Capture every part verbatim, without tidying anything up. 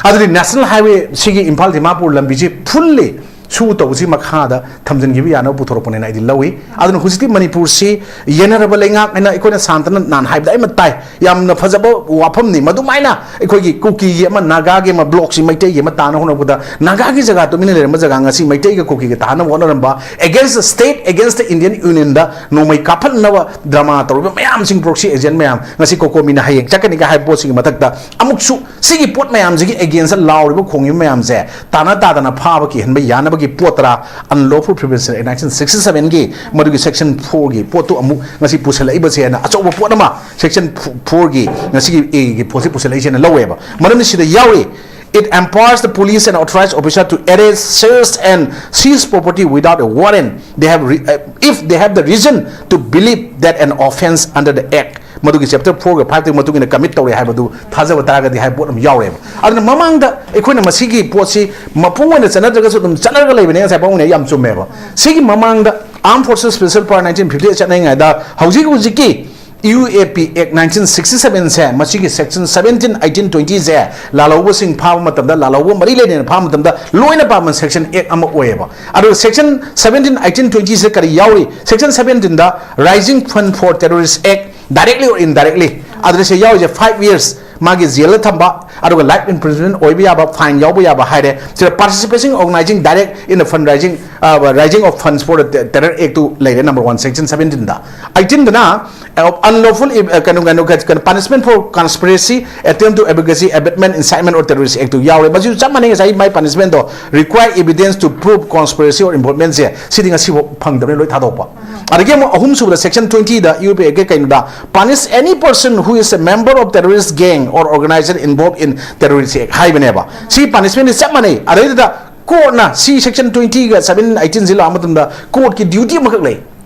ꯑꯗꯨꯗꯤ National Highway ꯁꯤꯒꯤ ꯏꯝꯐꯥꯜ ꯗꯤꯃꯥꯄꯨꯔ ꯂꯝꯕꯤꯁꯤ fully ꯁꯨ ꯇꯧꯕꯁꯤ ꯃꯈꯥꯗ ꯊꯝꯖꯤꯟꯈꯤꯕ ꯌꯥꯅꯕ ꯄꯨꯊꯣꯔꯛꯄꯅꯦꯅ ꯑꯩꯗꯤ ꯂꯧꯏ꯫ ꯑꯗꯨꯅ ꯍꯧꯖꯤꯛꯇꯤ ꯃꯅꯤꯄꯨꯔꯁꯤ ꯌꯦꯟꯅꯔꯕ ꯂꯩꯉꯥꯛ ꯍꯥꯏꯅ ꯑꯩꯈꯣꯏꯅ ꯁꯥꯟꯇꯅ ꯅꯍꯥꯟ ꯍꯥꯏꯕꯗ ꯑꯩ ꯑꯃ ꯇꯥꯏ, ꯌꯥꯝꯅ ꯐꯖꯕ ꯋꯥꯐꯝꯅꯤ꯫ ꯃꯗꯨꯃꯥꯏꯅ ꯑꯩꯈꯣꯏꯒꯤ ꯀꯨꯀꯤꯒꯤ ꯑꯃ, ꯅꯥꯒꯥꯒꯤ ꯑꯃ blockꯁꯤ ꯃꯩꯇꯩꯒꯤ ꯑꯃ ꯇꯥꯅ ꯍꯣꯠꯅꯕꯗ, ꯅꯥꯒꯥꯒꯤ ꯖꯒꯥ ꯇꯨꯃꯤꯟꯅ ꯂꯩꯔꯝꯕ ꯖꯒꯥ ꯉꯁꯤ ꯃꯩꯇꯩꯒ ꯀꯨꯀꯤꯒ ꯇꯥꯅꯕ ꯍꯣꯠꯅꯔꯝꯕ, against the state, against the Indian Unionꯗ ꯅꯣꯡꯃꯩ ꯀꯥꯞꯍꯟꯅꯕ drama ꯇꯧꯔꯤꯕ ꯃꯌꯥꯝꯁꯤꯡ, proxy agent ꯃꯌꯥꯝ, ꯉꯁꯤ COCOMIꯅ ꯍꯌꯦꯡ ꯆꯠꯀꯅꯤꯒ ꯍꯥꯏꯕ ꯄꯣꯠꯁꯤꯒꯤ ꯃꯊꯛꯇ ꯑꯃꯨꯛꯁꯨ ꯁꯤꯒꯤ ꯄꯣꯠ ꯃꯌꯥꯝꯁꯤꯒꯤ against ꯂꯥꯎꯔꯤꯕ ꯈꯣꯡꯉꯤꯕ ꯃꯌꯥꯝꯁꯦ ꯇꯥꯅ ꯇꯥꯗꯅ ꯐꯥꯕ ꯀꯤꯍꯟꯕ ꯌꯥꯅꯕꯒꯤ ꯄꯣꯠ ꯇꯔꯥ, Unlawful Prevention Act nineteen sixty sevenꯒꯤ ꯃꯗꯨꯒꯤ section fourꯒꯤ ꯄꯣꯠꯇꯨ ꯑꯃꯨꯛ ꯉꯁꯤ ꯄꯨꯁꯜꯂꯛꯏꯕꯁꯦꯅ ꯑꯆꯧꯕ ꯄꯣꯠ ꯑꯃ, section fourꯒꯤ ꯉꯁꯤꯒꯤ Aꯒꯤ ꯄꯣꯠꯁꯤ ꯄꯨꯁꯜꯂꯛꯏꯁꯦꯅ ꯂꯧꯋꯦꯕ꯫ ꯃꯔꯝꯗꯤ ꯁꯤꯗ ꯌꯥꯎꯏ, "It empowers the police and authorized officer to arrest, search and seize property without a warrant they have re- uh, if they have the reason to believe that an offence under the Act", ꯃꯗꯨꯒꯤ chapter fourꯒ fiveꯇꯒꯤ ꯃꯇꯨꯡ ꯏꯟꯅ commit ꯇꯧꯔꯦ ꯍꯥꯏꯕꯗꯨ ꯊꯥꯖꯕ ꯇꯥꯔꯒꯗꯤ ꯍꯥꯏꯕ ꯄꯣꯠ ꯑꯃ ꯌꯥꯎꯔꯦꯕ꯫ ꯑꯗꯨꯅ ꯃꯃꯥꯡꯗ ꯑꯩꯈꯣꯏꯅ ꯃꯁꯤꯒꯤ ꯄꯣꯠꯁꯤ ꯃꯄꯨꯡ ꯑꯣꯏꯅ ꯆꯠꯅꯗ꯭ꯔꯒꯁꯨ ꯑꯗꯨꯝ ꯆꯠꯅꯔꯒ ꯂꯩꯕꯅꯦ, ꯉꯁꯥꯏ ꯄꯥꯕꯨꯡꯅ ꯌꯥꯝ ꯆꯨꯝꯃꯦꯕ꯫ ꯁꯤꯒꯤ ꯃꯃꯥꯡꯗ Armed Forces Special Power nineteen fifty eight ꯆꯠꯅꯔꯤꯉꯩꯗ ꯍꯧꯖꯤꯛ ꯍꯧꯖꯤꯛꯀꯤ UAP Act nineteen sixty sevenꯁꯦ, ꯃꯁꯤꯒꯤ section seventeen, eighteen, twentyꯁꯦ ꯂꯥꯜꯍꯧꯕꯁꯤꯡ ꯐꯥꯕ ꯃꯇꯝꯗ, ꯂꯥꯜꯍꯧꯕ ꯃꯔꯤ ꯂꯩꯅꯅ ꯐꯥꯕ ꯃꯇꯝꯗ ꯂꯣꯏꯅ ꯄꯥꯟꯕ section Act ꯑꯃ ꯑꯣꯏꯌꯦꯕ꯫ ꯑꯗꯨꯒ section seventeen, eighteen, twentyꯁꯦ ꯀꯔꯤ ꯌꯥꯎꯔꯤ? Section seventeenꯗ Raising Fund for Terrorist Act, directly or indirectly, ꯑꯗꯨꯗ ꯁꯤ ꯌꯥꯎꯔꯤꯁꯦ five years ꯃꯥꯒꯤ jailꯗ ꯊꯝꯕ, ꯑꯗꯨꯒ life imprisonment ꯑꯣꯏꯕ ꯌꯥꯕ, fine ꯌꯥꯎꯕ ꯌꯥꯕ ꯍꯥꯏꯔꯦ꯫ ꯁꯤꯗ participation organizing direct in the fundraising, uh, raising of funds for the terror actꯇꯨ ꯂꯩꯔꯦ, number one, section seventeenꯗ꯫ Eighteenꯗꯅ, uh, unlawful, uh, ꯀꯩꯅꯣ, ꯀꯩꯅꯣ, ꯀꯩꯅꯣ, punishment for conspiracy, attempt to advocacy, abetment, incitement or terrorist actꯇꯨ ꯌꯥꯎꯔꯦ꯫ ꯃꯁꯤꯁꯨ ꯆꯞ ꯃꯥꯟꯅꯩ, ꯉꯁꯥꯏ ꯃꯥꯏ punishmentꯗꯣ, require evidence to prove conspiracy or involvementꯁꯦ, ꯁꯤꯗꯤ ꯉꯁꯤꯐꯥꯎ ꯐꯪꯗꯕꯅꯤ, ꯂꯣꯏ ꯊꯥꯗꯣꯛꯄ꯫ ꯑꯗꯒꯤ ꯑꯃꯨꯛ ꯑꯍꯨꯝꯁꯨꯕꯗ section twentyꯗ UAP Actꯀꯤ ꯀꯩꯅꯣꯗ, "Punish any person who is a member of terrorist gang or organization involved in terrorist act" ꯍꯥꯏꯕꯅꯦꯕ꯫ ꯁꯤ punishmentꯗꯤ ꯆꯞ ꯃꯥꯟꯅꯩ꯫ ꯑꯗꯩꯗꯨꯗ courtꯅ ꯁꯤ section twentyꯒ seven eighteenꯁꯤ ꯂꯥꯛꯑ ꯃꯇꯝꯗ courtꯀꯤ duty ꯑꯃꯈꯛ ꯂꯩ꯫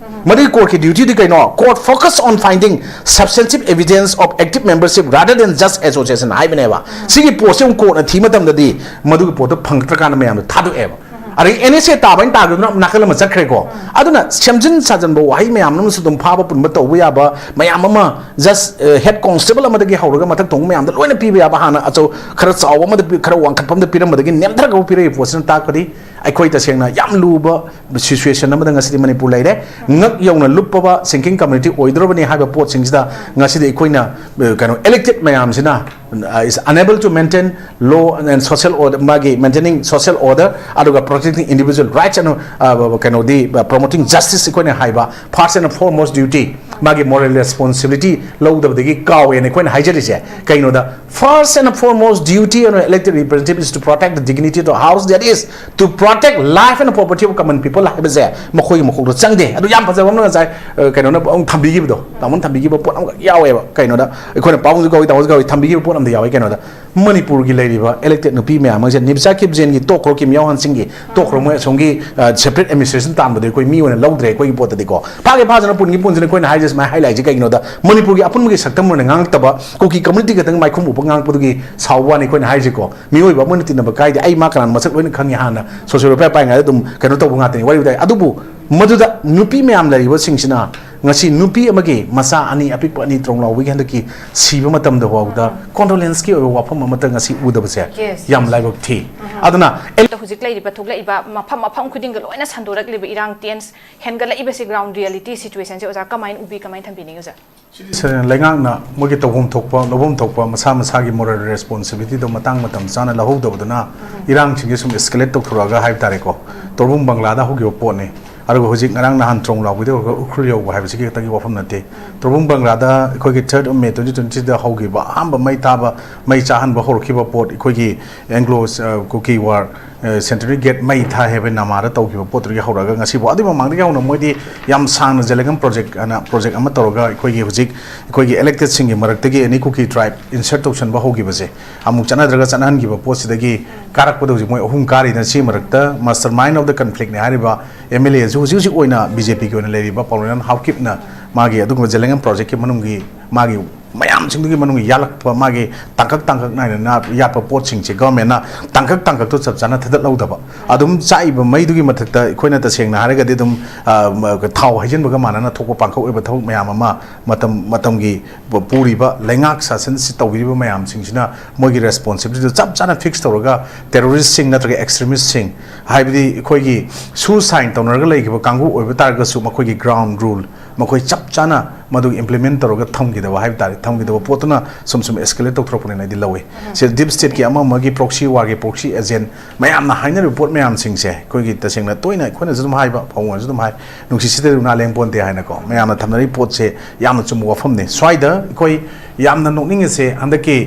ꯃꯗꯨꯒꯤ courtꯀꯤ dutyꯗꯤ ꯀꯩꯅꯣ? "Court focus on finding substantive evidence of active membership rather than just association" ꯍꯥꯏꯕꯅꯦꯕ꯫ ꯁꯤꯒꯤ ꯄꯣꯠꯁꯦ ꯑꯃꯨꯛ courtꯅ ꯊꯤ ꯃꯇꯝꯗꯗꯤ ꯃꯗꯨꯒꯤ ꯄꯣꯠꯇꯣ ꯐꯪꯉꯛꯇ꯭ꯔꯀꯥꯟꯗ ꯃꯌꯥꯝꯗꯣ ꯊꯥꯗꯣꯛꯑꯦꯕ꯫ ꯑꯗꯒꯤ ꯑꯦꯟ ꯑꯦꯁ ꯑꯦ ꯇꯥꯕ ꯍꯥꯏꯅ ꯇꯥꯈꯤꯕꯗꯨꯅ ꯅꯥꯀꯜ ꯑꯃ ꯆꯠꯈ꯭ꯔꯦꯀꯣ꯫ ꯑꯗꯨꯅ ꯁꯦꯝꯖꯤꯟ ꯁꯥꯖꯤꯟꯕ ꯋꯥꯍꯩ ꯃꯌꯥꯝ ꯑꯃꯁꯨ ꯑꯗꯨꯝ ꯐꯥꯕ ꯄꯨꯟꯕ ꯇꯧꯕ ꯌꯥꯕ ꯃꯌꯥꯝ ꯑꯃ, ꯖꯁ ꯍꯦꯗ ꯀꯣꯟꯁꯇꯦꯕꯜ ꯑꯃꯗꯒꯤ ꯍꯧꯔꯒ ꯃꯊꯛ ꯊꯣꯡꯕ ꯃꯌꯥꯝꯗ ꯂꯣꯏꯅ ꯄꯤꯕ ꯌꯥꯕ, ꯍꯥꯟꯅ ꯑꯆꯧ ꯈꯔ ꯆꯥꯎꯕ ꯑꯃꯗ ꯄꯤ-, ꯈꯔ ꯋꯥꯡꯈꯠꯄ ꯑꯃꯗ ꯄꯤꯔꯝꯕꯗꯒꯤ ꯅꯦꯝꯊꯔꯒ ꯄꯤꯔꯛꯏꯕ ꯄꯣꯠꯁꯤꯅ ꯇꯥꯛꯄꯗꯤ ꯑꯩꯈꯣꯏ ꯇꯁꯦꯡꯅ ꯌꯥꯝ ꯂꯨꯕ ꯁꯤꯆꯨꯋꯦꯁꯟ ꯑꯃꯗ ꯉꯁꯤꯗꯤ ꯃꯅꯤꯄꯨꯔ ꯂꯩꯔꯦ꯫ ꯉꯛ ꯌꯧꯅ ꯂꯨꯞꯄꯕ ꯁꯤꯡꯀꯤꯡ ꯀꯝꯃ꯭ꯌꯨꯅꯤꯇꯤ ꯑꯣꯏꯗꯧꯔꯕꯅꯤ ꯍꯥꯏꯕ ꯄꯣꯠꯁꯤꯡꯁꯤꯗ ꯉꯁꯤꯗꯤ ꯑꯩꯈꯣꯏꯅ, ꯑ, ꯀꯩꯅꯣ, ꯏꯂꯦꯛꯇꯦꯗ ꯃꯌꯥꯝꯁꯤꯅ, uh, is unable to maintain law and social order, ꯃꯥꯒꯤ maintaining social order, ꯑꯗꯨꯒ protecting individual rights and, uh, ꯀꯩꯅꯣꯗꯤ, uh, promoting justice ꯑꯩꯈꯣꯏꯅ ꯍꯥꯏꯕ first and foremost duty, ꯃꯥꯒꯤ moral responsibility ꯂꯧꯗꯕꯗꯒꯤ ꯀꯥꯎꯋꯦꯅ ꯑꯩꯈꯣꯏꯅ ꯍꯥꯏꯖꯔꯤꯁꯦ꯫ ꯀꯩꯅꯣꯗ, first and foremost duty of an elected representative is to protect the dignity of the house, that is to protect life and property of common people ꯍꯥꯏꯕꯁꯦ ꯃꯈꯣꯏꯒꯤ ꯃꯀꯣꯛꯇ ꯆꯪꯗꯦ꯫ ꯑꯗꯨ ꯌꯥꯝ ꯐꯖꯕ ꯑꯃꯅ ꯉꯁꯥꯏ, ꯑ, ꯀꯩꯅꯣꯅ ꯑꯃꯨꯛ ꯊꯝꯕꯤꯈꯤꯕꯗꯣ, ꯇꯥꯃꯣꯅ ꯊꯝꯕꯤꯈꯤꯕ ꯄꯣꯠ ꯑꯃꯈꯛ ꯌꯥꯎꯋꯦꯕ꯫ ꯀꯩꯅꯣꯗ, ꯑꯩꯈꯣꯏꯅ ꯄꯥꯕꯨꯡꯁꯨ ꯀꯧꯏ, ꯇꯥꯃꯣꯁꯨ ꯀꯧꯏ, ꯊꯝꯕꯤꯈꯤꯕ ꯄꯣꯠ ꯑꯃꯗꯤ ꯌꯥꯎꯋꯦ꯫ ꯀꯩꯅꯣꯗ, ꯃꯅꯤꯄꯨꯔꯒꯤ ꯂꯩꯔꯤꯕ ꯏꯂꯦꯛꯇꯦꯗ ꯅꯨꯄꯤ ꯃꯌꯥꯝ ꯑꯃꯁꯦ, ꯅꯤꯕꯤꯆꯥ ꯀꯤꯞꯖꯦꯟꯒꯤ ꯇꯣꯛꯈ꯭ꯔꯣ, ꯀꯤꯝ ꯌꯥꯎ ꯍꯟꯁꯤꯡꯒꯤ ꯇꯣꯛꯈ꯭ꯔꯣ, ꯃꯣꯏ ꯑꯁꯣꯝꯒꯤ, ꯑ, separate administration ꯇꯥꯟꯕꯗꯣ ꯑꯩꯈꯣꯏ ꯃꯤ ꯑꯣꯏꯅ ꯂꯧꯗ꯭ꯔꯦ ꯑꯩꯈꯣꯏꯒꯤ ꯄꯣꯠꯇꯗꯤꯀꯣ꯫ ꯐꯥꯒꯦ ꯐꯥꯖꯅ ꯄꯨꯟꯒꯤ ꯄꯨꯟꯁꯤꯅ ꯑꯩꯈꯣꯏꯅ ꯍꯥꯏꯁꯦ ꯁꯨꯃꯥꯏꯅ ꯍꯥꯏ ꯂꯥꯛꯏꯁꯦ ꯀꯩꯒꯤꯅꯣꯗ, ꯃꯅꯤꯄꯨꯔꯒꯤ ꯑꯄꯨꯟꯕꯒꯤ ꯁꯛꯇꯝ ꯑꯣꯏꯅ ꯉꯥꯡꯉꯛꯇꯕ, ꯀꯨꯀꯤ ꯀꯝꯃ꯭ꯌꯨꯅꯤꯇꯤ ꯈꯛꯇꯪ ꯃꯥꯏꯈꯨꯝ ꯎꯞꯄ ꯉꯥꯡꯉꯛꯄꯗꯨꯒꯤ ꯁꯥꯎꯕ ꯋꯥꯅꯤ ꯑꯩꯈꯣꯏꯅ ꯍꯥꯏꯁꯦꯀꯣ꯫ ꯃꯤꯑꯣꯏꯕ ꯑꯃ ꯑꯣꯏꯅ ꯇꯤꯟꯅꯕ ꯀꯥꯏꯗꯦ꯫ ꯑꯩ ꯃꯥ ꯀꯅꯥꯅꯣ ꯃꯁꯛ ꯂꯣꯏꯅ ꯈꯪꯉꯤ, ꯍꯥꯟꯅ ꯁꯣꯁꯤꯌꯣ ꯋꯦꯜꯐꯤꯌꯔ ꯄꯥꯏꯉꯩꯗ ꯑꯗꯨꯝ ꯀꯩꯅꯣ ꯇꯧꯕ ꯉꯥꯛꯇꯅꯤ, ꯋꯥꯔꯤ ꯋꯥꯇꯥꯏ꯫ ꯑꯗꯨꯕꯨ ꯃꯗꯨꯗ ꯅꯨꯄꯤ ꯃꯌꯥꯝ ꯂꯩꯔꯤꯕꯁꯤꯡꯁꯤꯅ ꯉꯁꯤ ꯅꯨꯄꯤ ꯑꯃꯒꯤ ꯃꯆꯥ ꯑꯅꯤ, ꯑꯄꯤꯛꯄ ꯑꯅꯤ, ꯇ꯭ꯔꯣꯡ ꯂꯥꯎꯕꯒꯤ ꯍꯟꯗꯛꯀꯤ ꯁꯤꯕ ꯃꯇꯝꯗ ꯐꯥꯎꯕꯗ ꯀꯣꯟꯗꯣꯂꯦꯟꯁꯀꯤ ꯑꯣꯏꯕ ꯋꯥꯐꯝ ꯑꯃꯠꯇ ꯉꯁꯤ ꯎꯗꯕꯁꯦ ꯌꯥꯝ ꯂꯥꯏꯕꯛ ꯊꯤ꯫ ꯑꯗꯨꯅ ꯑꯗꯣ ꯍꯧꯖꯤꯛ ꯂꯩꯔꯤꯕ ꯊꯣꯛꯂꯛꯏꯕ ꯃꯐꯝ ꯃꯐꯝ ꯈꯨꯗꯤꯡꯒ ꯂꯣꯏꯅ ꯁꯟꯗꯣꯔꯛꯂꯤꯕ ꯏꯔꯥꯡ ꯇꯦꯟꯁ ꯍꯦꯟꯒꯠꯂꯛꯏꯕꯁꯦ, ꯒ꯭ꯔꯥꯎꯟ ꯔꯤꯌꯦꯂꯤꯇꯤ ꯁꯤꯆꯨꯋꯦꯁꯟꯁꯦ ꯑꯣꯖꯥ ꯀꯃꯥꯏꯅ ꯎꯕꯤ, ꯀꯃꯥꯏꯅ ꯊꯝꯕꯤꯅꯤꯡꯉꯤ ꯑꯣꯖꯥ? ꯁꯤꯗꯤ ꯁ-, ꯂꯩꯉꯥꯛꯅ ꯃꯣꯏꯒꯤ ꯇꯧꯐꯝ ꯊꯣꯛꯄ, ꯂꯧꯐꯝ ꯊꯣꯛꯄ ꯃꯁꯥ ꯃꯁꯥꯒꯤ ꯃꯣꯔꯦꯜ ꯔꯦꯁꯄꯣꯟꯁꯤꯕꯤꯂꯤꯇꯤꯗꯣ ꯃꯇꯥꯡ ꯃꯇꯝ ꯆꯥꯅ ꯂꯧꯍꯧꯗꯕꯗꯨꯅ ꯏꯔꯥꯡꯁꯤꯡꯁꯦ ꯁꯨꯝ ꯑꯦꯁꯀꯦꯂꯦꯠ ꯇꯧꯊꯣꯔꯛꯑꯒ ꯍꯥꯏꯕ ꯇꯥꯔꯦꯀꯣ꯫ ꯇꯣꯔꯕꯨꯡ ꯕꯪꯒ꯭ꯂꯥꯗ ꯍꯧꯈꯤꯕ ꯄꯣꯠꯅꯤ꯫ ꯑꯗꯨꯒ ꯍꯧꯖꯤꯛ ꯉꯔꯥꯡ ꯅꯍꯥꯟ ꯇ꯭ꯔꯣꯡ ꯂꯥꯎꯕꯗ ꯑꯣꯏꯔꯒ ꯎꯈ꯭ꯔꯨꯜ ꯌꯧꯕ ꯍꯥꯏꯕꯁꯤ ꯈꯛꯇꯒꯤ ꯋꯥꯐꯝ ꯅꯠꯇꯦ꯫ ꯇ꯭ꯔꯣꯕꯨꯡ ꯕꯪꯒ꯭ꯂꯥꯗ ꯑꯩꯈꯣꯏꯒꯤ third of May twenty twenty-threeꯗ ꯍꯧꯈꯤꯕ ꯑꯍꯥꯟꯕ ꯃꯩ ꯊꯥꯕ, ꯃꯩ ꯆꯥꯍꯟꯕ ꯍꯧꯔꯛꯈꯤꯕ ꯄꯣꯠ, ꯑꯩꯈꯣꯏꯒꯤ Anglo, ꯑ, Kuki War, ꯑ, Centenary Gate ꯃꯩ ꯊꯥꯏ ꯍꯥꯏꯕ ꯅꯃꯥꯗ ꯇꯧꯈꯤꯕ ꯄꯣꯠꯇꯨꯗꯒꯤ ꯍꯧꯔꯒ ꯉꯁꯤꯐꯥꯎ, ꯑꯗꯨꯒꯤ ꯃꯃꯥꯡꯗꯒꯤ ꯍꯧꯅ ꯃꯣꯏꯗꯤ ꯌꯥꯝ ꯁꯥꯡꯅ ꯖꯦꯂꯦꯡꯒꯝ ꯄ꯭ꯔꯣꯖꯦꯛ ꯑꯅ ꯄ꯭ꯔꯣꯖꯦꯛ ꯑꯃ ꯇꯧꯔꯒ ꯑꯩꯈꯣꯏꯒꯤ ꯍꯧꯖꯤꯛ ꯑꯩꯈꯣꯏꯒꯤ ꯏꯂꯦꯛꯇꯦꯗꯁꯤꯡꯒꯤ ꯃꯔꯛꯇꯒꯤ ꯑꯦꯅꯤ ꯀꯨꯀꯤ ꯇ꯭ꯔꯥꯏꯕ ꯏꯟꯁꯔꯠ ꯇꯧꯁꯟꯕ ꯍꯧꯈꯤꯕꯁꯦ ꯑꯃꯨꯛ ꯆꯠꯅꯗ꯭ꯔꯒ ꯆꯠꯅꯍꯟꯈꯤꯕ ꯄꯣꯠꯁꯤꯗꯒꯤ ꯀꯥꯔꯛꯄꯗ ꯍꯧꯖꯤꯛ ꯃꯣꯏ ꯑꯍꯨꯝ ꯀꯥꯔꯤꯗꯅ, ꯁꯤꯒꯤ ꯃꯔꯛꯇ mastermind of the conflictꯅꯦ ꯍꯥꯏꯔꯤꯕ ꯑꯦꯝ ꯑꯦꯜ ꯑꯦꯁꯨ ꯍꯧꯖꯤꯛ ꯍꯧꯖꯤꯛ ꯑꯣꯏꯅ ꯕꯤ ꯖꯦ ꯄꯤꯒꯤ ꯑꯣꯏꯅ ꯂꯩꯔꯤꯕ ꯄꯥꯎꯂꯦꯅꯥꯝ ꯍꯥꯎꯀꯤꯞꯅ ꯃꯥꯒꯤ ꯑꯗꯨꯒꯨꯝꯕ ꯖꯦꯂꯦꯡꯒꯝ ꯄ꯭ꯔꯣꯖꯦꯛꯀꯤ ꯃꯅꯨꯡꯒꯤ ꯃꯥꯒꯤ ꯃꯌꯥꯝꯁꯤꯡꯗꯨꯒꯤ ꯃꯅꯨꯡꯗ ꯌꯥꯜꯂꯛꯄ, ꯃꯥꯒꯤ ꯇꯥꯡꯀꯛ ꯇꯥꯡꯀꯛ ꯅꯥꯏꯅ ꯌꯥꯠꯄ ꯄꯣꯠꯁꯤꯡꯁꯦ ꯒꯚꯔꯟꯃꯦꯟꯅ ꯇꯥꯡꯀꯛ ꯇꯥꯡꯀꯛꯇꯣ ꯆꯞ ꯆꯥꯅ ꯊꯥꯗꯠꯍꯧꯗꯕ, ꯑꯗꯨꯝ ꯆꯥꯛꯏꯕ ꯃꯩꯗꯨꯒꯤ ꯃꯊꯛꯇ ꯑꯩꯈꯣꯏꯅ ꯇꯁꯦꯡꯅ ꯍꯥꯏꯔꯒꯗꯤ ꯑꯗꯨꯝ, ꯑ, ꯊꯥꯎ ꯍꯩꯖꯤꯟꯕꯒ ꯃꯥꯟꯅꯅ ꯊꯣꯛꯄ ꯄꯥꯡꯈꯛ ꯑꯣꯏꯕ ꯊꯕꯛ ꯃꯌꯥꯝ ꯑꯃ ꯃꯇꯝ ꯃꯇꯝꯒꯤ ꯄꯨꯔꯤꯕ ꯂꯩꯉꯥꯛ ꯁꯥꯁꯟꯁꯤ ꯇꯧꯕꯤꯔꯤꯕ ꯃꯌꯥꯝꯁꯤꯡꯁꯤꯅ ꯃꯣꯏꯒꯤ ꯔꯦꯁꯄꯣꯟꯁꯤꯕꯤꯂꯤꯇꯤꯗꯨ ꯆꯞ ꯆꯥꯅ ꯐꯤꯛꯁ ꯇꯧꯔꯒ ꯇꯦꯔꯣꯔꯤꯁꯁꯤꯡ ꯅꯠꯇ꯭ꯔꯒ ꯑꯦꯛꯁꯇ꯭ꯔꯤꯃꯤꯁꯁꯤꯡ, ꯍꯥꯏꯕꯗꯤ ꯑꯩꯈꯣꯏꯒꯤ ꯁꯨ ꯁꯥꯏꯟ ꯇꯧꯅꯔꯒ ꯂꯩꯈꯤꯕ ꯀꯥꯡꯕꯨ ꯑꯣꯏꯕ ꯇꯥꯔꯒꯁꯨ ꯃꯈꯣꯏꯒꯤ ꯒ꯭ꯔꯥꯎꯟ ꯔꯨꯜ ꯃꯈꯣꯏ ꯆꯞ ꯆꯥꯅ ꯃꯗꯨ ꯏꯝꯄ꯭ꯂꯤꯃꯦꯟ ꯇꯧꯔꯒ ꯊꯝꯈꯤꯗꯕ ꯍꯥꯏꯕ ꯇꯥꯔꯦ, ꯊꯝꯈꯤꯗꯕ ꯄꯣꯠꯇꯨꯅ ꯁꯨꯝ ꯁꯨꯝ ꯑꯦꯁꯀꯦꯂꯦꯠ ꯇꯧꯊꯣꯔꯛꯄꯅꯦꯅ ꯑꯩꯗꯤ ꯂꯧꯏ꯫ ꯁꯤ ꯗꯤꯞ ꯁ꯭ꯇꯦꯠꯀꯤ ꯑꯃ ꯑꯃꯒꯤ ꯄ꯭ꯔꯣꯛꯁꯤ ꯋꯥꯔꯒꯤ ꯄ꯭ꯔꯣꯛꯁꯤ ꯑꯦꯖꯦꯟ ꯃꯌꯥꯝꯅ ꯍꯥꯏꯅꯔꯤꯕ ꯄꯣꯠ ꯃꯌꯥꯝꯁꯤꯡꯁꯦ ꯑꯩꯈꯣꯏꯒꯤ ꯇꯁꯦꯡꯅ ꯇꯣꯏꯅ ꯑꯩꯈꯣꯏꯅꯁꯨ ꯑꯗꯨꯝ ꯍꯥꯏꯕ, ꯐꯥꯎꯅꯁꯨ ꯑꯗꯨꯝ ꯍꯥꯏ, ꯅꯨꯡꯁꯤ ꯁꯤꯗ ꯅꯥ ꯂꯦꯡ ꯄꯣꯟꯇꯦ ꯍꯥꯏꯅꯀꯣ, ꯃꯌꯥꯝꯅ ꯊꯝꯅꯔꯤꯕ ꯄꯣꯠꯁꯦ ꯌꯥꯝꯅ ꯆꯨꯝꯕ ꯋꯥꯐꯝꯅꯤ꯫ ꯁ꯭ꯋꯥꯏꯗ ꯑꯩꯈꯣꯏ ꯌꯥꯝꯅ ꯅꯣꯛꯅꯤꯡꯉꯤꯁꯦ ꯍꯟꯗꯛꯀꯤ,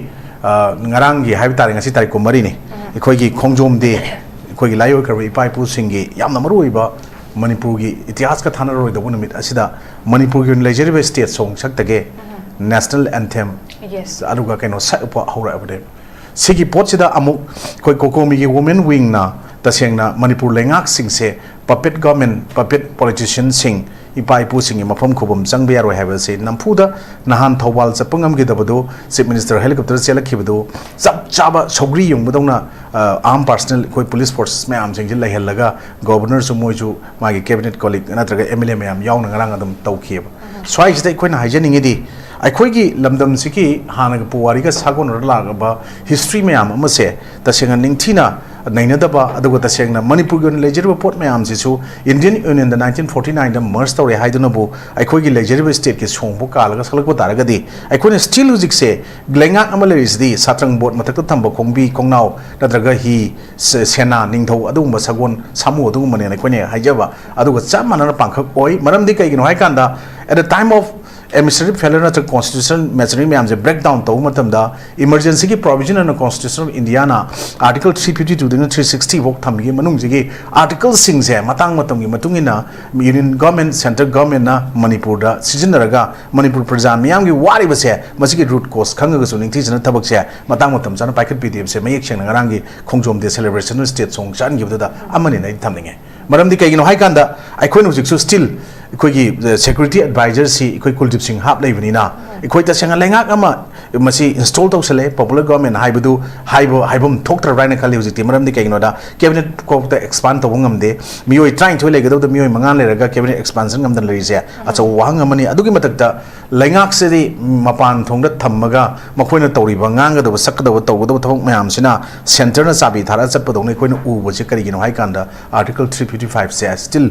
ꯑ, ꯉꯔꯥꯡꯒꯤ ꯍꯥꯏꯕ ꯇꯥꯔꯦ, ꯉꯁꯤ ꯇꯥꯔꯤꯛ ꯀꯨꯟꯃꯔꯤꯅꯤ, ꯑꯩꯈꯣꯏꯒꯤ ꯈꯣꯡꯖꯣꯝ ꯗꯦ, ꯑꯩꯈꯣꯏꯒꯤ ꯂꯥꯏꯑꯣꯏꯈ꯭ꯔꯕ ꯏꯄꯥ ꯏꯄꯨꯁꯤꯡꯒꯤ ꯌꯥꯝꯅ ꯃꯔꯨꯑꯣꯏꯕ ꯃꯅꯤꯄꯨꯔꯒꯤ ꯏꯇꯤꯍꯥꯁꯀ ꯊꯥꯅꯔꯣꯏꯗꯕ ꯅꯨꯃꯤꯠ ꯑꯁꯤꯗ ꯃꯅꯤꯄꯨꯔꯒꯤ ꯑꯣꯏꯅ ꯂꯩꯖꯔꯤꯕ ꯁ꯭ꯇꯦꯠ ꯁꯣꯡ ꯁꯛꯇꯒꯦ ꯅꯦꯁꯅꯦꯜ ꯑꯦꯟꯊꯦꯝ, ꯌꯦꯁ꯫ ꯑꯗꯨꯒ ꯀꯩꯅꯣ ꯁꯛꯄ ꯍꯧꯔꯛꯑꯕꯅꯦ꯫ ꯁꯤꯒꯤ ꯄꯣꯠꯁꯤꯗ ꯑꯃꯨꯛ ꯑꯩꯈꯣꯏ ꯀꯣꯀꯣꯃꯤꯒꯤ ꯋꯨꯃꯦꯟ ꯋꯤꯡꯅ ꯇꯁꯦꯡꯅ ꯃꯅꯤꯄꯨꯔ ꯂꯩꯉꯥꯛꯁꯤꯡꯁꯦ ꯄꯄꯦꯠ ꯒꯚꯔꯟꯃꯦꯟ, ꯄꯄꯦꯠ ꯄꯣꯂꯤꯇꯤꯁꯤꯌꯟꯁꯤꯡ, ꯏꯄꯥ ꯏꯄꯨꯁꯤꯡꯒꯤ ꯃꯐꯝ ꯈꯨꯕꯝ ꯆꯪꯕ ꯌꯥꯔꯣꯏ ꯍꯥꯏꯕ ꯑꯁꯤ ꯅꯝꯐꯨꯗ ꯅꯍꯥꯟ ꯊꯧꯕꯥꯜ ꯆꯠꯄ ꯉꯝꯈꯤꯗꯕꯗꯨ, ꯆꯤꯐ ꯃꯤꯅꯤꯁꯇꯔ ꯍꯦꯂꯤꯀꯣꯞꯇꯔ ꯆꯦꯜꯂꯛꯈꯤꯕꯗꯨ ꯆꯞ ꯆꯥꯕ ꯁꯧꯒ꯭ꯔꯤ ꯌꯨꯡꯕꯗꯧꯅ, ꯑ, ꯑꯥꯔꯝ ꯄꯥꯔꯁꯅꯦꯜ ꯑꯩꯈꯣꯏ ꯄꯨꯂꯤꯁ ꯐꯣꯔꯁ ꯃꯌꯥꯝꯁꯤꯡꯁꯤ ꯂꯩꯍꯜꯂꯒ ꯒꯣꯕꯔꯅꯔꯁꯨ ꯃꯣꯏꯁꯨ ꯃꯥꯒꯤ ꯀꯦꯕꯤꯅꯦꯠ ꯀꯣꯂꯤꯛ ꯅꯠꯇ꯭ꯔꯒ ꯑꯦꯝ ꯑꯦꯜ ꯑꯦ ꯃꯌꯥꯝ ꯌꯥꯎꯅ ꯉꯔꯥꯡ ꯑꯗꯨꯝ ꯇꯧꯈꯤꯑꯕ꯫ ꯁ꯭ꯋꯥꯏꯁꯤꯗ ꯑꯩꯈꯣꯏꯅ ꯍꯥꯏꯖꯅꯤꯡꯉꯤꯗꯤ ꯑꯩꯈꯣꯏꯒꯤ ꯂꯝꯗꯝꯁꯤꯒꯤ ꯍꯥꯟꯅꯒꯤ ꯄꯨꯋꯥꯔꯤꯒ ꯁꯥꯒꯣꯟꯅꯔ ꯂꯥꯛꯂꯕ ꯍꯤꯁꯇ꯭ꯔꯤ ꯃꯌꯥꯝ ꯑꯃꯁꯦ ꯇꯁꯦꯡꯅ ꯅꯤꯡꯊꯤꯅ ꯅꯩꯅꯗꯕ, ꯑꯗꯨꯒ ꯇꯁꯦꯡꯅ ꯃꯅꯤꯄꯨꯔꯒꯤ ꯑꯣꯏꯅ ꯂꯩꯖꯔꯤꯕ ꯄꯣꯠ ꯃꯌꯥꯝꯁꯤꯁꯨ ꯏꯟꯗꯤꯌꯟ ꯌꯨꯅꯤꯌꯟꯗ ꯅꯥꯏꯟꯇꯤꯟ ꯐꯣꯔꯇꯤ ꯅꯥꯏꯟꯗ ꯃꯔꯁ ꯇꯧꯔꯦ ꯍꯥꯏꯗꯨꯅꯕꯨ ꯑꯩꯈꯣꯏꯒꯤ ꯂꯩꯖꯔꯤꯕ ꯁ꯭ꯇꯦꯠꯀꯤ ꯁꯣꯡꯕ ꯀꯥꯜꯂꯒ ꯁꯛꯂꯛꯄ ꯇꯥꯔꯒꯗꯤ ꯑꯩꯈꯣꯏꯅ ꯁ꯭ꯇꯤꯜ ꯍꯧꯖꯤꯛꯁꯦ ꯂꯩꯉꯥꯛ ꯑꯃ ꯂꯩꯔꯤꯁꯤꯗꯤ ꯁꯥꯇ꯭ꯔꯪ ꯕꯣꯠ ꯃꯊꯛꯇ ꯊꯝꯕ ꯈꯣꯡꯕꯤ ꯈꯣꯡꯅꯥꯎ ꯅꯠꯇ꯭ꯔꯒ ꯍꯤ, ꯁꯦ-, ꯁꯦꯅꯥ, ꯅꯤꯡꯊꯧ, ꯑꯗꯨꯒꯨꯝꯕ ꯁꯒꯣꯜ ꯁꯥꯃꯨ ꯑꯗꯨꯒꯨꯝꯕꯅꯦꯅ ꯑꯩꯈꯣꯏꯅ ꯍꯥꯏꯖꯕ, ꯑꯗꯨꯒ ꯆꯞ ꯃꯥꯟꯅꯅ ꯄꯥꯡꯈꯛ ꯑꯣꯏ꯫ ꯃꯔꯝꯗꯤ ꯀꯩꯒꯤꯅꯣ ꯍꯥꯏꯀꯥꯟꯗ, at the time of administrative failure ꯅꯠꯇ꯭ꯔꯒ constitutional machinery ꯃꯌꯥꯝꯁꯦ ꯕ꯭ꯔꯦꯛ ꯗꯥꯎꯟ ꯇꯧꯕ ꯃꯇꯝꯗ, ꯏꯃꯔꯖꯦꯟꯁꯤꯒꯤ ꯄ꯭ꯔꯣꯕꯤꯖꯟ ꯑꯅ Constitution of India ꯅ Article three fifty two ꯗꯒꯤꯅ three sixty ꯐꯥꯎ ꯊꯝꯃꯤꯒꯤ ꯃꯅꯨꯡꯁꯤꯒꯤ article ꯁꯤꯡꯁꯦ ꯃꯇꯥꯡ ꯃꯇꯝꯒꯤ ꯃꯇꯨꯡ ꯏꯟꯅ ꯌꯨꯅꯤꯌꯟ ꯒꯚꯔꯟꯃꯦꯟ, ꯁꯦꯟꯇ꯭ꯔꯦꯜ ꯒꯚꯔꯟꯃꯦꯟꯅ ꯃꯅꯤꯄꯨꯔꯗ ꯁꯤꯖꯤꯟꯅꯔꯒ ꯃꯅꯤꯄꯨꯔ ꯄ꯭ꯔꯖꯥ ꯃꯤꯌꯥꯝꯒꯤ ꯋꯥꯔꯤꯕꯁꯦ ꯃꯁꯤꯒꯤ ꯔꯨꯠ ꯀꯣꯁ ꯈꯪꯉꯒꯁꯨ ꯅꯤꯡꯊꯤꯖꯅ ꯊꯕꯛꯁꯦ ꯃꯇꯥꯡ ꯃꯇꯝ ꯆꯥꯅ ꯄꯥꯏꯈꯠꯄꯤꯗꯦꯕꯁꯦ ꯃꯌꯦꯛ ꯁꯦꯡꯅ ꯉꯔꯥꯡꯒꯤ ꯈꯣꯡꯖꯣꯝ ꯗꯦ ꯁꯦꯂꯦꯕ꯭ꯔꯦꯁꯟ ꯁ꯭ꯇꯦꯠ ꯁꯣꯡ ꯆꯠꯍꯟꯈꯤꯕꯗꯨꯗ ꯑꯃꯅꯤꯅ ꯑꯩ ꯊꯝꯅꯤꯡꯉꯦ꯫ ꯃꯔꯝꯗꯤ ꯀꯩꯒꯤꯅꯣ ꯍꯥꯏꯀꯥꯟꯗ ꯑꯩꯈꯣꯏꯅ ꯍꯧꯖꯤꯛꯁꯨ ꯁ꯭ꯇꯤꯜ ꯑꯩꯈꯣꯏꯒꯤ, ꯑ, ꯁꯦꯀ꯭ꯌꯨꯔꯤꯇꯤ ꯑꯦꯗꯚꯥꯏꯖꯔꯁꯤ ꯑꯩꯈꯣꯏ ꯀꯨꯜꯗꯤꯞ ꯁꯤꯡ ꯍꯥꯞ ꯂꯩꯕꯅꯤꯅ ꯑꯩꯈꯣꯏ ꯇꯁꯦꯡꯅ ꯂꯩꯉꯥꯛ ꯑꯃ ꯃꯁꯤ ꯏꯟꯁꯇꯣꯜ ꯇꯧꯁꯜꯂꯦ, ꯄꯣꯄꯨꯂꯔ ꯒꯣꯚꯔꯟꯃꯦꯟ ꯍꯥꯏꯕꯗꯨ ꯍꯥꯏꯕ ꯍꯥꯏꯐꯝ ꯊꯣꯛꯇ꯭ꯔꯕ꯭ꯔꯥ ꯍꯥꯏꯅ ꯈꯜꯂꯤ ꯍꯧꯖꯤꯛꯇꯤ꯫ ꯃꯔꯝꯗꯤ ꯀꯩꯒꯤꯅꯣꯗ, ꯀꯦꯕꯤꯅꯦꯠ ꯀꯣꯛꯇ ꯑꯦꯛꯁꯄꯥꯟ ꯇꯧꯕ ꯉꯝꯗꯦ꯫ ꯃꯤꯑꯣꯏ ꯇꯔꯥꯅꯤꯊꯣꯏ ꯂꯩꯒꯗꯕꯗ ꯃꯤꯑꯣꯏ ꯃꯉꯥ ꯂꯩꯔꯒ ꯀꯦꯕꯤꯅꯦꯠ ꯑꯦꯛꯁꯄꯥꯟꯁꯟ ꯉꯝꯗꯅ ꯂꯩꯔꯤꯁꯦ ꯑꯆꯧꯕ ꯋꯥꯍꯪ ꯑꯃꯅꯤ꯫ ꯑꯗꯨꯒꯤ ꯃꯊꯛꯇ ꯂꯩꯉꯥꯛꯁꯤꯗꯤ ꯃꯄꯥꯟ ꯊꯣꯡꯗ ꯊꯝꯃꯒ ꯃꯈꯣꯏꯅ ꯇꯧꯔꯤꯕ, ꯉꯥꯡꯒꯗꯕ, ꯁꯛꯀꯗꯕ, ꯇꯧꯒꯗꯕ ꯊꯕꯛ ꯃꯌꯥꯝꯁꯤꯅ ꯁꯦꯟꯇꯔꯅ ꯆꯥꯕꯤ ꯊꯥꯔꯒ ꯆꯠꯄꯗꯧꯅ ꯑꯩꯈꯣꯏꯅ ꯎꯕꯁꯦ ꯀꯔꯤꯒꯤꯅꯣ ꯍꯥꯏ ꯀꯥꯟꯗ, ꯑꯥꯔꯇꯤꯀꯜ ꯊ꯭ꯔꯤ ꯐꯤꯐꯇꯤ ꯐꯥꯏꯚꯁꯦ ꯁ꯭ꯇꯤꯜ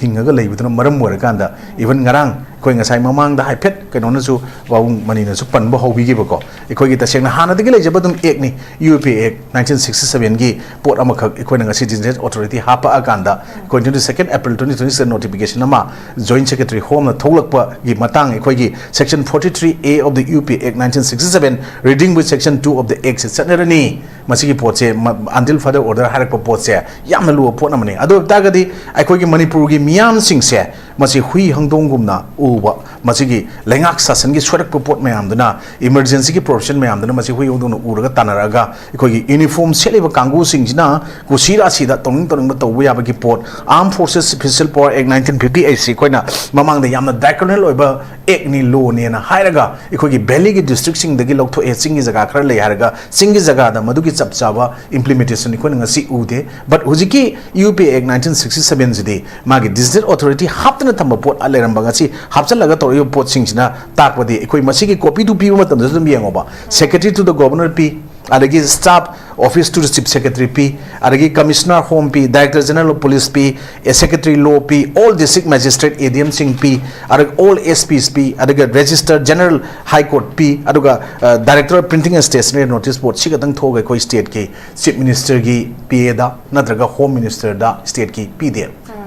ꯍꯤꯡꯉꯒ ꯂꯩꯕꯗꯨꯅ ꯃꯔꯝ ꯑꯣꯏꯔꯀꯥꯟꯗ, ꯏꯚꯟ ꯉꯔꯥꯡ ꯑꯩꯈꯣꯏ ꯉꯁꯥꯏ ꯃꯃꯥꯡꯗ ꯍꯥꯏꯐꯦꯠ ꯀꯩꯅꯣꯅꯁꯨ, ꯄꯥꯕꯨꯡ ꯃꯅꯤꯅꯁꯨ ꯄꯟꯕ ꯍꯧꯕꯤꯈꯤꯕꯀꯣ, ꯑꯩꯈꯣꯏꯒꯤ ꯇꯁꯦꯡꯅ ꯍꯥꯟꯅꯗꯒꯤ ꯂꯩꯖꯕ ꯑꯗꯨꯝ ꯑꯦꯛꯅꯤ, ꯌꯨ ꯑꯦ ꯄꯤ ꯑꯦ ꯑꯦꯛ ꯅꯥꯏꯟꯇꯤꯟ ꯁꯤꯛꯁꯇꯤ ꯁꯚꯦꯟꯒꯤ ꯄꯣꯠ ꯑꯃꯈꯛ ꯑꯩꯈꯣꯏꯅ ꯉꯁꯤ ꯗꯤꯖꯤꯅꯦꯁ ꯑꯣꯊꯣꯔꯤꯇꯤ ꯍꯥꯞꯄꯛꯑꯀꯥꯟꯗ, ꯑꯩꯈꯣꯏ ꯇ꯭ꯋꯦꯟꯇꯤ ꯁꯦꯀꯦꯟ ꯑꯦꯄ꯭ꯔꯤꯜ ꯇ꯭ꯋꯦꯟꯇꯤ ꯇ꯭ꯋꯦꯟꯇꯤ ꯁꯤꯛꯁꯇ ꯅꯣꯇꯤꯐꯤꯀꯦꯁꯟ ꯑꯃ ꯖꯣꯏꯟ ꯁꯦꯀ꯭ꯔꯦꯇꯔꯤ ꯍꯣꯝꯅ ꯊꯣꯛꯂꯛꯄꯒꯤ ꯃꯇꯥꯡ, ꯑꯩꯈꯣꯏꯒꯤ section forty three A of the U P Act nineteen sixty seven, reading with section two of the Act ꯁꯦ ꯆꯠꯅꯔꯅꯤ꯫ ꯃꯁꯤꯒꯤ ꯄꯣꯠꯁꯦ, until further order ꯍꯥꯏꯔꯛꯄ ꯄꯣꯠꯁꯦ ꯌꯥꯝꯅ ꯂꯨꯕ ꯄꯣꯠ ꯑꯃꯅꯤ꯫ ꯑꯗꯨ ꯑꯣꯏꯕ ꯇꯥꯔꯒꯗꯤ ꯑꯩꯈꯣꯏꯒꯤ ꯃꯅꯤꯄꯨꯔꯒꯤ ꯃꯤꯌꯥꯝꯁꯤꯡꯁꯦ ꯃꯁꯤ ꯍꯨꯏ ꯍꯪꯗꯣꯡꯒꯨꯝꯅ ꯎꯕ, ꯃꯁꯤꯒꯤ ꯂꯩꯉꯥꯛ ꯁꯥꯁꯟꯒꯤ ꯁꯣꯏꯔꯛꯄ ꯄꯣꯠ ꯃꯌꯥꯝꯗꯨꯅ, ꯏꯃꯔꯖꯦꯟꯁꯤꯒꯤ ꯄ꯭ꯔꯣꯐꯦꯁꯟ ꯃꯌꯥꯝꯗꯨꯅ ꯃꯁꯤ ꯍꯨꯏ ꯍꯪꯗꯣꯡꯅ ꯎꯔꯒ ꯇꯥꯟꯅꯔꯛꯑꯒ, ꯑꯩꯈꯣꯏꯒꯤ ꯌꯨꯅꯤꯐꯣꯔꯝ ꯁꯦꯠꯂꯤꯕ ꯀꯥꯡꯕꯨꯁꯤꯡꯁꯤꯅ ꯀꯨꯁꯤ ꯔꯥꯁꯤꯗ ꯇꯧꯅꯤꯡ ꯇꯧꯅꯤꯡꯕ ꯇꯧꯕ ꯌꯥꯕꯒꯤ ꯄꯣꯠ, Armed Forces Special Power Act nineteen fifty eight ꯁꯤ ꯑꯩꯈꯣꯏꯅ ꯃꯃꯥꯡꯗ ꯌꯥꯝꯅ ꯗ꯭ꯔꯦꯀꯣꯅꯤꯌꯟ ꯑꯣꯏꯕ ꯑꯦꯛꯅꯤ, ꯂꯣꯅꯦꯅ ꯍꯥꯏꯔꯒ ꯑꯩꯈꯣꯏꯒꯤ ꯚꯦꯂꯤꯒꯤ ꯗꯤꯁꯇ꯭ꯔꯤꯛꯁꯤꯡꯗꯒꯤ ꯂꯧꯊꯣꯛꯑꯦ, ꯆꯤꯡꯒꯤ ꯖꯒꯥ ꯈꯔ ꯂꯩ ꯍꯥꯏꯔꯒ ꯆꯤꯡꯒꯤ ꯖꯒꯥꯗ ꯃꯗꯨꯒꯤ ꯆꯞ ꯆꯥꯕ ꯏꯝꯄ꯭ꯂꯤꯃꯦꯟꯇꯦꯁꯟ ꯑꯩꯈꯣꯏꯅ ꯉꯁꯤ ꯎꯗꯦ꯫ But ꯍꯧꯖꯤꯛꯀꯤ U P Act nineteen sixty seven ꯁꯤꯗꯤ ꯃꯥꯒꯤ ꯗꯤꯖꯤꯅꯦꯁ ꯑꯣꯊꯣꯔꯤꯇꯤ ꯍꯥꯞꯇꯅ ꯊꯝꯕ ꯄꯣꯠ ꯂꯩꯔꯝꯕ, ꯉꯁꯤ ꯍꯥꯞꯆꯤꯜꯂꯒ ꯇꯧꯔꯛꯏꯕ ꯄꯣꯠꯁꯤꯡꯁꯤꯅ ꯇꯥꯛꯄꯗꯤ, ꯑꯩꯈꯣꯏ ꯃꯁꯤꯒꯤ ꯀꯣꯄꯤꯗꯨ ꯄꯤꯕ ꯃꯇꯝꯗꯁꯨ ꯑꯗꯨꯝ ꯌꯦꯡꯉꯣꯕ, Secretary to the Governor ꯄꯤ, ꯑꯗꯒꯤ staff office to the Chief Secretary ꯄꯤ, ꯑꯗꯒꯤ Commissioner Home P, Director General of Police P, A, Secretary Law P, all district magistrate, A D M ꯁꯤꯡ ꯄꯤ, ꯑꯗꯨꯒ all S Ps ꯄꯤ, ꯑꯗꯨꯒ Registrar General High Court ꯄꯤ, ꯑꯗꯨꯒ, ꯑ, Director of Printing and Stationery Notice Board, ꯁꯤ ꯈꯛꯇꯪ ꯊꯣꯛꯑꯒ ꯑꯩꯈꯣꯏ ꯁ꯭ꯇꯦꯠꯀꯤ ꯆꯤꯐ ꯃꯤꯅꯤꯁꯇꯔꯒꯤ ꯄꯤ ꯑꯦꯗ ꯅꯠꯇ꯭ꯔꯒ ꯍꯣꯝ ꯃꯤꯅꯤꯁꯇꯔꯗ ꯁ꯭ꯇꯦꯠꯀꯤ ꯄꯤꯗꯦ꯫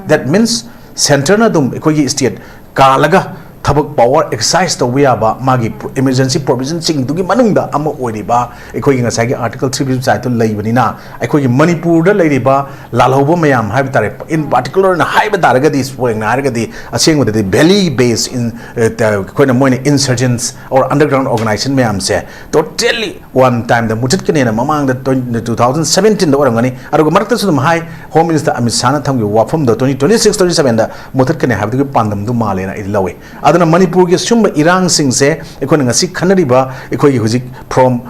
That means centreꯅ ꯑꯗꯨꯝ ꯑꯩꯈꯣꯏꯒꯤ ꯁ꯭ꯇꯦꯠ ꯀꯥꯜꯂꯒ ꯊꯕꯛ ꯄꯥꯋꯔ ꯑꯦꯛꯁꯔꯁꯥꯏꯁ ꯇꯧꯕ ꯌꯥꯕ ꯃꯥꯒꯤ ꯏꯃꯔꯖꯦꯟꯁꯤ ꯄ꯭ꯔꯣꯚꯤꯖꯟꯁꯤꯡꯗꯨꯒꯤ ꯃꯅꯨꯡꯗ ꯑꯃ ꯑꯣꯏꯔꯤꯕ ꯑꯩꯈꯣꯏꯒꯤ ꯉꯁꯥꯏꯒꯤ ꯑꯥꯔꯇꯤꯀꯜ ꯊ꯭ꯔꯤ ꯐꯤꯐꯇꯤ ꯐꯥꯏꯚꯇꯣ ꯂꯩꯕꯅꯤꯅ, ꯑꯩꯈꯣꯏꯒꯤ ꯃꯅꯤꯄꯨꯔꯗ ꯂꯩꯔꯤꯕ ꯂꯥꯜꯍꯧꯕ ꯃꯌꯥꯝ ꯍꯥꯏꯕ ꯇꯥꯔꯦ, in particular ꯑꯣꯏꯅ ꯍꯥꯏꯕ ꯇꯥꯔꯒꯗꯤ, ꯁꯦꯡꯅ ꯍꯥꯏꯔꯒꯗꯤ, ꯑꯁꯦꯡꯕꯗꯗꯤ valley based in, ꯑ, ꯇ-, ꯑꯩꯈꯣꯏꯅ, ꯃꯣꯏꯅ insurgents or underground organization ꯃꯌꯥꯝꯁꯦ totally one timeꯗ ꯃꯨꯊꯠꯀꯅꯦꯅ ꯃꯃꯥꯡꯗ twenty, two thousand seventeenꯗ ꯑꯣꯏꯔꯝꯒꯅꯤ, ꯑꯗꯨꯒ ꯃꯔꯛꯇꯁꯨ ꯑꯗꯨꯝ ꯍꯥꯏ, ꯍꯣꯝ ꯃꯤꯅꯤꯁꯇꯔ ꯑꯃꯤꯠ ꯁꯥꯍꯅ ꯊꯝꯈꯤꯕ ꯋꯥꯐꯝꯗꯣ twenty twenty six, twenty sevenꯗ ꯃꯨꯊꯠꯀꯅꯤ ꯍꯥꯏꯕꯗꯨꯒꯤ ꯄꯥꯟꯗꯝꯗꯨ ꯃꯥꯜꯂꯦꯅ ꯑꯩꯗꯤ ꯂꯧꯏ꯫ ꯑꯗꯨꯅ ꯃꯅꯤꯄꯨꯔꯒꯤ ꯁꯨꯝꯕ ꯏꯔꯥꯡꯁꯤꯡꯁꯦ ꯑꯩꯈꯣꯏꯅ ꯉꯁꯤ ꯈꯟꯅꯔꯤꯕ ꯑꯩꯈꯣꯏꯒꯤ ꯍꯧꯖꯤꯛ from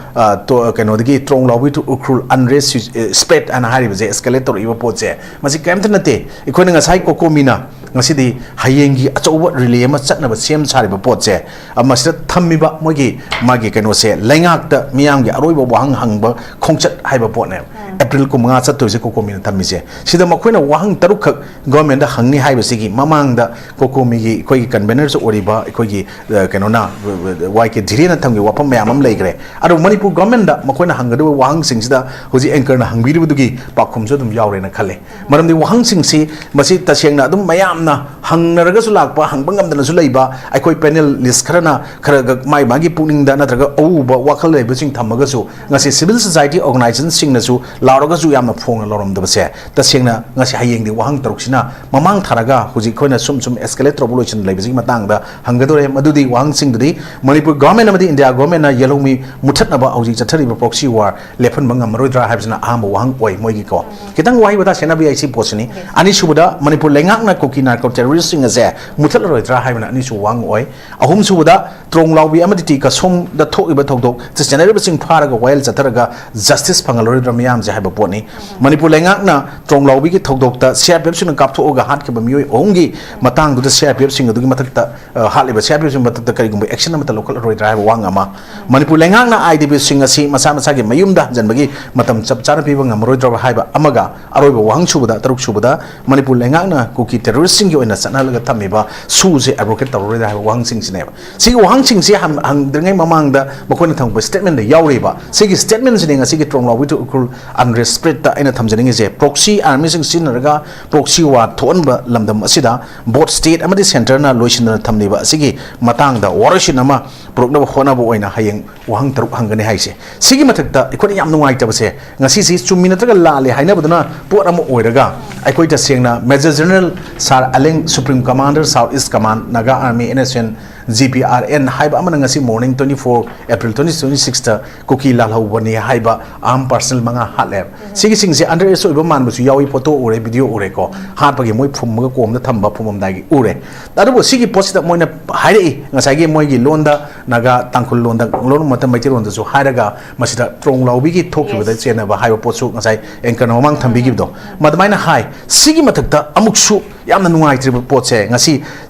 ꯀꯩꯅꯣꯗꯒꯤ ꯇ꯭ꯔꯣꯡꯂꯥꯎꯕꯤ to ꯎꯈ꯭ꯔꯨꯜ unrest spread ꯍꯥꯏꯅ ꯍꯥꯏꯔꯤꯕꯁꯦ, escalate ꯇꯧꯔꯛꯏꯕ ꯄꯣꯠꯁꯦ, ꯃꯁꯤ ꯀꯔꯤꯝꯇ ꯅꯠꯇꯦ꯫ ꯑꯩꯈꯣꯏꯅ ꯉꯁꯥꯏ ꯀꯣꯀꯣꯃꯤꯅ ꯉꯁꯤꯗꯤ ꯍꯌꯦꯡꯒꯤ ꯑꯆꯧꯕ rally ꯑꯃ ꯆꯠꯅꯕ ꯁꯦꯝ ꯁꯥꯔꯤꯕ ꯄꯣꯠꯁꯦ, ꯃꯁꯤꯗ ꯊꯝꯃꯤꯕ ꯃꯣꯏꯒꯤ ꯃꯥꯒꯤ ꯀꯩꯅꯣꯁꯦ, ꯂꯩꯉꯥꯛꯇ ꯃꯤꯌꯥꯝꯒꯤ ꯑꯔꯣꯏꯕ ꯋꯥꯍꯪ ꯍꯪꯕ ꯈꯣꯡꯆꯠ ꯍꯥꯏꯕ ꯄꯣꯠꯅꯦꯕ꯫ ꯑꯦꯄ꯭ꯔꯤꯜ ꯀꯨꯟꯃꯉꯥ ꯆꯠꯇꯣꯏꯁꯦ ꯀꯣꯀꯣꯃꯤꯅ ꯊꯝꯃꯤꯁꯦ꯫ ꯁꯤꯗ ꯃꯈꯣꯏꯅ ꯋꯥꯍꯪ ꯇꯔꯨꯛꯈꯛ ꯒꯣꯔꯃꯦꯟꯗ ꯍꯪꯅꯤ ꯍꯥꯏꯕꯁꯤꯒꯤ ꯃꯃꯥꯡꯗ ꯀꯣꯀꯣꯃꯤꯒꯤ ꯑꯩꯈꯣꯏꯒꯤ convenerꯁꯨ ꯑꯣꯏꯔꯤꯕ ꯑꯩꯈꯣꯏꯒꯤ ꯀꯩꯅꯣꯅ, ꯋꯥꯏ ꯀꯦ ꯙꯤꯔꯦꯟꯅ ꯊꯝꯈꯤꯕ ꯋꯥꯐꯝ ꯃꯌꯥꯝ ꯑꯃ ꯂꯩꯈ꯭ꯔꯦ꯫ ꯑꯗꯨ ꯃꯅꯤꯄꯨꯔ ꯒꯣꯔꯃꯦꯟꯗ ꯃꯈꯣꯏꯅ ꯍꯪꯒꯗꯕ ꯋꯥꯍꯪꯁꯤꯡꯁꯤꯗ ꯍꯧꯖꯤꯛ anchorꯅ ꯍꯪꯕꯤꯔꯤꯕꯗꯨꯒꯤ ꯄꯥꯎꯈꯨꯝꯁꯨ ꯑꯗꯨꯝ ꯌꯥꯎꯔꯦꯅ ꯈꯜꯂꯦ꯫ ꯃꯔꯝꯗꯤ ꯋꯥꯍꯪꯁꯤꯡꯁꯤ ꯃꯁꯤ ꯇꯁꯦꯡꯅ ꯑꯗꯨꯝ ꯃꯌꯥꯝꯅ ꯍꯪꯅꯔꯒꯁꯨ ꯂꯥꯛꯄ, ꯍꯪꯕ ꯉꯝꯗꯅꯁꯨ ꯂꯩꯕ, ꯑꯩꯈꯣꯏ panelist ꯈꯔꯅ ꯈꯔ ꯈꯛ ꯃꯥꯒꯤ ꯃꯥꯒꯤ ꯄꯨꯛꯅꯤꯡꯗ ꯅꯠꯇ꯭ꯔꯒ ꯑꯎꯕ ꯋꯥꯈꯜ ꯂꯩꯕꯁꯤꯡ ꯊꯝꯃꯒꯁꯨ, ꯉꯁꯤ civil society organisationꯁꯤꯡꯅꯁꯨ ꯂꯥꯎꯔꯒꯁꯨ ꯌꯥꯝꯅ ꯐꯣꯡꯅ ꯂꯥꯎꯔꯝꯗꯕꯁꯦ, ꯇꯁꯦꯡꯅ ꯉꯁꯤ ꯍꯌꯦꯡꯗꯤ ꯋꯥꯍꯪ ꯇꯔꯨꯛꯁꯤꯅ ꯃꯃꯥꯡ ꯊꯥꯔꯒ ꯍꯧꯖꯤꯛ ꯑꯩꯈꯣꯏꯅ ꯁꯨꯝ ꯁꯨꯝ escalate ꯇꯧꯕ ꯂꯣꯏꯁꯤꯟ ꯂꯩꯕꯁꯤꯒꯤ ꯃꯇꯥꯡꯗ ꯍꯪꯒꯗꯧꯔꯦ꯫ ꯃꯗꯨꯗꯤ ꯋꯥꯍꯪꯁꯤꯡꯗꯨꯗꯤ ꯃꯅꯤꯄꯨꯔ ꯒꯣꯔꯃꯦꯟ ꯑꯃꯗꯤ ꯏꯟꯗꯤꯌꯥ ꯒꯣꯔꯃꯦꯟꯅ ꯌꯦꯜꯍꯧꯃꯤ ꯃꯨꯊꯠꯅꯕ ꯍꯧꯖꯤꯛ ꯆꯠꯊꯔꯤꯕ proxy war ꯂꯦꯞꯍꯟꯕ ꯉꯝꯃꯔꯣꯏꯗ꯭ꯔꯥ ꯍꯥꯏꯕꯁꯤꯅ ꯑꯍꯥꯟꯕ ꯋꯥꯍꯪ ꯑꯣꯏ ꯃꯣꯏꯒꯤꯀꯣ꯫ ꯈꯤꯇꯪ ꯋꯥꯍꯩ ꯋꯥꯇꯥ ꯁꯦꯟꯅꯕ ꯌꯥꯏ ꯁꯤ ꯄꯣꯠꯁꯤꯅꯤ꯫ ꯑꯅꯤꯁꯨꯕꯗ, ꯃꯅꯤꯄꯨꯔ ꯂꯩꯉꯥꯛꯅ ꯀꯨꯀꯤ narco terroristꯁꯤꯡ ꯑꯁꯦ ꯃꯨꯊꯠꯂꯔꯣꯏꯗ꯭ꯔꯥ ꯍꯥꯏꯕꯅ ꯑꯅꯤꯁꯨꯕ ꯋꯥꯍꯪ ꯑꯣꯏ꯫ ꯑꯍꯨꯝꯁꯨꯕꯗ, ꯇ꯭ꯔꯣꯡꯂꯥꯎꯕꯤ ꯑꯃꯗꯤ ꯇꯤ ꯀꯁꯣꯝꯗ ꯊꯣꯛꯏꯕ ꯊꯧꯗꯣꯛ ꯆꯤꯠꯁꯟꯅꯔꯤꯕꯁꯤꯡ ꯐꯥꯔꯒ ꯋꯥꯌꯦꯜ ꯆꯠꯊꯔꯒ justice ꯐꯪꯍꯜꯂꯔꯣꯏꯗ꯭ꯔꯥ ꯃꯤꯌꯥꯝꯁꯦ ꯍꯥꯏꯕ ꯄꯣꯠꯅꯤ꯫ ꯃꯅꯤꯄꯨꯔ ꯂꯩꯉꯥꯛꯅ ꯇ꯭ꯔꯣꯡꯂꯥꯎꯕꯤꯒꯤ ꯊꯧꯗꯣꯛꯇ C R P Fꯁꯤꯡꯅ ꯀꯥꯞꯊꯣꯛꯑꯒ ꯍꯥꯠꯈꯤꯕ ꯃꯤꯑꯣꯏ ꯑꯍꯨꯝꯒꯤ ꯃꯇꯥꯡꯗꯨꯗ C R P Fꯁꯤꯡ ꯑꯗꯨꯒꯤ ꯃꯊꯛꯇ, ꯑ, ꯍꯥꯠꯂꯤꯕ C R P Fꯁꯤꯡ ꯃꯊꯛꯇ ꯀꯔꯤꯒꯨꯝꯕ action ꯑꯃꯠꯇ ꯂꯧꯈꯠꯂꯔꯣꯏꯗ꯭ꯔꯥ ꯍꯥꯏꯕ ꯋꯥꯍꯪ ꯑꯃ꯫ ꯃꯅꯤꯄꯨꯔ ꯂꯩꯉꯥꯛꯅ I D Pꯁꯤꯡ ꯑꯁꯤ ꯃꯁꯥ ꯃꯁꯥꯒꯤ ꯃꯌꯨꯝꯗ ꯍꯟꯖꯤꯟꯕꯒꯤ ꯃꯇꯝ ꯆꯞ ꯆꯥꯅ ꯄꯤꯕ ꯉꯝꯃꯔꯣꯏꯗ꯭ꯔꯕ ꯍꯥꯏꯕ ꯑꯃꯒ, ꯑꯔꯣꯏꯕ ꯋꯥꯍꯪ ꯁꯨꯕꯗ, ꯇꯔꯨꯛ ꯁꯨꯕꯗ, ꯃꯅꯤꯄꯨꯔ ꯂꯩꯉꯥꯛꯅ ꯀꯨꯀꯤ terroristꯁꯤꯡꯒꯤ ꯑꯣꯏꯅ ꯆꯠꯅꯍꯜꯂꯒ ꯊꯝꯃꯤꯕ ꯁꯨꯁꯦ abrogate ꯇꯧꯔꯔꯣꯏꯗ꯭ꯔꯥ ꯍꯥꯏꯕ ꯋꯥꯍꯪꯁꯤꯡꯁꯤꯅꯦꯕ꯫ ꯁꯤꯒꯤ ꯋꯥꯍꯪꯁꯤꯡꯁꯤ ꯍꯪ-, ꯍꯪꯗ꯭ꯔꯤꯉꯩ ꯃꯃꯥꯡꯗ ꯃꯈꯣꯏꯅ ꯊꯝꯃꯛꯄ statementꯗ ꯌꯥꯎꯔꯤꯕ ꯁꯤꯒꯤ statementꯁꯤꯅꯦ ꯉꯁꯤꯒꯤ ꯇ꯭ꯔꯣꯡꯂꯥꯎꯕꯤ to ꯎꯈ꯭ꯔꯨꯜ unrest spreadꯇ ꯑꯩꯅ ꯊꯝꯖꯅꯤꯡꯉꯤꯁꯦ꯫ Proxy armyꯁꯤꯡ ꯁꯤꯖꯤꯟꯅꯔꯒ proxy war ꯊꯣꯛꯍꯟꯕ ꯂꯝꯗꯝ ꯑꯁꯤꯗ both state ꯑꯃꯗꯤ centreꯅ ꯂꯣꯏꯁꯤꯟꯗꯅ ꯊꯝꯂꯤꯕ ꯑꯁꯤꯒꯤ ꯃꯇꯥꯡꯗ ꯋꯥꯔꯣꯏꯁꯤꯟ ꯑꯃ ꯄꯨꯔꯛꯅꯕ ꯍꯣꯠꯅꯕ ꯑꯣꯏꯅ ꯍꯌꯦꯡ ꯋꯥꯍꯪ ꯇꯔꯨꯛ ꯍꯪꯒꯅꯤ ꯍꯥꯏꯁꯦ꯫ ꯁꯤꯒꯤ ꯃꯊꯛꯇ ꯑꯩꯈꯣꯏꯅ ꯌꯥꯝ ꯅꯨꯡꯉꯥꯏꯇꯕꯁꯦ, ꯉꯁꯤꯁꯤ ꯆꯨꯝꯃꯤ ꯅꯠꯇ꯭ꯔꯒ ꯂꯥꯜꯂꯤ ꯍꯥꯏꯅꯕꯗꯨꯅ ꯄꯣꯠ ꯑꯃ ꯑꯣꯏꯔꯒ, ꯑꯩꯈꯣꯏ ꯇꯁꯦꯡꯅ Major General Sir ꯑꯂꯦꯡ, Supreme Commander South East Command Naga Army N S C N G P R N ꯍꯥꯏꯕ ꯑꯃꯅ ꯉꯁꯤ morning twenty four April twenty twenty sixꯇ ꯀꯨꯀꯤ ꯂꯥꯜꯍꯧꯕꯅꯤ ꯍꯥꯏꯕ armed personnel ꯃꯉꯥ ꯍꯥꯠꯂꯦ꯫ ꯁꯤꯒꯤꯁꯤꯡꯁꯦ under age ꯑꯣꯏꯕ ꯃꯥꯟꯕꯁꯨ ꯌꯥꯎꯏ, ꯐꯣꯇꯣ ꯎꯔꯦ, ꯚꯤꯗꯤꯑꯣ ꯎꯔꯦꯀꯣ, ꯍꯥꯠꯄꯒꯤ ꯃꯣꯏ ꯐꯨꯝꯃꯒ ꯀꯣꯝꯗ ꯊꯝꯕ ꯐꯨꯝꯃꯝꯗꯥꯏꯒꯤ ꯎꯔꯦ꯫ ꯑꯗꯨꯕꯨ ꯁꯤꯒꯤ ꯄꯣꯠꯁꯤꯗ ꯃꯣꯏꯅ ꯍꯥꯏꯔꯛꯏ, ꯉꯁꯥꯏꯒꯤ ꯃꯣꯏꯒꯤ ꯂꯣꯟꯗ ꯅꯥꯒꯥ, ꯇꯥꯡꯈꯨꯜ ꯂꯣꯟꯗ, ꯂꯣꯟ ꯃꯇꯝ ꯃꯩꯇꯩꯂꯣꯟꯗꯁꯨ ꯍꯥꯏꯔꯒ ꯃꯁꯤꯗ ꯇ꯭ꯔꯣꯡ ꯂꯥꯎꯕꯤꯒꯤ ꯊꯣꯛꯈꯤꯕꯗ ꯆꯦꯟꯅꯕ ꯍꯥꯏꯕ ꯄꯣꯠꯁꯨ ꯉꯁꯥꯏ anchorꯅ ꯃꯃꯥꯡ ꯊꯝꯕꯤꯈꯤꯕꯗꯣ, ꯃꯗꯨꯃꯥꯏꯅ ꯍꯥꯏ꯫ ꯁꯤꯒꯤ ꯃꯊꯛꯇ ꯑꯃꯨꯛꯁꯨ ꯌꯥꯝꯅ ꯅꯨꯡꯉꯥꯏꯇ꯭ꯔꯤꯕ ꯄꯣꯠꯁꯦ, ꯉꯁꯤ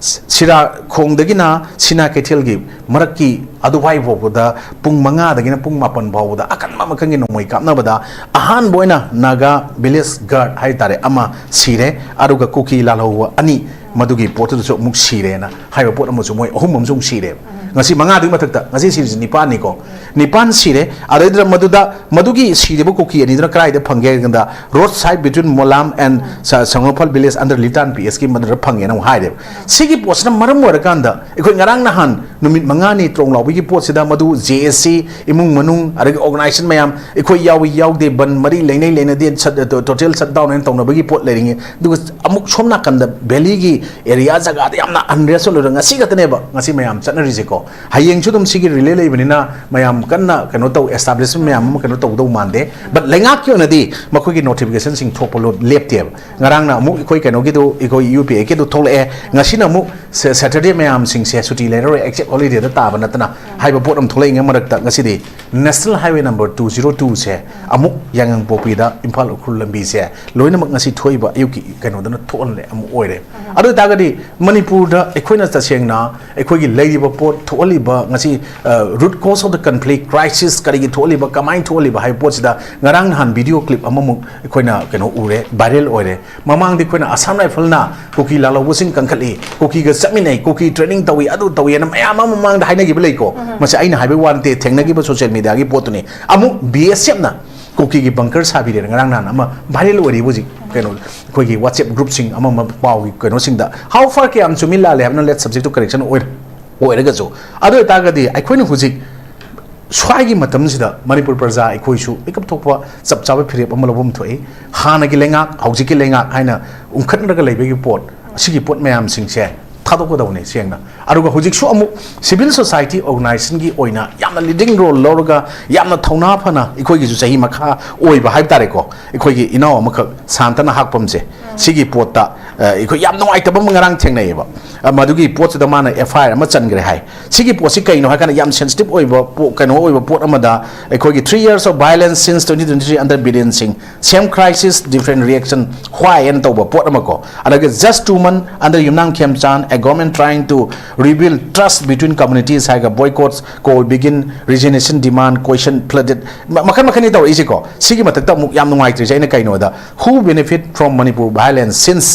ꯁꯤꯔꯥꯈꯣꯡꯗꯒꯤꯅ ꯁꯤꯅꯥ ꯀꯩꯊꯦꯜꯒꯤ ꯃꯔꯛꯀꯤ ꯑꯗꯨꯋꯥꯏ ꯐꯥꯎꯕꯗ ꯄꯨꯡ ꯃꯉꯥꯗꯒꯤꯅ ꯄꯨꯡ ꯃꯥꯄꯟ ꯐꯥꯎꯕꯗ ꯑꯀꯟꯕ ꯃꯈꯜꯒꯤ ꯅꯣꯡꯃꯩ ꯀꯥꯞꯅꯕꯗ ꯑꯍꯥꯟꯕ ꯑꯣꯏꯅ ꯅꯥꯒꯥ village guard ꯍꯥꯏ ꯇꯥꯔꯦ ꯑꯃ ꯁꯤꯔꯦ, ꯑꯗꯨꯒ ꯀꯨꯀꯤ ꯂꯥꯜꯍꯧꯕ ꯑꯅꯤ, ꯃꯗꯨꯒꯤ ꯄꯣꯠꯇꯨꯗꯁꯨ ꯑꯃꯨꯛ ꯁꯤꯔꯦꯅ ꯍꯥꯏꯕ ꯄꯣꯠ ꯑꯃꯁꯨ, ꯃꯣꯏ ꯑꯍꯨꯝ ꯑꯃꯁꯨ ꯑꯃꯨꯛ ꯁꯤꯔꯦ꯫ ꯉꯁꯤ ꯃꯉꯥꯗꯨꯒꯤ ꯃꯊꯛꯇ ꯉꯁꯤ ꯁꯤꯔꯤꯁꯤ ꯅꯤꯄꯥꯟꯅꯤꯀꯣ, ꯅꯤꯄꯥꯟ ꯁꯤꯔꯦ꯫ ꯑꯗꯩꯗꯨꯗ ꯃꯗꯨꯗ ꯃꯗꯨꯒꯤ ꯁꯤꯔꯤꯕ ꯀꯨꯀꯤ ꯑꯅꯤꯗꯨꯅ ꯀꯗꯥꯏꯗ ꯐꯪꯒꯦ ꯍꯥꯏ ꯀꯥꯟꯗ, road side between Molam and ꯁ-, ꯁꯪꯒꯣꯐꯜ village under Litan P S ꯀꯤ ꯃꯗꯨꯗ ꯐꯪꯉꯦꯅ ꯑꯃꯨꯛ ꯍꯥꯏꯔꯦꯕ꯫ ꯁꯤꯒꯤ ꯄꯣꯠꯁꯤꯅ ꯃꯔꯝ ꯑꯣꯏꯔꯀꯥꯟꯗ ꯑꯩꯈꯣꯏ ꯉꯔꯥꯡ ꯅꯍꯥꯟ ꯅꯨꯃꯤꯠ ꯃꯉꯥꯅꯤ ꯇ꯭ꯔꯣꯡ ꯂꯥꯎꯕꯒꯤ ꯄꯣꯠꯁꯤꯗ ꯃꯗꯨ J A C ꯏꯃꯨꯡ ꯃꯅꯨꯡ ꯑꯗꯒꯤ organization ꯃꯌꯥꯝ, ꯑꯩꯈꯣꯏ ꯌꯥꯎꯏ ꯌꯥꯎꯗꯦ, ꯕꯟ ꯃꯔꯤ ꯂꯩꯅꯩ ꯂꯩꯅꯗꯦ, ꯁꯠ-, ꯇꯣ-, total shutdown ꯍꯥꯏꯅ ꯇꯧꯅꯕꯒꯤ ꯄꯣꯠ ꯂꯩꯔꯤꯉꯩ, ꯑꯗꯨꯒ ꯑꯃꯨꯛ ꯁꯣꯝ ꯅꯥꯀꯟꯗ valleyꯒꯤ area ꯖꯒꯥꯗ ꯌꯥꯝꯅ unrest ꯑꯣꯏꯔꯒ ꯉꯁꯤ ꯈꯛꯇꯅꯦꯕ ꯉꯁꯤ ꯃꯌꯥꯝ ꯆꯠꯅꯔꯤꯁꯦꯀꯣ꯫ ꯍꯌꯦꯡꯁꯨ ꯑꯗꯨꯝ ꯁꯤꯒꯤ relay ꯂꯩꯕꯅꯤꯅ ꯃꯌꯥꯝ ꯀꯟꯅ ꯀꯩꯅꯣ ꯇꯧ, establishment ꯃꯌꯥꯝ ꯑꯃ ꯀꯩꯅꯣ ꯇꯧꯗꯧ ꯃꯥꯟꯗꯦ꯫ But ꯂꯩꯉꯥꯛꯀꯤ ꯑꯣꯏꯅꯗꯤ ꯃꯈꯣꯏꯒꯤ notificationꯁꯤꯡ ꯊꯣꯛꯄ ꯂꯣ-, ꯂꯦꯞꯇꯦꯕ꯫ ꯉꯔꯥꯡꯅ ꯑꯃꯨꯛ ꯑꯩꯈꯣꯏ ꯀꯩꯅꯣꯒꯤꯗꯨ, ꯑꯩꯈꯣꯏ U P Aꯀꯤꯗꯨ ꯊꯣꯛꯂꯛꯑꯦ, ꯉꯁꯤꯅ ꯑꯃꯨꯛ ꯁꯦ-, Saturday ꯃꯌꯥꯝꯁꯤꯡꯁꯦ ꯁꯨꯇꯤ ꯂꯩꯔꯔꯣꯏ, except holidayꯗ ꯇꯥꯕ ꯅꯠꯇꯅ ꯍꯥꯏꯕ ꯄꯣꯠ ꯑꯃ ꯊꯣꯛꯂꯛꯏꯉꯩ ꯃꯔꯛꯇ ꯉꯁꯤꯗꯤ National Highway number two zero twoꯁꯦ ꯑꯃꯨꯛ ꯌꯥꯏꯉꯪꯄꯣꯛꯄꯤꯗ ꯏꯝꯐꯥꯜ ꯎꯈ꯭ꯔꯨꯜ ꯂꯝꯕꯤꯁꯦ ꯂꯣꯏꯅꯃꯛ ꯉꯁꯤ ꯊꯣꯛꯏꯕ ꯑꯌꯨꯛꯀꯤ ꯀꯩꯅꯣꯗꯅ ꯊꯣꯛꯍꯜꯂꯦ ꯑꯃꯨꯛ ꯑꯣꯏꯔꯦ꯫ ꯑꯗꯨ ꯑꯣꯏꯇꯥꯔꯒꯗꯤ ꯃꯅꯤꯄꯨꯔꯗ ꯑꯩꯈꯣꯏꯅ ꯇꯁꯦꯡꯅ ꯑꯩꯈꯣꯏꯒꯤ ꯂꯩꯔꯤꯕ ꯄꯣꯠ ꯊꯣꯛꯍꯜꯂꯤꯕ ꯉꯁꯤ, ꯑ, root cause of the conflict, crisis ꯀꯔꯤꯒꯤ ꯊꯣꯛꯍꯜꯂꯤꯕ, ꯀꯃꯥꯏꯅ ꯊꯣꯛꯍꯜꯂꯤꯕ ꯍꯥꯏꯕ ꯄꯣꯠꯁꯤꯗ ꯉꯔꯥꯡ ꯅꯍꯥꯟ video clip ꯑꯃꯃꯨꯛ ꯑꯩꯈꯣꯏꯅ ꯀꯩꯅꯣ ꯎꯔꯦ, viral ꯑꯣꯏꯔꯦ꯫ ꯃꯃꯥꯡꯗ ꯑꯩꯈꯣꯏꯅ Assam Riflesꯅ ꯀꯨꯀꯤ ꯂꯥꯜꯍꯧꯕꯁꯤꯡ ꯀꯟꯈꯠꯂꯤ, ꯀꯨꯀꯤꯒ ꯆꯠꯃꯤꯟꯅꯩ, ꯀꯨꯀꯤ training ꯇꯧꯏ, ꯑꯗꯨ ꯇꯧꯏ ꯍꯥꯏꯅ ꯃꯌꯥꯝ ꯑꯃ ꯃꯃꯥꯡꯗ ꯍꯥꯏꯅꯈꯤꯕ ꯂꯩꯀꯣ꯫ ꯃꯁꯤ ꯑꯩꯅ ꯍꯥꯏꯕꯒꯤ ꯋꯥ ꯅꯠꯇꯦ, ꯊꯦꯡꯅꯈꯤꯕ social mediaꯒꯤ ꯄꯣꯠꯇꯨꯅꯤ꯫ ꯑꯃꯨꯛ B S Fꯅ ꯀꯨꯀꯤꯒꯤ bunker ꯁꯥꯕꯤꯔꯦꯅ ꯉꯔꯥꯡ ꯅꯍꯥꯟ ꯑꯃ viral ꯑꯣꯏꯔꯤꯕ ꯍꯧꯖꯤꯛ ꯀꯩꯅꯣ, ꯑꯩꯈꯣꯏꯒꯤ WhatsApp groupꯁꯤꯡ ꯑꯃ ꯑꯃ ꯄꯥꯎꯒꯤ ꯀꯩꯅꯣꯁꯤꯡꯗ꯫ How far ꯀꯌꯥꯝ ꯆꯨꯝꯃꯤ ꯂꯥꯜꯂꯦ ꯍꯥꯏꯕꯅ let subject to correction ꯑꯣꯏꯔ-, ꯑꯣꯏꯔꯒꯁꯨ, ꯑꯗꯨ ꯑꯣꯏꯇꯥꯔꯒꯗꯤ ꯑꯩꯈꯣꯏꯅ ꯍꯧꯖꯤꯛ ꯁ꯭ꯋꯥꯏꯒꯤ ꯃꯇꯝꯁꯤꯗ ꯃꯅꯤꯄꯨꯔ ꯄ꯭ꯔꯖꯥ ꯑꯩꯈꯣꯏꯁꯨ ꯃꯤꯀꯞ ꯊꯣꯛꯄ ꯆꯞ ꯆꯥꯕ ꯐꯤꯔꯦꯞ ꯑꯃ ꯂꯧꯐꯝ ꯊꯣꯛꯏ꯫ ꯍꯥꯟꯅꯒꯤ ꯂꯩꯉꯥꯛ, ꯍꯧꯖꯤꯛꯀꯤ ꯂꯩꯉꯥꯛ ꯍꯥꯏꯅ ꯎꯪꯈꯠꯅꯔꯒ ꯂꯩꯕꯒꯤ ꯄꯣꯠ, ꯑꯁꯤꯒꯤ ꯄꯣꯠ ꯃꯌꯥꯝꯁꯤꯡꯁꯦ ꯊꯥꯗꯣꯛꯀꯗꯧꯕꯅꯤ ꯁꯦꯡꯅ꯫ ꯑꯗꯨꯒ ꯍꯧꯖꯤꯛꯁꯨ ꯑꯃꯨꯛ civil society organizationꯒꯤ ꯑꯣꯏꯅ ꯌꯥꯝꯅ leading role ꯂꯧꯔꯒ, ꯌꯥꯝꯅ ꯊꯧꯅꯥ ꯐꯅ ꯑꯩꯈꯣꯏꯒꯤꯁꯨ ꯆꯍꯤ ꯃꯈꯥ ꯑꯣꯏꯕ ꯍꯥꯏꯕ ꯇꯥꯔꯦꯀꯣ, ꯑꯩꯈꯣꯏꯒꯤ ꯏꯅꯥꯎ ꯑꯃꯈꯛ ꯁꯥꯟꯇꯅ ꯍꯥꯛꯄꯝꯁꯦ, ꯁꯤꯒꯤ ꯄꯣꯠꯇ ꯑ, ꯑꯩꯈꯣꯏ ꯌꯥꯝ ꯅꯨꯡꯉꯥꯏꯇꯕ ꯑꯃ ꯉꯔꯥꯡ ꯊꯦꯡꯅꯩꯌꯦꯕ꯫ ꯑ, ꯃꯗꯨꯒꯤ ꯄꯣꯠꯁꯤꯗ ꯃꯥꯅ F I R ꯑꯃ ꯆꯟꯈ꯭ꯔꯦ ꯍꯥꯏ꯫ ꯁꯤꯒꯤ ꯄꯣꯠꯁꯤ ꯀꯩꯅꯣ ꯍꯥꯏ ꯀꯥꯟꯗ ꯌꯥꯝ sensitive ꯑꯣꯏꯕ ꯄꯣ-, ꯀꯩꯅꯣ ꯑꯣꯏꯕ ꯄꯣꯠ ꯑꯃꯗ ꯑꯩꯈꯣꯏꯒꯤ three years of violence since twenty twenty-three under Biren Singh, same crisis, different reaction, why ꯍꯥꯏꯅ ꯇꯧꯕ ꯄꯣꯠ ꯑꯃ ꯀꯣ꯫ ꯑꯗꯒꯤ just two month under Yumnam Khemchand, a government trying to rebuild trust between communities ꯍꯥꯏꯔꯒ boycotts, call begin, resignation demand, question flooded, ꯃ-, ꯃꯈꯟ ꯃꯈꯟꯅꯤ ꯇꯧꯔꯛꯏꯁꯦꯀꯣ꯫ ꯁꯤꯒꯤ ꯃꯊꯛꯇ ꯑꯃꯨꯛ ꯌꯥꯝ ꯅꯨꯡꯉꯥꯏꯇ꯭ꯔꯤꯁꯦ ꯑꯩꯅ ꯀꯩꯅꯣꯗ, who benefit from Manipur violence since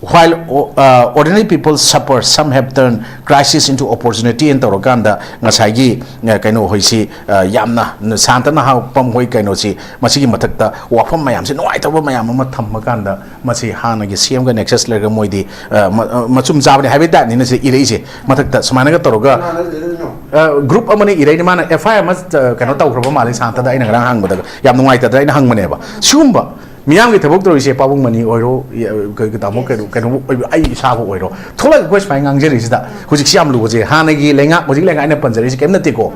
while uh, ordinary people suffer, some have turned crisis into opportunity ꯍꯥꯏꯅ ꯇꯧꯔꯀꯥꯟꯗ ꯉꯁꯥꯏꯒꯤ ꯑ, ꯀꯩꯅꯣ ꯍꯣꯏꯁꯤ, ꯑ, ꯌꯥꯝꯅ ꯁꯥꯟꯇꯅ ꯍꯥꯛꯄꯝ ꯍꯣꯏ ꯀꯩꯅꯣꯁꯤ, ꯃꯁꯤꯒꯤ ꯃꯊꯛꯇ ꯋꯥꯐꯝ ꯃꯌꯥꯝꯁꯤ, ꯅꯨꯡꯉꯥꯏꯇꯕ ꯃꯌꯥꯝ ꯑꯃ ꯊꯝꯃꯀꯥꯟꯗ ꯃꯁꯤ ꯍꯥꯟꯅꯒꯤ C M ꯒ nexus ꯂꯩꯔꯒ ꯃꯣꯏꯗꯤ, ꯑ, ꯃ-, ꯑ, ꯃꯆꯨꯝ ꯆꯥꯕꯅꯤ ꯍꯥꯏꯕꯒꯤ type ꯅꯤꯅ ꯁꯤꯗ ꯏꯔꯛꯏꯁꯦ꯫ ꯃꯊꯛꯇ ꯁꯨꯃꯥꯏꯅꯒ ꯇꯧꯔꯒ, ꯀꯅꯥꯅ ꯏꯔꯛꯏꯅꯣ? ꯑ, group ꯑꯃꯅ ꯏꯔꯛꯏꯅꯦ꯫ ꯃꯥꯅ F I R ꯑꯃ, ꯑ, ꯀꯩꯅꯣ ꯇꯧꯈ꯭ꯔꯕ ꯃꯥꯜꯂꯦ ꯁꯥꯟꯇꯗ, ꯑꯩꯅ ꯉꯔꯥꯡ ꯍꯪꯕꯗ ꯌꯥꯝ ꯅꯨꯡꯉꯥꯏꯇꯗꯅ ꯑꯩꯅ ꯍꯪꯕꯅꯦꯕ꯫ ꯁꯤꯒꯨꯝꯕ ꯃꯤꯌꯥꯝꯒꯤ ꯊꯕꯛ ꯇꯧꯔꯤꯁꯦ, ꯄꯥꯕꯨꯡ ꯃꯅꯤ ꯑꯣꯏꯔꯣ, ꯌ-, ꯀ-, ꯀ-, ꯇꯥꯃꯣ ꯀꯩꯅꯣ, ꯀꯩꯅꯣ ꯑꯣꯏꯕ, ꯑꯩ ꯏꯁꯥꯕꯨ ꯑꯣꯏꯔꯣ, ꯊꯣꯛꯂꯛꯑꯒ ꯑꯩꯈꯣꯏ ꯁꯨꯃꯥꯏꯅ ꯉꯥꯡꯖꯔꯤꯁꯤꯗ ꯍꯧꯖꯤꯛꯁꯤ ꯌꯥꯝ ꯂꯨꯕꯁꯦ, ꯍꯥꯟꯅꯒꯤ ꯂꯩꯉꯥꯛ, ꯍꯧꯖꯤꯛ ꯂꯩꯉꯥꯛ ꯑꯩꯅ ꯄꯟꯖꯔꯤꯁꯦ ꯀꯩꯝ ꯅꯠꯇꯦꯀꯣ꯫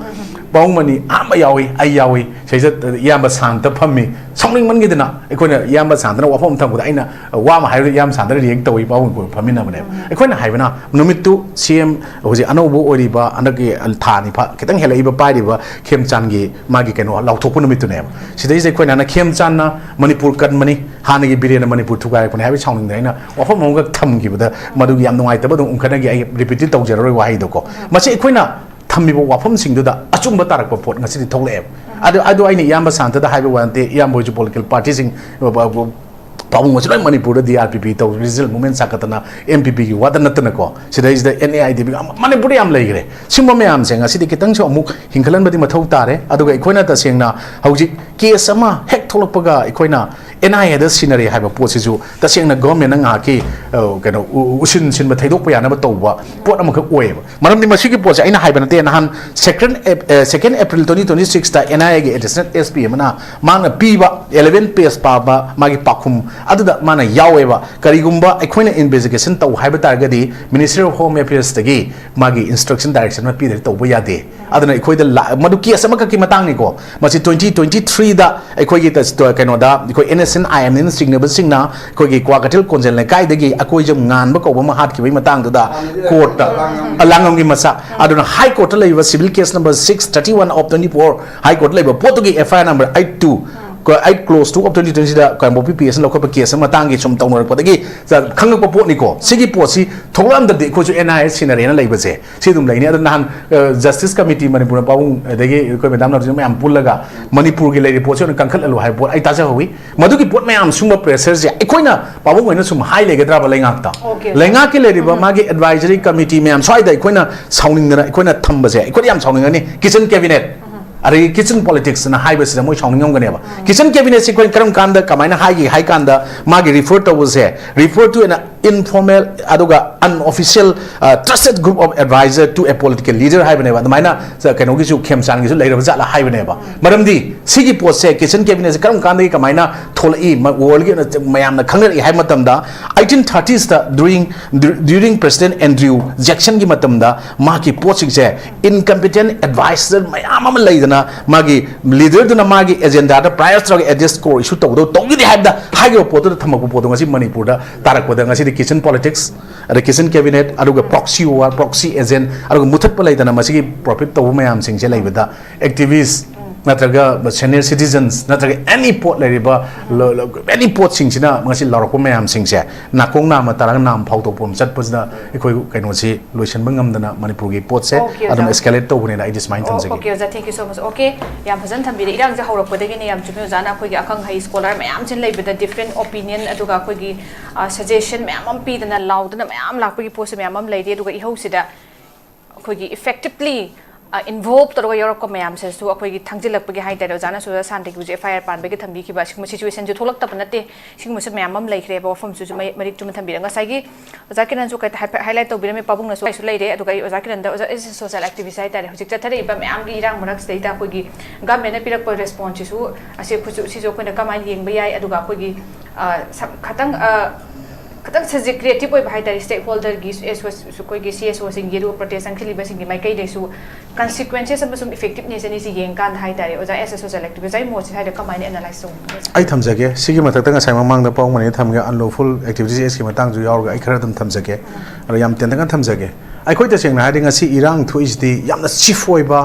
ꯄꯥꯕꯨꯡ ꯃꯅꯤ ꯑꯍꯥꯟꯕ ꯌꯥꯎꯏ, ꯑꯩ ꯌꯥꯎꯏ, ꯁꯤꯗꯩꯁꯤꯗ ꯏꯌꯥꯝꯕ ꯁꯥꯟꯇ ꯐꯝꯃꯤ꯫ ꯁꯥꯎꯅꯤꯡꯃꯟꯈꯤꯗꯅ ꯑꯩꯈꯣꯏꯅ ꯏꯌꯥꯝꯕ ꯁꯥꯟꯇꯅ ꯋꯥꯐꯝ ꯑꯃ ꯊꯝꯕꯗ ꯑꯩꯅ ꯋꯥ ꯑꯃ ꯍꯥꯏꯕꯗ ꯏꯌꯥꯝꯕ ꯁꯥꯟꯇꯅ react ꯇꯧꯏ, ꯄꯥꯕꯨꯡ ꯑꯩꯈꯣꯏ ꯐꯝꯃꯤꯟꯅꯕꯅꯦꯕ꯫ ꯑꯩꯈꯣꯏꯅ ꯍꯥꯏꯕꯅ ꯅꯨꯃꯤꯠꯇꯨ C M ꯍꯧꯖꯤꯛ ꯑꯅꯧꯕ ꯑꯣꯏꯔꯤꯕ, ꯍꯟꯗꯛꯀꯤ ꯊꯥ ꯑꯅꯤ ꯐꯥ-, ꯈꯤꯇꯪ ꯍꯦꯜꯂꯛꯏꯕ ꯄꯥꯏꯔꯤꯕ ꯈꯦꯝꯆꯥꯟꯒꯤ ꯃꯥꯒꯤ ꯀꯩꯅꯣ ꯂꯥꯎꯊꯣꯛꯄ ꯅꯨꯃꯤꯠꯇꯨꯅꯦꯕ꯫ ꯁꯤꯗꯩꯁꯤꯗ ꯑꯩꯈꯣꯏꯅ ꯈꯦꯝꯆꯥꯟꯅ ꯃꯅꯤꯄꯨꯔ ꯀꯟꯕꯅꯤ, ꯍꯥꯟꯅꯒꯤ ꯕꯤꯔꯦꯟꯅ ꯃꯅꯤꯄꯨꯔ ꯊꯨꯒꯥꯏꯔꯛꯄꯅꯤ ꯍꯥꯏꯕꯒꯤ ꯁꯥꯎꯅꯤꯡꯗꯅ ꯑꯩꯅ ꯋꯥꯐꯝ ꯑꯃꯈꯛ ꯊꯝꯈꯤꯕꯗ, ꯃꯗꯨꯒꯤ ꯌꯥꯝ ꯅꯨꯡꯉꯥꯏꯇꯕ ꯑꯗꯨꯝ ꯎꯪꯈꯠꯅꯈꯤ꯫ ꯑꯩ repeat ꯇꯧꯖꯔꯔꯣꯏ ꯋꯥꯍꯩꯗꯣꯀꯣ꯫ ꯃꯁꯤ ꯑꯩꯈꯣꯏꯅ ꯊꯝꯃꯤꯕ ꯋꯥꯐꯝꯁꯤꯡꯗꯨꯗ ꯑꯆꯨꯝꯕ ꯇꯥꯔꯛꯄ ꯄꯣꯠ ꯉꯁꯤꯗꯤ ꯊꯣꯛꯂꯛꯑꯦꯕ꯫ ꯑꯗꯨ, ꯑꯗꯨ ꯑꯩꯅ ꯏꯌꯥꯝꯕ ꯁꯥꯟꯇꯗ ꯍꯥꯏꯕ ꯋꯥ ꯅꯠꯇꯦ, ꯏꯌꯥꯝꯕ ꯍꯣꯏꯁꯨ political party ꯁꯤꯡ, ꯄꯥꯕꯨꯡ ꯑꯁꯤ ꯂꯣꯏ ꯃꯅꯤꯄꯨꯔꯗ D R P P ꯇꯧ, regional movement ꯁꯥꯒꯠꯇꯅ, M P P ꯒꯤ ꯋꯥꯗ ꯅꯠꯇꯅꯀꯣ, ꯁꯤꯗꯩꯁꯤꯗ N A I D B ꯃꯅꯤꯄꯨꯔꯗ ꯌꯥꯝ ꯂꯩꯈ꯭ꯔꯦ꯫ ꯁꯤꯒꯨꯝꯕ ꯃꯌꯥꯝꯁꯦ ꯉꯁꯤꯗꯤ ꯈꯤꯇꯪꯁꯨ ꯑꯃꯨꯛ ꯍꯤꯡꯈꯠꯍꯟꯕꯗꯤ ꯃꯊꯧ ꯇꯥꯔꯦ꯫ ꯑꯗꯨꯒ ꯑꯩꯈꯣꯏꯅ ꯇꯁꯦꯡꯅ ꯍꯧꯖꯤꯛ case ꯑꯃ ꯍꯦꯛ ꯊꯣꯛꯂꯛꯄꯒ ꯑꯩꯈꯣꯏꯅ ꯑꯦꯟ ꯑꯥꯏ ꯑꯦꯗ ꯁꯤꯟꯅꯔꯦ ꯍꯥꯏꯕ ꯄꯣꯠꯁꯤꯁꯨ ꯇꯁꯦꯡꯅ ꯒꯣꯔꯃꯦꯟꯅ ꯉꯥꯏꯍꯥꯛꯀꯤ, ꯑ, ꯀꯩꯅꯣ, ꯎ-, ꯎꯁꯤꯟ ꯁꯤꯟꯕ ꯊꯩꯗꯣꯛꯄ ꯌꯥꯅꯕ ꯇꯧꯕ ꯄꯣꯠ ꯑꯃꯈꯛ ꯑꯣꯏꯌꯦꯕ꯫ ꯃꯔꯝꯗꯤ ꯃꯁꯤꯒꯤ ꯄꯣꯠꯁꯦ ꯑꯩꯅ ꯍꯥꯏꯕ ꯅꯠꯇꯦ, ꯅꯍꯥꯟ second Ap-, ꯑ, second April twenty twenty sixꯇ ꯑꯦꯟ ꯑꯥꯏ ꯑꯦꯒꯤ ꯑꯦꯗꯤꯁꯅꯦꯜ ꯑꯦꯁ ꯄꯤ ꯑꯃꯅ ꯃꯥꯅ ꯄꯤꯕ eleven page ꯄꯥꯕ ꯃꯥꯒꯤ ꯄꯥꯎꯈꯨꯝ ꯑꯗꯨꯗ ꯃꯥꯅ ꯌꯥꯎꯋꯦꯕ꯫ ꯀꯔꯤꯒꯨꯝꯕ ꯑꯩꯈꯣꯏꯅ ꯏꯟꯚꯦꯁꯇꯤꯒꯦꯁꯟ ꯇꯧ ꯍꯥꯏꯕ ꯇꯥꯔꯒꯗꯤ Ministry of Home Affairsꯇꯒꯤ ꯃꯥꯒꯤ instruction direction ꯑꯃ ꯄꯤꯗ꯭ꯔꯗꯤ ꯇꯧꯕ ꯌꯥꯗꯦ꯫ ꯑꯗꯨꯅ ꯑꯩꯈꯣꯏꯗ ꯂꯥ-, ꯃꯗꯨ ꯀꯦꯁ ꯑꯃꯈꯛꯀꯤ ꯃꯇꯥꯡꯅꯤꯀꯣ꯫ ꯃꯁꯤ twenty twenty threeꯗ ꯑꯩꯈꯣꯏꯒꯤ ꯇ-, ꯇ-, ꯀꯩꯅꯣꯗ ꯑꯩꯈꯣꯏ N S N I M ꯑꯦꯅ ꯆꯤꯡꯅꯕꯁꯤꯡꯅ ꯑꯩꯈꯣꯏꯒꯤ ꯀ꯭ꯋꯥꯀꯩꯊꯦꯜ ꯀꯣꯟꯖꯦꯜ ꯂꯩꯀꯥꯏꯗꯒꯤ ꯑꯩꯈꯣꯏꯁꯦ ꯉꯥꯟꯕ ꯀꯧꯕ ꯑꯃ ꯍꯥꯠꯈꯤꯕꯒꯤ ꯃꯇꯥꯡꯗꯨꯗ ꯀꯣꯔꯠꯇ, ꯑ, ꯂꯥꯡꯉꯝꯒꯤ ꯃꯆꯥ, ꯑꯗꯨꯅ ꯍꯥꯏ ꯀꯣꯔꯠꯇ ꯂꯩꯕ civil case number six thirty one of twenty four, ꯍꯥꯏ ꯀꯣꯔꯠꯇ ꯂꯩꯕ ꯄꯣꯠꯇꯨꯒꯤ F I R number eight two, eight clause two of twenty twentyꯗ ꯀꯥꯡꯄꯣꯛꯄꯤ ꯄꯤ ꯑꯦꯁꯅ ꯂꯧꯈꯠꯄ ꯀꯦꯁ ꯑꯃ ꯃꯇꯥꯡꯒꯤ ꯁꯨꯝ ꯇꯧꯅꯔꯛꯄꯗꯒꯤ ꯈꯪꯉꯛꯄ ꯄꯣꯠꯅꯤꯀꯣ꯫ ꯁꯤꯒꯤ ꯄꯣꯠꯁꯤ ꯊꯣꯛꯂꯛꯑꯝꯗ꯭ꯔꯗꯤ ꯑꯩꯈꯣꯏꯁꯨ ꯑꯦꯟ ꯑꯥꯏ ꯑꯦ ꯁꯤꯟꯅꯔꯦꯅ ꯂꯩꯕꯁꯦ ꯁꯤ ꯑꯗꯨꯝ ꯂꯩꯅꯤ꯫ ꯑꯗꯣ ꯅꯍꯥꯟ, ꯑ, ꯖꯁꯇꯤꯁ ꯀꯃꯤꯇꯤ ꯃꯅꯤꯄꯨꯔ ꯄꯥꯕꯨꯡ ꯑꯗꯒꯤ ꯑꯩꯈꯣꯏ ꯃꯦꯗꯥꯝ ꯅꯥꯎꯇꯣꯟ ꯃꯌꯥꯝ ꯄꯨꯜꯂꯒ ꯃꯅꯤꯄꯨꯔꯒꯤ ꯂꯩꯔꯤꯕ ꯄꯣꯠꯁꯦ ꯑꯣꯏꯅ ꯀꯟꯈꯠꯍꯜꯂꯨ ꯍꯥꯏꯕ ꯄꯣꯠ ꯑꯩ ꯇꯥꯖꯍꯧꯋꯤ꯫ ꯃꯗꯨꯒꯤ ꯄꯣꯠ ꯃꯌꯥꯝ ꯁꯨꯝꯕ ꯄ꯭ꯔꯦꯁꯔꯁꯦ ꯑꯩꯈꯣꯏꯅ ꯄꯥꯕꯨꯡ ꯑꯣꯏꯅ ꯁꯨꯝ ꯍꯥꯏ ꯂꯩꯒꯗ꯭ꯔꯕ ꯂꯩꯉꯥꯛꯇ? Okay, okay. ꯂꯩꯉꯥꯛꯀꯤ ꯂꯩꯔꯤꯕ ꯃꯥꯒꯤ ꯑꯦꯗꯚꯥꯏꯖꯔꯤ ꯀꯃꯤꯇꯤ ꯃꯌꯥꯝ ꯁ꯭ꯋꯥꯏꯗ ꯑꯩꯈꯣꯏꯅ ꯁꯥꯎꯅꯤꯡꯗꯅ ꯑꯩꯈꯣꯏꯅ ꯊꯝꯕꯁꯦ ꯑꯩꯈꯣꯏꯗꯤ ꯌꯥꯝ ꯁꯥꯎꯅꯤꯡꯒꯅꯤ꯫ ꯀꯤꯆꯟ ꯀꯦꯕꯤꯅꯦꯠ ꯑꯗꯒꯤ ꯀꯤꯆꯟ ꯄꯣꯂꯤꯇꯤꯛꯁꯅ ꯍꯥꯏꯕꯁꯤꯗ ꯃꯣꯏ ꯁꯥꯎꯅꯤꯡꯉꯝꯒꯅꯦꯕ꯫ ꯀꯤꯆꯟ ꯀꯦꯕꯤꯅꯦꯠꯁꯤ ꯑꯩꯈꯣꯏꯅ ꯀꯔꯝ ꯀꯥꯟꯗ ꯀꯃꯥꯏꯅ ꯍꯥꯏꯒꯦ ꯍꯥꯏ ꯀꯥꯟꯗ ꯃꯥꯒꯤ ꯔꯤꯐꯔ ꯇꯧꯕꯁꯦ, refer to an informal ꯑꯗꯨꯒ unofficial, uh, trusted group of advisor to a political leader ꯍꯥꯏꯕꯅꯦꯕ꯫ ꯑꯗꯨꯃꯥꯏꯅ ꯆ-, ꯀꯩꯅꯣꯒꯤꯁꯨ, ꯈꯦꯝꯆꯥꯟꯒꯤꯁꯨ ꯂꯩꯔꯕ ꯖꯥꯠꯂ ꯍꯥꯏꯕꯅꯦꯕ꯫ ꯃꯔꯝꯗꯤ ꯁꯤꯒꯤ ꯄꯣꯠꯁꯦ, ꯀꯤꯆꯟ ꯀꯦꯕꯤꯅꯦꯠꯁꯦ ꯀꯔꯝ ꯀꯥꯟꯗꯒꯤ ꯀꯃꯥꯏꯅ ꯊꯣꯛꯂꯛꯏ, ꯃ-, ꯋꯥꯔꯜꯒꯤ ꯑꯣꯏꯅ ꯃꯌꯥꯝꯅ ꯈꯪꯅꯔꯛꯏ ꯍꯥꯏꯕ ꯃꯇꯝꯗ, eighteen thirtiesꯇ during, du-, during President Andrew Jacksonꯒꯤ ꯃꯇꯝꯗ ꯃꯥꯒꯤ ꯄꯣꯠꯁꯤꯡꯁꯦ incompetent advisor ꯃꯌꯥꯝ ꯑꯃ ꯂꯩꯗꯅ, ꯃꯥꯒꯤ ꯂꯤꯗꯔꯗꯨꯅ ꯃꯥꯒꯤ ꯑꯦꯖꯦꯟꯗꯥꯗ prioritize ꯇꯧꯔꯒ address core issue ꯇꯧꯒꯗꯧ, ꯇꯧꯈꯤꯗꯦ ꯍꯥꯏꯕꯗ ꯍꯥꯏꯈꯤꯕ ꯄꯣꯠꯇꯨꯗ ꯊꯝꯃꯛꯄ ꯄꯣꯠꯇꯣ ꯉꯁꯤ ꯃꯅꯤꯄꯨꯔꯗ ꯇꯥꯔꯛꯄꯗ, ꯉꯁꯤꯗꯤ ꯀꯤꯆꯟ ꯄꯣꯂꯤꯇꯤꯛꯁ, ꯑꯗ ꯀꯤꯆꯟ ꯀꯦꯕꯤꯅꯦꯠ, ꯑꯗꯨꯒ proxy war, proxy agent, ꯑꯗꯨꯒ ꯃꯨꯊꯠꯄ ꯂꯩꯗꯅ ꯃꯁꯤꯒꯤ profit ꯇꯧꯕ ꯃꯌꯥꯝꯁꯤꯡꯁꯦ ꯂꯩꯕꯗ, activist ꯅꯠꯇ꯭ꯔꯒ senior citizens ꯅꯠꯇ꯭ꯔꯒ any ꯄꯣꯠ ꯂꯩꯔꯤꯕ, ꯂ-, ꯂ-, any ꯄꯣꯠꯁꯤꯡꯁꯤꯅ ꯉꯁꯤ ꯂꯥꯎꯔꯛꯄ ꯃꯌꯥꯝꯁꯤꯡꯁꯦ ꯅꯥꯀꯣꯡ ꯅꯥꯝꯃ ꯇꯥꯔꯒ ꯅꯥꯝ ꯐꯥꯎꯗꯣꯛꯄ ꯑꯃ ꯆꯠꯄꯁꯤꯗ ꯑꯩꯈꯣꯏ ꯀꯩꯅꯣꯁꯤ ꯂꯣꯏꯁꯤꯟꯕ ꯉꯝꯗꯅ ꯃꯅꯤꯄꯨꯔꯒꯤ ꯄꯣꯠꯁꯦ Okay, ꯑꯗꯨꯝ ꯑꯣꯖꯥ꯫ Escalate ꯇꯧꯕꯅꯤꯅ ꯑꯩꯗꯤ ꯁꯨꯃꯥꯏꯅ ꯑꯣ, ꯊꯝꯖꯒꯦ꯫ Okay, ꯑꯣꯖꯥ, thank you so much꯫ Okay, ꯌꯥꯝ ꯐꯖꯅ ꯊꯝꯕꯤꯔꯦ꯫ ꯏꯔꯥꯡꯁꯦ ꯍꯧꯔꯛꯄꯗꯒꯤꯅꯦ ꯌꯥꯝ ꯆꯨꯝꯃꯦ ꯑꯣꯖꯥꯅ ꯑꯩꯈꯣꯏꯒꯤ ꯑꯈꯪ ꯑꯍꯩ scholar ꯃꯌꯥꯝꯁꯤꯅ ꯂꯩꯕꯗ different opinion ꯑꯗꯨꯒ ꯑꯩꯈꯣꯏꯒꯤ, ꯑ, suggestion ꯃꯌꯥꯝ ꯑꯃ ꯄꯤꯗꯅ ꯂꯥꯎꯗꯅ ꯃꯌꯥꯝ ꯂꯥꯛꯄꯒꯤ ꯄꯣꯠꯁꯦ ꯃꯌꯥꯝ ꯑꯃ ꯂꯩꯔꯤ꯫ ꯑꯗꯨꯒ ꯏꯍꯧꯁꯤꯗ ꯑꯩꯈꯣꯏꯒꯤ effectively ꯏꯟꯚꯣꯜꯕ ꯇꯧꯔꯒ ꯌꯥꯎꯔꯛꯄ ꯃꯌꯥꯝꯁꯤꯁꯨ ꯑꯩꯈꯣꯏꯒꯤ ꯊꯥꯡꯖꯤꯜꯂꯛꯄꯒꯤ ꯍꯥꯏꯇꯥꯔꯦ, ꯑꯣꯖꯥꯅꯁꯨ ꯑꯣꯖꯥ ꯁꯥꯟꯇꯒꯤꯕꯨꯁꯨ ꯑꯦꯐ ꯑꯥꯏ ꯑꯥꯔ ꯄꯥꯟꯕꯒꯤ ꯊꯝꯕꯤꯈꯤꯕ ꯑꯁꯤꯒꯨꯝꯕ ꯁꯤꯆꯨꯋꯦꯁꯟꯁꯨ ꯊꯣꯛꯂꯛꯇꯕ ꯅꯠꯇꯦ꯫ ꯁꯤꯒꯨꯝꯕꯁꯨ ꯃꯌꯥꯝ ꯑꯃ ꯂꯩꯈ꯭ꯔꯦꯕ, ꯋꯥꯐꯝꯁꯤꯁꯨ ꯃꯩ- ꯃꯔꯤꯛ ꯆꯨꯝꯅ ꯊꯝꯕꯤꯔꯒ ꯉꯁꯥꯏꯒꯤ ꯑꯣꯖꯥ ꯀꯤꯔꯟꯁꯨ ꯀꯩ- ꯍꯥꯏꯐꯦꯠ ꯍꯥꯏꯂꯥꯏꯠ ꯇꯧꯕꯤꯔꯝꯃꯦ, ꯄꯥꯕꯨꯡꯅꯁꯨ ꯍꯥꯏꯁꯨ ꯂꯩꯔꯦ꯫ ꯑꯗꯨꯒ ꯑꯩ ꯑꯣꯖꯥ ꯀꯤꯔꯟꯗ, ꯑꯣꯖꯥ ꯑꯦꯁ ꯑꯦ ꯁꯣꯁꯤꯌꯦꯜ ꯑꯦꯛꯇꯤꯚꯤꯁ ꯍꯥꯏꯇꯥꯔꯦ, ꯍꯧꯖꯤꯛ ꯆꯠꯊꯔꯛꯏꯕ ꯃꯌꯥꯝꯒꯤ ꯏꯔꯥꯡ ꯃꯔꯛꯁꯤꯗꯩꯗ ꯑꯩꯈꯣꯏꯒꯤ ꯒꯚꯔꯟꯃꯦꯟꯠꯅ ꯄꯤꯔꯛꯄ ꯔꯦꯁꯄꯣꯟꯁꯁꯤꯁꯨ ꯑꯁꯤ ꯑꯩꯈꯣꯏꯁꯨ, ꯁꯤꯁꯨ ꯑꯩꯈꯣꯏꯅ ꯀꯃꯥꯏꯅ ꯌꯦꯡꯕ ꯌꯥꯏ, ꯑꯗꯨꯒ ꯑꯩꯈꯣꯏꯒꯤ ꯑ, ꯁꯝ- ꯈꯇꯪ ꯑ, ꯈꯇꯪ ꯁꯤꯁꯦ ꯀ꯭ꯔꯤꯌꯦꯇꯤꯞ ꯑꯣꯏꯕ ꯍꯥꯏꯇꯥꯔꯦ, ꯁ꯭ꯇꯦꯛ ꯍꯣꯜꯗꯔꯒꯤ ꯑꯩꯈꯣꯏꯒꯤ ꯁꯤ ꯑꯦꯁ ꯑꯣꯁꯤꯡꯒꯤ, ꯑꯗꯨꯒ ꯄ꯭ꯔꯣꯇꯦꯁ ꯆꯪꯁꯤꯜꯂꯤꯕꯁꯤꯡꯒꯤ ꯃꯥꯏꯀꯩꯗꯩꯁꯨ ꯀꯟꯁꯤꯀ꯭ꯋꯦꯟꯁꯦꯁ ꯑꯃꯁꯨꯡ ꯏꯐꯦꯛꯇꯤꯞꯅꯦꯁ ꯑꯅꯤꯁꯤ ꯌꯦꯡꯀꯥꯟꯗ ꯍꯥꯏꯇꯥꯔꯦ, ꯑꯣꯖꯥ ꯑꯦꯁ ꯑꯦ ꯁꯣꯁꯤꯌꯦꯜ ꯑꯦꯛꯇꯤꯚꯤꯁ, ꯑꯩ ꯃꯣꯠꯁꯦ ꯁ꯭ꯋꯥꯏꯗ ꯀꯃꯥꯏꯅ ꯑꯦꯅꯥꯂꯥꯏꯁ ꯇꯧꯕꯅꯣ? ꯑꯩ ꯊꯝꯖꯒꯦ꯫ ꯁꯤꯒꯤ ꯃꯊꯛꯇ ꯉꯁꯥꯏ ꯃꯃꯥꯡꯗ ꯄꯥꯎ ꯃꯅꯤꯅ ꯊꯝꯒꯦ, ꯑꯟꯂꯣꯐꯨꯜ ꯑꯦꯛꯇꯤꯚꯤꯇꯤꯁ ꯑꯦꯛꯁꯀꯤ ꯃꯇꯥꯡꯁꯨ ꯌꯥꯎꯔꯒ ꯑꯩ ꯈꯔ ꯑꯗꯨꯝ ꯊꯝꯖꯒꯦ꯫ ꯑꯗꯣ ꯌꯥꯝ ꯇꯦꯟꯇꯛꯅ ꯊꯝꯖꯒꯦ꯫ ꯑꯩꯈꯣꯏ ꯇꯁꯦꯡꯅ ꯍꯥꯏꯔꯗꯤ ꯉꯁꯤ ꯏꯔꯥꯡ ꯊꯣꯛꯏꯁꯤꯗꯤ ꯌꯥꯝꯅ ꯆꯤꯐ ꯑꯣꯏꯕ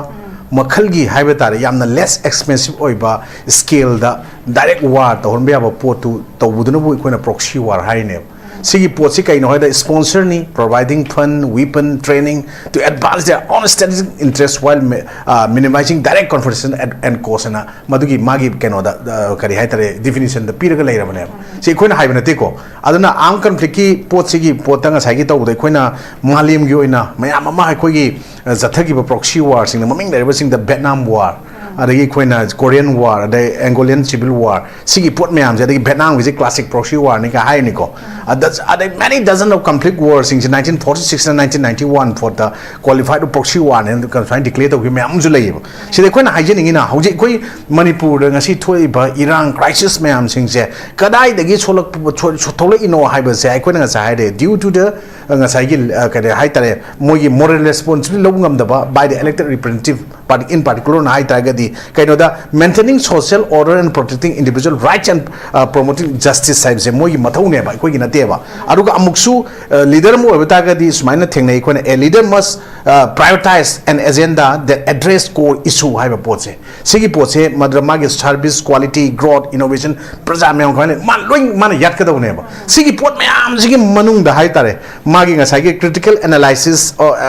ꯃꯈꯜꯒꯤ ꯍꯥꯏꯕ ꯇꯥꯔꯦ, ꯌꯥꯝꯅ ꯂꯦꯁ ꯑꯦꯛꯁꯄꯦꯟꯁꯤꯞ ꯑꯣꯏꯕ ꯁ꯭ꯀꯦꯜꯗ ꯗꯥꯏꯔꯦꯛ ꯋꯥꯔ ꯇꯧꯍꯟꯕ ꯌꯥꯕ ꯄꯣꯠꯇꯨ ꯇꯧꯕꯗꯨꯅꯕꯨ ꯑꯩꯈꯣꯏꯅ ꯄ꯭ꯔꯣꯛꯁꯤ ꯋꯥꯔ ꯍꯥꯏꯔꯤꯅꯦꯕ꯫ ꯁꯤꯒꯤ ꯄꯣꯠꯁꯤ ꯀꯩꯅꯣ ꯍꯥꯏꯗ, ꯁ꯭ꯄꯣꯟꯁꯔꯅꯤ, providing fund, weapon, training to advance their own strategic interest while mi- uh, minimizing direct confrontation and, and cost ꯑꯅ ꯃꯗꯨꯒꯤ ꯃꯥꯒꯤ ꯀꯩꯅꯣꯗ, ꯑ, ꯀꯔꯤ ꯍꯥꯏꯇꯥꯔꯦ, ꯗꯤꯐꯤꯅꯤꯁꯟꯗ ꯄꯤꯔꯒ ꯂꯩꯔꯕꯅꯦꯕ꯫ ꯁꯤ ꯑꯩꯈꯣꯏꯅ ꯍꯥꯏꯕ ꯅꯠꯇꯦꯀꯣ꯫ ꯑꯗꯨꯅ ꯑꯥꯔꯝ ꯀꯟꯐ꯭ꯂꯤꯛꯀꯤ ꯄꯣꯠꯁꯤꯒꯤ ꯄꯣꯠꯇ ꯉꯁꯥꯏꯒꯤ ꯇꯧꯕꯗ ꯑꯩꯈꯣꯏꯅ ꯃꯥꯂꯦꯝꯒꯤ ꯑꯣꯏꯅ ꯃꯌꯥꯝ ꯑꯃ ꯑꯩꯈꯣꯏꯒꯤ, ꯑ, ꯆꯠꯊꯈꯤꯕ ꯄ꯭ꯔꯣꯛꯁꯤ ꯋꯥꯔꯁꯤꯡꯗ ꯃꯃꯤꯡ ꯂꯩꯔꯕꯁꯤꯡꯗ ꯚꯦꯠꯅꯥꯝ ꯋꯥꯔ, ꯑꯗꯒꯤ ꯑꯩꯈꯣꯏꯅ ꯀꯣꯔꯤꯌꯟ ꯋꯥꯔ, ꯑꯗꯩ ꯑꯦꯡꯒꯣꯂꯤꯌꯟ ꯁꯤꯚꯤꯜ ꯋꯥꯔ, ꯁꯤꯒꯤ ꯄꯣꯠ ꯃꯌꯥꯝꯁꯦ, ꯑꯗꯒꯤ ꯚꯦꯠꯅꯥꯝꯒꯤꯁꯦ ꯀ꯭ꯂꯥꯁꯤꯛ ꯄ꯭ꯔꯣꯛꯁꯤ ꯋꯥꯔꯅꯤꯒ ꯍꯥꯏꯅꯤꯀꯣ꯫ ꯑꯗ, ꯑꯗꯩ many dozen of conflict ꯋꯥꯔꯁꯤꯡꯁꯦ nineteen forty six and nineteen ninety one ꯐꯥꯎꯗ ꯀ꯭ꯋꯥꯂꯤꯐꯥꯏꯗ ꯄ꯭ꯔꯣꯛꯁꯤ ꯋꯥꯔꯅꯦꯅ ꯁꯨꯃꯥꯏꯅ ꯗꯤꯀ꯭ꯂꯦꯌꯔ ꯇꯧꯈꯤꯕ ꯃꯌꯥꯝ ꯑꯃꯁꯨ ꯂꯩꯌꯦꯕ꯫ ꯁꯤꯗ ꯑꯩꯈꯣꯏꯅ ꯍꯥꯏꯖꯅꯤꯡꯉꯤꯅ, ꯍꯧꯖꯤꯛ ꯑꯩꯈꯣꯏ ꯃꯅꯤꯄꯨꯔꯗ ꯉꯁꯤ ꯊꯣꯛꯏꯕ ꯏꯔꯥꯡ ꯀ꯭ꯔꯥꯏꯁꯤꯁ ꯃꯌꯥꯝꯁꯤꯡꯁꯦ ꯀꯗꯥꯏꯗꯒꯤ ꯁꯣꯛꯂꯛꯄ, ꯁꯣ-, ꯁꯣ-, ꯊꯣꯛꯂꯛꯏꯅꯣ ꯍꯥꯏꯕꯁꯦ ꯑꯩꯈꯣꯏꯅ ꯉꯁꯥꯏ ꯍꯥꯏꯔꯦ, due to the, ꯑ, ꯉꯁꯥꯏꯒꯤ, ꯑ, ꯀꯔꯤ ꯍꯥꯏꯇꯥꯔꯦ, ꯃꯣꯏꯒꯤ moral responsibility ꯂꯧꯕ ꯉꯝꯗꯕ by the elected representative party in particular ꯅ ꯍꯥꯏ ꯇꯥꯔꯒꯗꯤ ꯀꯩꯅꯣꯗ, maintaining social order and protecting individual rights and, uh, promoting justice ꯍꯥꯏꯕꯁꯦ ꯃꯣꯏꯒꯤ ꯃꯊꯧꯅꯦꯕ, ꯑꯩꯈꯣꯏꯒꯤ ꯅꯠꯇꯦꯕ꯫ ꯑꯗꯨꯒ ꯑꯃꯨꯛꯁꯨ, ꯑ, ꯂꯤꯗꯔ ꯑꯃ ꯑꯣꯏꯕ ꯇꯥꯔꯒꯗꯤ ꯁꯨꯃꯥꯏꯅ ꯊꯦꯡꯅꯩ ꯑꯩꯈꯣꯏꯅ, a leader must, uh, prioritize an agenda that address core issue ꯍꯥꯏꯕ ꯄꯣꯠꯁꯦ꯫ ꯁꯤꯒꯤ ꯄꯣꯠꯁꯦ ꯃꯗꯨꯗ ꯃꯥꯒꯤ service quality, growth, innovation, ꯄ꯭ꯔꯖꯥ ꯃꯌꯥꯝ ꯀꯃꯥꯏꯅ ꯃꯥ ꯂꯣꯏ ꯃꯥꯅ ꯌꯥꯠꯀꯗꯧꯅꯦꯕ꯫ ꯁꯤꯒꯤ ꯄꯣꯠ ꯃꯌꯥꯝꯁꯤꯒꯤ ꯃꯅꯨꯡꯗ ꯍꯥꯏꯇꯥꯔꯦ, ꯃꯥꯒꯤ ꯉꯁꯥꯏꯒꯤ critical analysis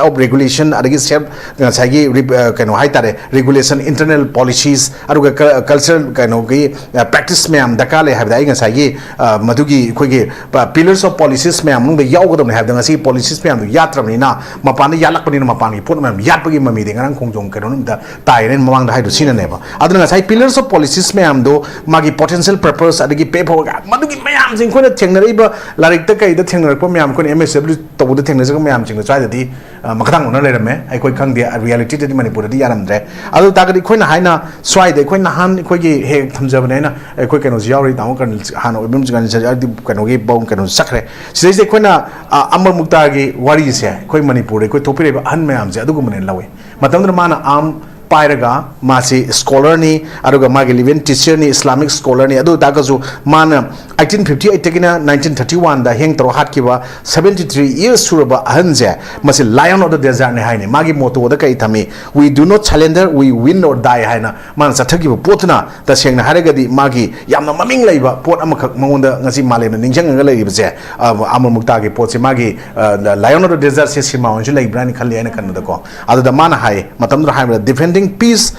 of regulation, ꯑꯗꯒꯤ self, ꯉꯁꯥꯏꯒꯤ ꯔꯤ-, ꯑ, ꯀꯩꯅꯣ ꯍꯥꯏꯇꯥꯔꯦ, regulation, internal policies, ꯑꯗꯨꯒ ꯀ-, cultural ꯀꯩꯅꯣꯒꯤ, ꯑ, practice ꯃꯌꯥꯝ ꯗꯔꯀꯥꯔ ꯂꯩ ꯍꯥꯏꯕꯗ, ꯑꯩ ꯉꯁꯥꯏꯒꯤ, ꯑ, ꯃꯗꯨꯒꯤ ꯑꯩꯈꯣꯏꯒꯤ, ꯑ, pillars of policies ꯃꯌꯥꯝ ꯃꯅꯨꯡꯗ ꯌꯥꯎꯒꯗꯕꯅꯤ ꯍꯥꯏꯕꯗ, ꯉꯁꯤꯒꯤ policies ꯃꯌꯥꯝꯗꯨ ꯌꯥꯠꯇ꯭ꯔꯕꯅꯤꯅ, ꯃꯄꯥꯟꯗ ꯌꯥꯠꯂꯛꯄꯅꯤꯅ, ꯃꯄꯥꯟꯒꯤ ꯄꯣꯠ ꯃꯌꯥꯝ ꯌꯥꯠꯄꯒꯤ ꯃꯃꯤꯗꯤ ꯉꯔꯥꯡ ꯈꯣꯡꯖꯣꯝ ꯀꯩꯅꯣ ꯅꯨꯃꯤꯠꯇ ꯇꯥꯏꯌꯦꯅ ꯑꯩꯅ ꯃꯃꯥꯡꯗ ꯍꯥꯏꯗꯣ ꯁꯤꯅꯅꯦꯕ꯫ ꯑꯗꯨꯅ ꯉꯁꯥꯏ pillars of policies ꯃꯌꯥꯝꯗꯣ, ꯃꯥꯒꯤ potential purpose, ꯑꯗꯒꯤ path forward, ꯃꯗꯨꯒꯤ ꯃꯌꯥꯝꯁꯤꯡ ꯑꯩꯈꯣꯏꯅ ꯊꯦꯡꯅꯔꯛꯏꯕ ꯂꯥꯏꯔꯤꯛꯇ ꯀꯩꯗ ꯊꯦꯡꯅꯔꯛꯄ ꯃꯌꯥꯝ, ꯑꯩꯈꯣꯏꯅ M S W ꯇꯧꯕꯗ ꯊꯦꯡꯅꯖꯕ ꯃꯌꯥꯝꯁꯤꯡꯗꯣ ꯁ꯭ꯋꯥꯏꯗꯗꯤ, ꯑ, ꯃꯈꯥ ꯊꯪꯕꯅ ꯂꯩꯔꯝꯃꯦ꯫ ꯑꯩꯈꯣꯏ ꯈꯪꯗꯦ, reality ꯗꯗꯤ ꯃꯅꯤꯄꯨꯔꯗꯗꯤ ꯌꯥꯔꯝꯗ꯭ꯔꯦ꯫ ꯑꯗꯨ ꯇꯥꯔꯒꯗꯤ ꯑꯩꯈꯣꯏꯅ ꯍꯥꯏꯅ ꯁ꯭ꯋꯥꯏꯗ ꯑꯩꯈꯣꯏ ꯅꯍꯥꯟ ꯑꯩꯈꯣꯏꯒꯤ ꯍꯦꯛ ꯊꯝꯖꯕꯅꯦ ꯑꯩꯅ, ꯑꯩꯈꯣꯏ ꯀꯩꯅꯣꯁꯨ ꯌꯥꯎꯔꯤ, ꯇꯥꯃꯣ ꯀꯔꯅꯤꯜ ꯍꯥꯟꯅ ꯑꯣꯏꯕ ꯀꯔꯅꯤꯜ ꯁꯔ-, ꯑꯗꯨ ꯀꯩꯅꯣꯒꯤ ꯕꯧ-, ꯀꯩꯅꯣ ꯆꯠꯈ꯭ꯔꯦ꯫ ꯁꯤꯗꯩꯁꯤꯗ ꯑꯩꯈꯣꯏꯅ, ꯑ, ꯑꯃꯔ ꯃꯨꯛꯇꯥꯒꯤ ꯋꯥꯔꯤꯁꯦ ꯑꯩꯈꯣꯏ ꯃꯅꯤꯄꯨꯔꯗ ꯑꯩꯈꯣꯏ ꯊꯣꯛꯄꯤꯔꯛꯏꯕ ꯑꯍꯟ ꯃꯌꯥꯝꯁꯦ ꯑꯗꯨꯒꯨꯝꯕꯅꯦꯅ ꯂꯧꯋꯤ꯫ ꯃꯇꯝꯗꯨꯗ ꯃꯥꯅ arm ꯄꯥꯏꯔꯒ ꯃꯥꯁꯤ scholar ꯅꯤ, ꯑꯗꯨꯒ ꯃꯥꯒꯤ ꯂꯤꯚꯤꯡ ꯇꯤꯆꯔꯅꯤ, Islamic scholar ꯅꯤ꯫ ꯑꯗꯨ ꯑꯣꯏꯇꯥꯔꯒꯁꯨ ꯃꯥꯅ eighteen fifty eight ꯇꯒꯤꯅ nineteen thirty one ꯗ ꯍꯦꯡ ꯇꯧꯔ ꯍꯥꯠꯈꯤꯕ seventy three years ꯁꯨꯔꯕ ꯑꯍꯟꯁꯦ, ꯃꯁꯤ Lion of the Desert ꯅꯤ ꯍꯥꯏꯅꯤ꯫ ꯃꯥꯒꯤ motto ꯗ ꯀꯔꯤ ꯊꯝꯃꯤ? "We do not surrender, we win or die" ꯍꯥꯏꯅ ꯃꯥꯅ ꯆꯠꯊꯈꯤꯕ ꯄꯣꯠꯇꯨꯅ, ꯇꯁꯦꯡꯅ ꯍꯥꯏꯔꯒꯗꯤ, ꯃꯥꯒꯤ ꯌꯥꯝꯅ ꯃꯃꯤꯡ ꯂꯩꯕ ꯄꯣꯠ ꯑꯃꯈꯛ ꯃꯉꯣꯟꯗ ꯉꯁꯤ ꯃꯥꯂꯦꯝꯅ ꯅꯤꯡꯁꯤꯡꯉꯒ ꯂꯩꯔꯤꯕꯁꯦ, ꯑ, ꯑꯃꯔ ꯃꯨꯛꯇꯥꯒꯤ ꯄꯣꯠꯁꯦ, ꯃꯥꯒꯤ, ꯑ, Lion of the Desert say cinema ꯑꯣꯏꯅꯁꯨ ꯂꯩꯕ꯭ꯔꯥ ꯍꯥꯏꯅ ꯈꯜꯂꯤ ꯑꯩꯅ ꯈꯟꯕꯗꯀꯣ꯫ ꯑꯗꯨꯗ ꯃꯥꯅ ꯍꯥꯏ, ꯃꯇꯝꯗꯨꯗ ꯍꯥꯏꯕꯗ, "Defending peace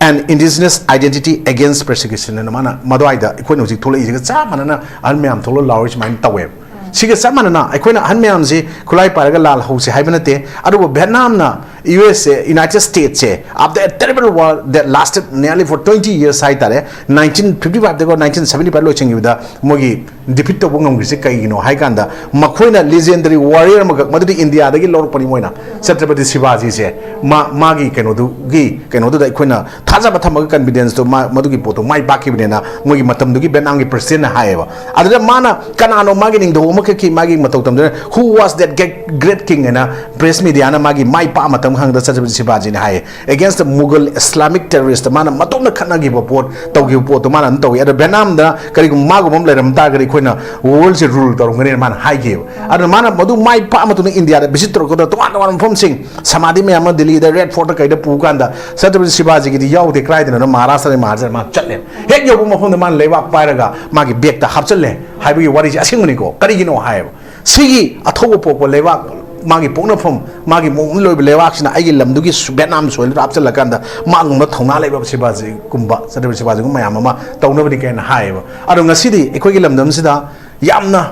and indigenous identity against persecution" ꯍꯥꯏꯅ ꯃꯥꯅ ꯃꯗꯨꯋꯥꯏꯗ ꯑꯩꯈꯣꯏꯅ ꯍꯧꯖꯤꯛ ꯊꯣꯛꯂꯛꯏꯁꯤꯒ ꯆꯞ ꯃꯥꯟꯅꯅ ꯑꯍꯜ ꯃꯌꯥꯝ ꯊꯣꯛꯂꯛꯑ ꯂꯥꯎꯔꯤ ꯁꯨꯃꯥꯏꯅ ꯇꯧꯋꯦꯕ꯫ ꯁꯤꯒ ꯆꯞ ꯃꯥꯟꯅꯅ ꯑꯩꯈꯣꯏꯅ ꯑꯍꯜ ꯃꯌꯥꯝꯁꯤ ꯈꯨꯠꯂꯥꯏ ꯄꯥꯏꯔꯒ ꯂꯥꯜ ꯍꯧꯁꯦ ꯍꯥꯏꯕ ꯅꯠꯇꯦ, ꯑꯗꯨꯕꯨ ꯚꯦꯠꯅꯥꯝꯅ, U S A, United States ꯁꯦ, after a terrible war that lasted nearly for twenty years ꯍꯥꯏꯇꯥꯔꯦ, nineteen fifty five ꯗꯒ nineteen seventy five ꯂꯣꯏꯁꯤꯟꯈꯤꯕꯗ ꯃꯣꯏꯒꯤ defeat ꯇꯧꯕ ꯉꯝꯈ꯭ꯔꯤꯁꯦ ꯀꯩꯒꯤꯅꯣ ꯍꯥꯏ ꯀꯥꯟꯗ, ꯃꯈꯣꯏꯅ legendary warrior ꯑꯃꯈꯛ, ꯃꯗꯨꯗꯤ ꯏꯟꯗꯤꯌꯥꯗꯒꯤ ꯂꯧꯔꯛꯄꯅꯤ ꯃꯣꯏꯅ, ꯆꯇ꯭ꯔꯄꯇꯤ ꯁꯤꯕꯥꯖꯤꯁꯦ, ꯃꯥ, ꯃꯥꯒꯤ ꯀꯩꯅꯣꯗꯨꯒꯤ, ꯀꯩꯅꯣꯗꯨꯗ ꯑꯩꯈꯣꯏꯅ ꯊꯥꯖꯕ ꯊꯝꯃꯒ, confidence ꯇꯣ ꯃꯥ, ꯃꯗꯨꯒꯤ ꯄꯣꯠꯇꯣ ꯃꯥꯏ ꯄꯥꯛꯈꯤꯕꯅꯦꯅ ꯃꯣꯏꯒꯤ ꯃꯇꯝꯗꯨꯒꯤ ꯚꯦꯠꯅꯥꯝꯒꯤ president ꯅ ꯍꯥꯏꯌꯦꯕ꯫ ꯑꯗꯨꯗ ꯃꯥꯅ ꯀꯅꯥꯅꯣ ꯃꯥꯒꯤ ꯅꯤꯡꯊꯧ ꯑꯃꯈꯛꯀꯤ ꯃꯥꯒꯤ ꯃꯇꯧ ꯇꯝꯗꯨꯅ, "Who was that great, great king?" ꯍꯥꯏꯅ press media ꯅ ꯃꯥꯒꯤ ꯃꯥꯏ ꯄꯥꯛ ꯃꯇꯝ ꯍꯪꯕꯗ ꯆꯇ꯭ꯔꯄꯇꯤ ꯁꯤꯕꯥꯖꯤꯅ ꯍꯥꯏꯌꯦ꯫ Against the Mughal Islamic terrorist ꯃꯥꯅ ꯃꯇꯣꯝꯅ ꯈꯠꯅꯈꯤꯕ ꯄꯣꯠ, ꯇꯧꯈꯤꯕ ꯄꯣꯠꯇꯣ ꯃꯥꯅ ꯑꯗꯨꯝ ꯇꯧꯏ꯫ ꯑꯗꯣ ꯚꯦꯠꯅꯥꯝꯗ ꯀꯔꯤꯒꯨꯝꯕ ꯃꯥꯒꯨꯝꯕ ꯑꯃ ꯂꯩꯔꯝ ꯇꯥꯔꯒꯗꯤ ꯑꯩꯈꯣꯏꯅ world ꯁꯦ rule ꯇꯧꯔꯝꯒꯅꯤꯅ ꯃꯥꯅ ꯍꯥꯏꯈꯤꯕ꯫ ꯑꯗꯨꯅ ꯃꯥꯅ ꯃꯗꯨ ꯃꯥꯏ ꯄꯥꯛꯑ ꯃꯇꯨꯡꯗ ꯏꯟꯗꯤꯌꯥꯗ visit ꯇꯧꯔꯛꯄꯗ ꯇꯣꯉꯥꯟ ꯇꯣꯉꯥꯟꯕ ꯃꯐꯝꯁꯤꯡ, ꯁꯃꯥꯙꯤ ꯃꯌꯥꯝ ꯑꯃ ꯗꯤꯜꯂꯤꯗ Red Fort ꯇ ꯀꯩꯗ ꯄꯨ ꯀꯥꯟꯗ ꯆꯇ꯭ꯔꯄꯇꯤ ꯁꯤꯕꯥꯖꯤꯒꯤꯗꯤ ꯌꯥꯎꯗꯦ, ꯀꯗꯥꯏꯗꯅꯣ ꯃꯍꯥꯔꯥꯁꯇ꯭ꯔꯗ ꯃꯍꯥꯔꯥꯁꯇ꯭ꯔ ꯃꯥ ꯆꯠꯂꯦ꯫ ꯍꯦꯛ ꯌꯧꯕ ꯃꯐꯝꯗ ꯃꯥꯅ ꯂꯩꯕꯥꯛ ꯄꯥꯏꯔꯒ ꯃꯥꯒꯤ bag ꯇ ꯍꯥꯞꯆꯜꯂꯦ ꯍꯥꯏꯕꯒꯤ ꯋꯥꯔꯤꯁꯦ ꯑꯁꯦꯡꯕꯅꯤꯀꯣ꯫ ꯀꯔꯤꯒꯤꯅꯣ ꯍꯥꯏꯌꯦꯕ, ꯁꯤꯒꯤ ꯑꯊꯧꯕ ꯄꯣꯛꯄ ꯂꯩꯕꯥꯛ, ꯃꯥꯒꯤ ꯄꯣꯛꯅꯐꯝ, ꯃꯥꯒꯤ ꯃꯣꯡ ꯂꯣꯏꯕ ꯂꯩꯕꯥꯛꯁꯤꯅ ꯑꯩꯒꯤ ꯂꯝꯗꯨꯒꯤ ꯁꯨ-, ꯚꯦꯠꯅꯥꯝ ꯁꯣꯏꯜꯗꯨꯗ ꯍꯥꯞꯆꯤꯜꯂꯀꯥꯟꯗ ꯃꯥꯒꯨꯝꯕ ꯊꯧꯅꯥ ꯂꯩꯕ ꯁꯤꯕꯥꯖꯤꯒꯨꯝꯕ, ꯆꯠꯇ꯭ꯔꯕ ꯁꯤꯕꯥꯖꯤꯒꯨꯝꯕ ꯃꯌꯥꯝ ꯑꯃ ꯇꯧꯅꯕꯅꯤ ꯀꯥꯏꯅ ꯍꯥꯏꯌꯦꯕ꯫ ꯑꯗꯣ ꯉꯁꯤꯗꯤ ꯑꯩꯈꯣꯏꯒꯤ ꯂꯝꯗꯝꯁꯤꯗ ꯌꯥꯝꯅ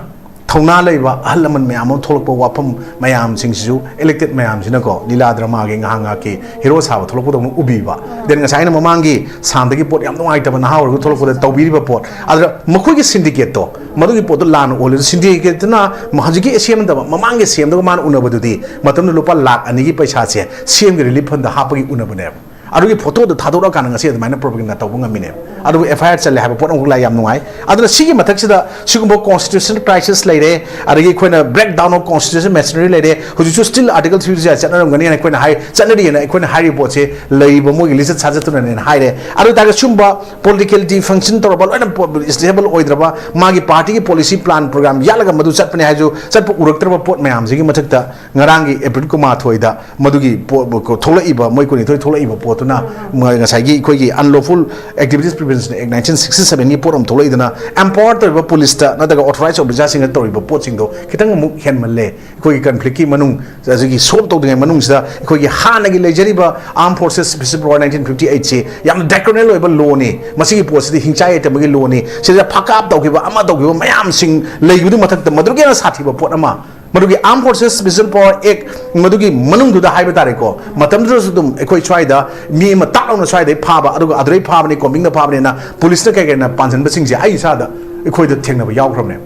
ꯊꯧꯅꯥ ꯂꯩꯕ ꯑꯍꯜ ꯂꯃꯟ ꯃꯌꯥꯝ ꯑꯃ ꯊꯣꯛꯂꯛꯄ ꯋꯥꯐꯝ ꯃꯌꯥꯝꯁꯤꯡꯁꯤꯁꯨ elected ꯃꯌꯥꯝꯁꯤꯅꯀꯣ, ꯂꯤꯂꯥ ꯗ꯭ꯔꯃꯥꯒꯤ ꯉꯥꯏꯍꯥꯛ ꯉꯥꯏꯍꯥꯛꯀꯤ ꯍꯤꯔꯣ ꯁꯥꯕ ꯊꯣꯛꯂꯛꯄꯗꯧꯅ ꯎꯕꯤꯕ꯫ Then ꯉꯁꯥꯏ ꯑꯩꯅ ꯃꯃꯥꯡꯒꯤ ꯁꯥꯟꯗꯒꯤ ꯄꯣꯠ ꯌꯥꯝ ꯅꯨꯡꯉꯥꯏꯇꯕ ꯅꯍꯥ ꯑꯣꯏꯔꯒ ꯊꯣꯛꯂꯛꯄꯗ ꯇꯧꯕꯤꯔꯤꯕ ꯄꯣꯠ, ꯑꯗꯨꯗ ꯃꯈꯣꯏꯒꯤ syndicate ꯇꯣ, ꯃꯗꯨꯒꯤ ꯄꯣꯠꯇꯣ ꯂꯥꯟꯅ ꯑꯣꯜꯂꯤꯗꯣ syndicate ꯇꯨꯅ ꯍꯧꯖꯤꯛꯀꯤ ꯁꯦꯝꯗꯕ ꯃꯃꯥꯡꯒꯤ ꯁꯦꯝꯗꯨꯒ ꯃꯥꯅ ꯎꯅꯕꯗꯨꯗꯤ ꯃꯇꯝꯗꯨ ꯂꯨꯄꯥ ꯂꯥꯛ ꯑꯅꯤꯒꯤ ꯄꯩꯁꯥꯁꯦ ꯁꯤ ꯑꯦꯝꯒꯤ relief fund ꯗ ꯍꯥꯞꯄꯒꯤ ꯎꯅꯕꯅꯦꯕ꯫ ꯑꯗꯨꯒꯤ ꯐꯣꯇꯣꯗꯣ ꯊꯥꯗꯣꯔꯛꯑꯀꯥꯟꯗ ꯉꯁꯤ ꯑꯗꯨꯃꯥꯏꯅ propaganda ꯇꯧꯕ ꯉꯝꯃꯤꯅꯦꯕ꯫ ꯑꯗꯨꯕꯨ F I R ꯆꯠꯂꯦ ꯍꯥꯏꯕ ꯄꯣꯠ ꯑꯃꯈꯛ ꯂꯥꯛꯑꯦ, ꯌꯥꯝ ꯅꯨꯡꯉꯥꯏ꯫ ꯑꯗꯨꯅ ꯁꯤꯒꯤ ꯃꯊꯛꯁꯤꯗ ꯁꯤꯒꯨꯝꯕ constitutional crisis ꯂꯩꯔꯦ, ꯑꯗꯒꯤ ꯑꯩꯈꯣꯏꯅ breakdown of constitutional machinery ꯂꯩꯔꯦ, ꯍꯧꯖꯤꯛꯁꯨ still Article three ꯁꯦ ꯆꯠꯅꯔꯝꯒꯅꯤ ꯍꯥꯏꯅ ꯑꯩꯈꯣꯏꯅ ꯍꯥꯏ, ꯆꯠꯅꯔꯤꯑꯅ ꯑꯩꯈꯣꯏꯅ ꯍꯥꯏꯔꯤꯕ ꯄꯣꯠꯁꯦ ꯂꯩꯔꯤꯕ ꯃꯣꯏꯒꯤ ꯂꯤꯆꯠ ꯁꯥꯖꯠꯇꯨꯅꯅꯦꯅ ꯍꯥꯏꯔꯦ꯫ ꯑꯗꯨ ꯑꯣꯏꯇꯥꯔꯒꯗꯤ ꯁꯤꯒꯨꯝꯕ politically function ꯇꯧꯔꯕ ꯂꯣꯏꯅ stable ꯑꯣꯏꯗ꯭ꯔꯕ, ꯃꯥꯒꯤ party ꯒꯤ policy plan program ꯌꯥꯠꯂꯒ ꯃꯗꯨ ꯆꯠꯄꯅꯦ ꯍꯥꯏꯁꯨ ꯆꯠꯄ ꯎꯔꯛꯇ꯭ꯔꯕ ꯄꯣꯠ ꯃꯌꯥꯝꯁꯤꯒꯤ ꯃꯊꯛꯇ ꯉꯔꯥꯡꯒꯤ April ꯀꯨꯟꯃꯥꯊꯣꯏꯗ ꯃꯗꯨꯒꯤ ꯄꯣ-, ꯊꯣꯛꯂꯛꯏꯕ, ꯃꯣꯏ ꯀꯨꯟꯅꯤꯊꯣꯏ ꯊꯣꯛꯂꯛꯏꯕ ꯄꯣꯠꯇꯨꯅ ꯃ-, ꯉꯁꯥꯏꯒꯤ ꯑꯩꯈꯣꯏꯒꯤ Unlawful Activities Prevention Act nineteen sixty seven ꯒꯤ ꯄꯣꯠ ꯑꯃ ꯊꯣꯛꯂꯛꯏꯗꯅ, empower ꯇꯧꯔꯤꯕ police ꯇ ꯅꯠꯇ꯭ꯔꯒ authorized officer ꯁꯤꯡꯅ ꯇꯧꯔꯤꯕ ꯄꯣꯠꯁꯤꯡꯗꯣ ꯈꯤꯇꯪ ꯑꯃꯨꯛ ꯍꯦꯟꯃꯜꯂꯦ꯫ ꯑꯩꯈꯣꯏꯒꯤ conflict ꯀꯤ ꯃꯅꯨꯡ, ꯑꯁꯤꯒꯤ solve ꯇꯧꯗ꯭ꯔꯤꯉꯩ ꯃꯅꯨꯡꯁꯤꯗ ꯑꯩꯈꯣꯏꯒꯤ ꯍꯥꯟꯅꯒꯤ ꯂꯩꯖꯔꯤꯕ Armed Forces Special Power nineteen fifty eight ꯁꯤ ꯌꯥꯝꯅ draconian ꯑꯣꯏꯕ law ꯅꯤ꯫ ꯃꯁꯤꯒꯤ ꯄꯣꯠꯁꯤꯗꯤ ꯍꯤꯡꯆꯥꯏ ꯌꯥꯏꯇꯝꯕꯒꯤ law ꯅꯤ꯫ ꯁꯤꯗ ꯐꯥꯀꯥꯞ ꯇꯧꯈꯤꯕ, ꯑꯃ ꯇꯧꯈꯤꯕ ꯃꯌꯥꯝꯁꯤꯡ ꯂꯩꯕꯗꯨ ꯃꯊꯛꯇ ꯃꯗꯨꯗꯒꯤ ꯍꯦꯟꯅ ꯁꯥꯊꯤꯕ ꯄꯣꯠ ꯑꯃ, ꯃꯗꯨꯒꯤ Armed Forces Special Power Act ꯃꯗꯨꯒꯤ ꯃꯅꯨꯡꯗꯨꯗ ꯍꯥꯏꯕ ꯇꯥꯔꯦꯀꯣ, ꯃꯇꯝꯗꯨꯗꯁꯨ ꯑꯗꯨꯝ ꯑꯩꯈꯣꯏ ꯁ꯭ꯋꯥꯏꯗ ꯃꯤ ꯑꯃ ꯇꯥꯛ ꯂꯥꯎꯅ ꯁ꯭ꯋꯥꯏꯗꯩ ꯐꯥꯕ, ꯑꯗꯨꯒ ꯑꯗꯨꯗꯩ ꯐꯥꯕꯅꯤ, combing ꯗ ꯐꯥꯕꯅꯤꯅ police ꯅ ꯀꯩ ꯀꯩꯅ ꯄꯥꯟꯁꯤꯟꯕꯁꯤꯡꯁꯦ ꯑꯩ ꯏꯁꯥꯗ ꯑꯩꯈꯣꯏꯗ ꯊꯦꯡꯅꯕ ꯌꯥꯎꯈ꯭ꯔꯕꯅꯦ꯫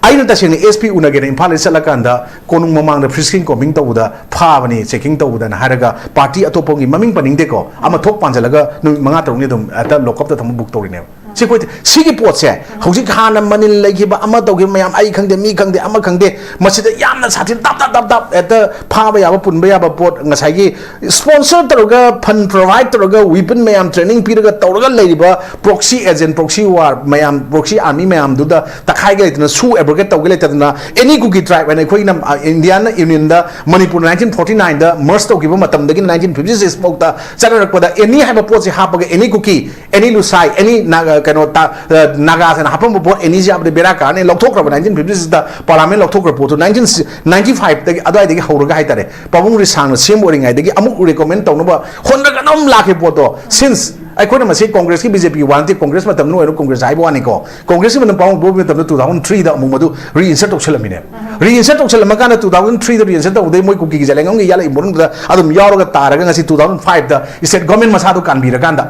ꯑꯩꯅ ꯇꯁꯦꯡꯅ S P ꯎꯅꯒꯦꯅ ꯏꯝꯐꯥꯜꯗ ꯆꯠꯂꯀꯥꯟꯗ ꯀꯣꯅꯨꯡ ꯃꯃꯥꯡꯗ friskingꯅ combing ꯇꯧꯕꯗ ꯐꯥꯕꯅꯤ, checking ꯇꯧꯕꯗꯅ ꯍꯥꯏꯔꯒ party ꯑꯇꯣꯞꯄꯒꯤ ꯃꯃꯤꯡ ꯄꯟꯅꯤꯡꯗꯦꯀꯣ, ꯑꯃ ꯊꯣꯛ ꯄꯥꯟꯁꯤꯜꯂꯒ ꯅꯨꯃꯤꯠ ꯃꯉꯥ ꯇꯔꯨꯛꯅꯤ ꯑꯗꯨꯝ ꯍꯦꯛꯇ lock up ꯇ ꯊꯝꯕ book ꯇꯧꯔꯤꯅꯦꯕ꯫ ꯁꯤ ꯑꯩꯈꯣꯏ, ꯁꯤꯒꯤ ꯄꯣꯠꯁꯦ ꯍꯧꯖꯤꯛ ꯍꯥꯟꯅ ꯃꯅꯤꯜ ꯂꯩꯈꯤꯕ ꯑꯃ ꯇꯧꯈꯤꯕ ꯃꯌꯥꯝ, ꯑꯩ ꯈꯪꯗꯦ, ꯃꯤ ꯈꯪꯗꯦ, ꯑꯃ ꯈꯪꯗꯦ, ꯃꯁꯤꯗ ꯌꯥꯝꯅ ꯁꯥꯊꯤꯅ ꯇꯞ ꯇꯞ ꯇꯞ ꯇꯞ ꯍꯦꯛꯇ ꯐꯥꯕ ꯌꯥꯕ, ꯄꯨꯟꯕ ꯌꯥꯕ ꯄꯣꯠ, ꯉꯁꯥꯏꯒꯤ sponsor ꯇꯧꯔꯒ, fund provide ꯇꯧꯔꯒ, weapon ꯃꯌꯥꯝ training ꯄꯤꯔꯒ ꯇꯧꯔꯒ ꯂꯩꯔꯤꯕ proxy agent, proxy war ꯃꯌꯥꯝ, proxy army ꯃꯌꯥꯝꯗꯨꯗ ꯇꯛꯈꯥꯏꯒꯦ ꯂꯩꯇꯅ, sue abrogate ꯇꯧꯒꯦ ꯂꯩꯇꯗꯅ, any Kuki tribe ꯍꯥꯏꯅ ꯑꯩꯈꯣꯏꯅ, ꯑ, Indian Union ꯗ ꯃꯅꯤꯄꯨꯔ nineteen forty nine ꯗ merge ꯇꯧꯈꯤꯕ ꯃꯇꯝꯗꯒꯤ nineteen fifty six ꯐꯥꯎꯗ ꯆꯠꯅꯔꯛꯄꯗ any ꯍꯥꯏꯕ ꯄꯣꯠꯁꯦ ꯍꯥꯞꯄꯒ any Kuki, any ꯂꯨꯁꯥꯏ, any Naga, ꯀꯩꯅꯣ ꯇ-, ꯑ, ꯅꯥꯒꯥꯁꯤꯡꯅ ꯍꯥꯞꯄꯝꯕ ꯄꯣꯠ ꯑꯦꯅꯤ ꯁꯤ ꯍꯥꯞꯄꯗꯤ ꯕꯦꯔꯥ ꯀꯥꯔꯅꯤ, ꯂꯧꯊꯣꯛꯈ꯭ꯔꯕ ꯅꯥꯏꯟꯇꯤꯟ ꯐꯤꯐꯇꯤ ꯁꯤꯛꯁꯇ ꯄꯥꯔꯂꯥꯃꯦꯟ ꯂꯧꯊꯣꯛꯈ꯭ꯔ ꯄꯣꯠꯇꯨ ꯅꯥꯏꯟꯇꯤꯟ ꯅꯥꯏꯟꯇꯤ ꯐꯥꯏꯚꯇꯒꯤ ꯑꯗꯨꯋꯥꯏꯗꯒꯤ ꯍꯧꯔꯒ ꯍꯥꯏꯇꯥꯔꯦ, ꯄꯥꯕꯨꯡ ꯔꯤꯁꯥꯡꯅ ꯁꯦꯝꯕ ꯑꯣꯏꯔꯤꯉꯩꯗꯒꯤ ꯑꯃꯨꯛ ꯔꯤꯀꯃꯦꯟ ꯇꯧꯅꯕ ꯍꯣꯠꯅꯔꯒ ꯑꯗꯨꯝ ꯂꯥꯛꯈꯤꯕ ꯄꯣꯠꯇꯣ꯫ ꯁꯤꯟꯁ ꯑꯩꯈꯣꯏꯅ ꯃꯁꯤ ꯀꯣꯡꯒ꯭ꯔꯦꯁꯀꯤ ꯕꯤ ꯖꯦ ꯄꯤ ꯋꯥ ꯅꯠꯇꯦ, ꯀꯣꯡꯒ꯭ꯔꯦꯁ ꯃꯇꯝꯗ ꯑꯣꯏꯔꯣ, ꯀꯣꯡꯒ꯭ꯔꯦꯁ ꯍꯥꯏꯕ ꯋꯥꯅꯤꯀꯣ, ꯀꯣꯡꯒ꯭ꯔꯦꯁꯀꯤ ꯃꯇꯝ ꯄꯥꯕꯨꯡ ꯄꯣꯛꯄ ꯃꯇꯝꯗ ꯇꯨ ꯊꯥꯎꯖꯟ ꯊ꯭ꯔꯤꯗ ꯑꯃꯨꯛ ꯃꯗꯨ ꯔꯤꯏꯟꯁꯔꯠ ꯇꯧꯁꯜꯂꯝꯃꯤꯅꯦ꯫ ꯔꯤꯏꯟꯁꯔꯠ ꯇꯧꯁꯜꯂꯝꯃꯀꯥꯟꯗ ꯇꯨ ꯊꯥꯎꯖꯟ ꯊ꯭ꯔꯤꯗ ꯔꯤꯏꯟꯁꯔꯠ ꯇꯧꯕꯗꯩ ꯃꯣꯏ ꯀꯨꯀꯤꯒꯤ ꯖꯦꯂꯦꯡꯉꯝꯒꯤ ꯌꯥꯠꯂꯛꯏ ꯃꯅꯨꯡꯗꯨꯗ ꯑꯗꯨꯝ ꯌꯥꯎꯔꯒ ꯇꯥꯔꯒ ꯉꯁꯤ ꯇꯨ ꯊꯥꯎꯖꯟ ꯐꯥꯏꯚꯇ ꯁ꯭ꯇꯦꯠ ꯒꯣꯔꯃꯦꯟ ꯃꯁꯥꯗꯣ ꯀꯥꯟꯕꯤꯔꯀꯥꯟꯗ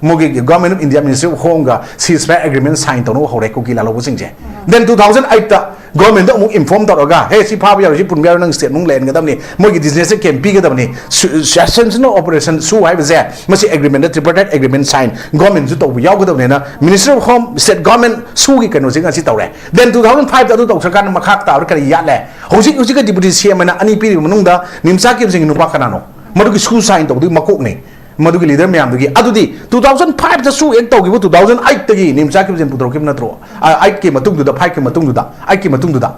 ꯃꯣꯏꯒꯤ Government of India Ministry of Homeꯒ ceasefire agreement sign ꯇꯧꯅꯕ ꯍꯧꯔꯦ ꯀꯨꯀꯤ ꯂꯥꯜꯍꯧꯕꯁꯤꯡꯁꯦ꯫ Then ꯇꯨ ꯊꯥꯎꯖꯟ ꯑꯩꯠꯇ ꯒꯣꯔꯃꯦꯟꯗ ꯑꯃꯨꯛ ꯏꯟꯐꯣꯔꯝ ꯇꯧꯔꯒ, "ꯍꯦ, ꯁꯤ ꯐꯥꯕ ꯌꯥꯔꯣꯏ, ꯁꯤ ꯄꯨꯟꯕ ꯌꯥꯔꯣꯏ, ꯅꯪ ꯁ꯭ꯇꯦꯠ ꯃꯅꯨꯡ ꯂꯩꯍꯟꯒꯗꯕꯅꯤ, ꯃꯣꯏꯒꯤ ꯗꯤꯖꯤꯅꯦꯁꯟ ꯀꯦꯝ ꯄꯤꯒꯗꯕꯅꯤ, suspension of operation ꯁꯨ ꯍꯥꯏꯕꯁꯦ ꯃꯁꯤ ꯑꯦꯒ꯭ꯔꯤꯃꯦꯟꯗ tripartite agreement sign ꯒꯣꯔꯃꯦꯟꯁꯨ ꯇꯧꯕ ꯌꯥꯎꯒꯗꯕꯅꯤꯅ Ministry of Home, state government ꯁꯨꯒꯤ ꯀꯩꯅꯣꯁꯦ ꯉꯁꯤ ꯇꯧꯔꯦ꯫ Then ꯇꯨ ꯊꯥꯎꯖꯟ ꯐꯥꯏꯚꯇ ꯑꯗꯨ ꯇꯧꯁꯤꯔꯀꯥꯟꯗ ꯃꯈꯥ ꯇꯥꯕꯗ ꯀꯔꯤ ꯌꯥꯠꯂꯦ? ꯍꯧꯖꯤꯛ ꯍꯧꯖꯤꯛꯀꯤ ꯗꯤꯄꯨꯇꯤ ꯁꯤ ꯑꯦꯝ ꯑꯅ ꯑꯅꯤ ꯄꯤꯔꯤꯕ ꯃꯅꯨꯡꯗ ꯅꯤꯝꯆꯥ ꯀꯤꯝꯁꯤꯡꯒꯤ ꯅꯨꯄꯥ ꯀꯅꯥꯅꯣ? ꯃꯗꯨꯒꯤ ꯁꯨ ꯁꯥꯏꯟ ꯇꯧꯕꯗꯨꯒꯤ ꯃꯀꯣꯛꯅꯤ꯫ ꯃꯗꯨꯒꯤ ꯂꯤꯗꯔ ꯃꯌꯥꯝꯗꯨꯒꯤ꯫ ꯑꯗꯨꯗꯤ ꯇꯨ ꯊꯥꯎꯖꯟ ꯐꯥꯏꯚꯇꯁꯨ ꯑꯦꯛ ꯇꯧꯈꯤꯕ ꯇꯨ ꯊꯥꯎꯖꯟ ꯑꯩꯠꯇꯒꯤ ꯅꯤꯝꯆꯥ ꯀꯤꯝꯁꯤꯡ ꯄꯨꯊꯣꯔꯛꯈꯤꯕ ꯅꯠꯇ꯭ꯔꯣ? ꯑ, ꯑꯩꯠꯀꯤ ꯃꯇꯨꯡꯗꯨꯗ, ꯐꯥꯏꯚꯀꯤ ꯃꯇꯨꯡꯗꯨꯗ, ꯑꯩꯠꯀꯤ ꯃꯇꯨꯡꯗꯨꯗ꯫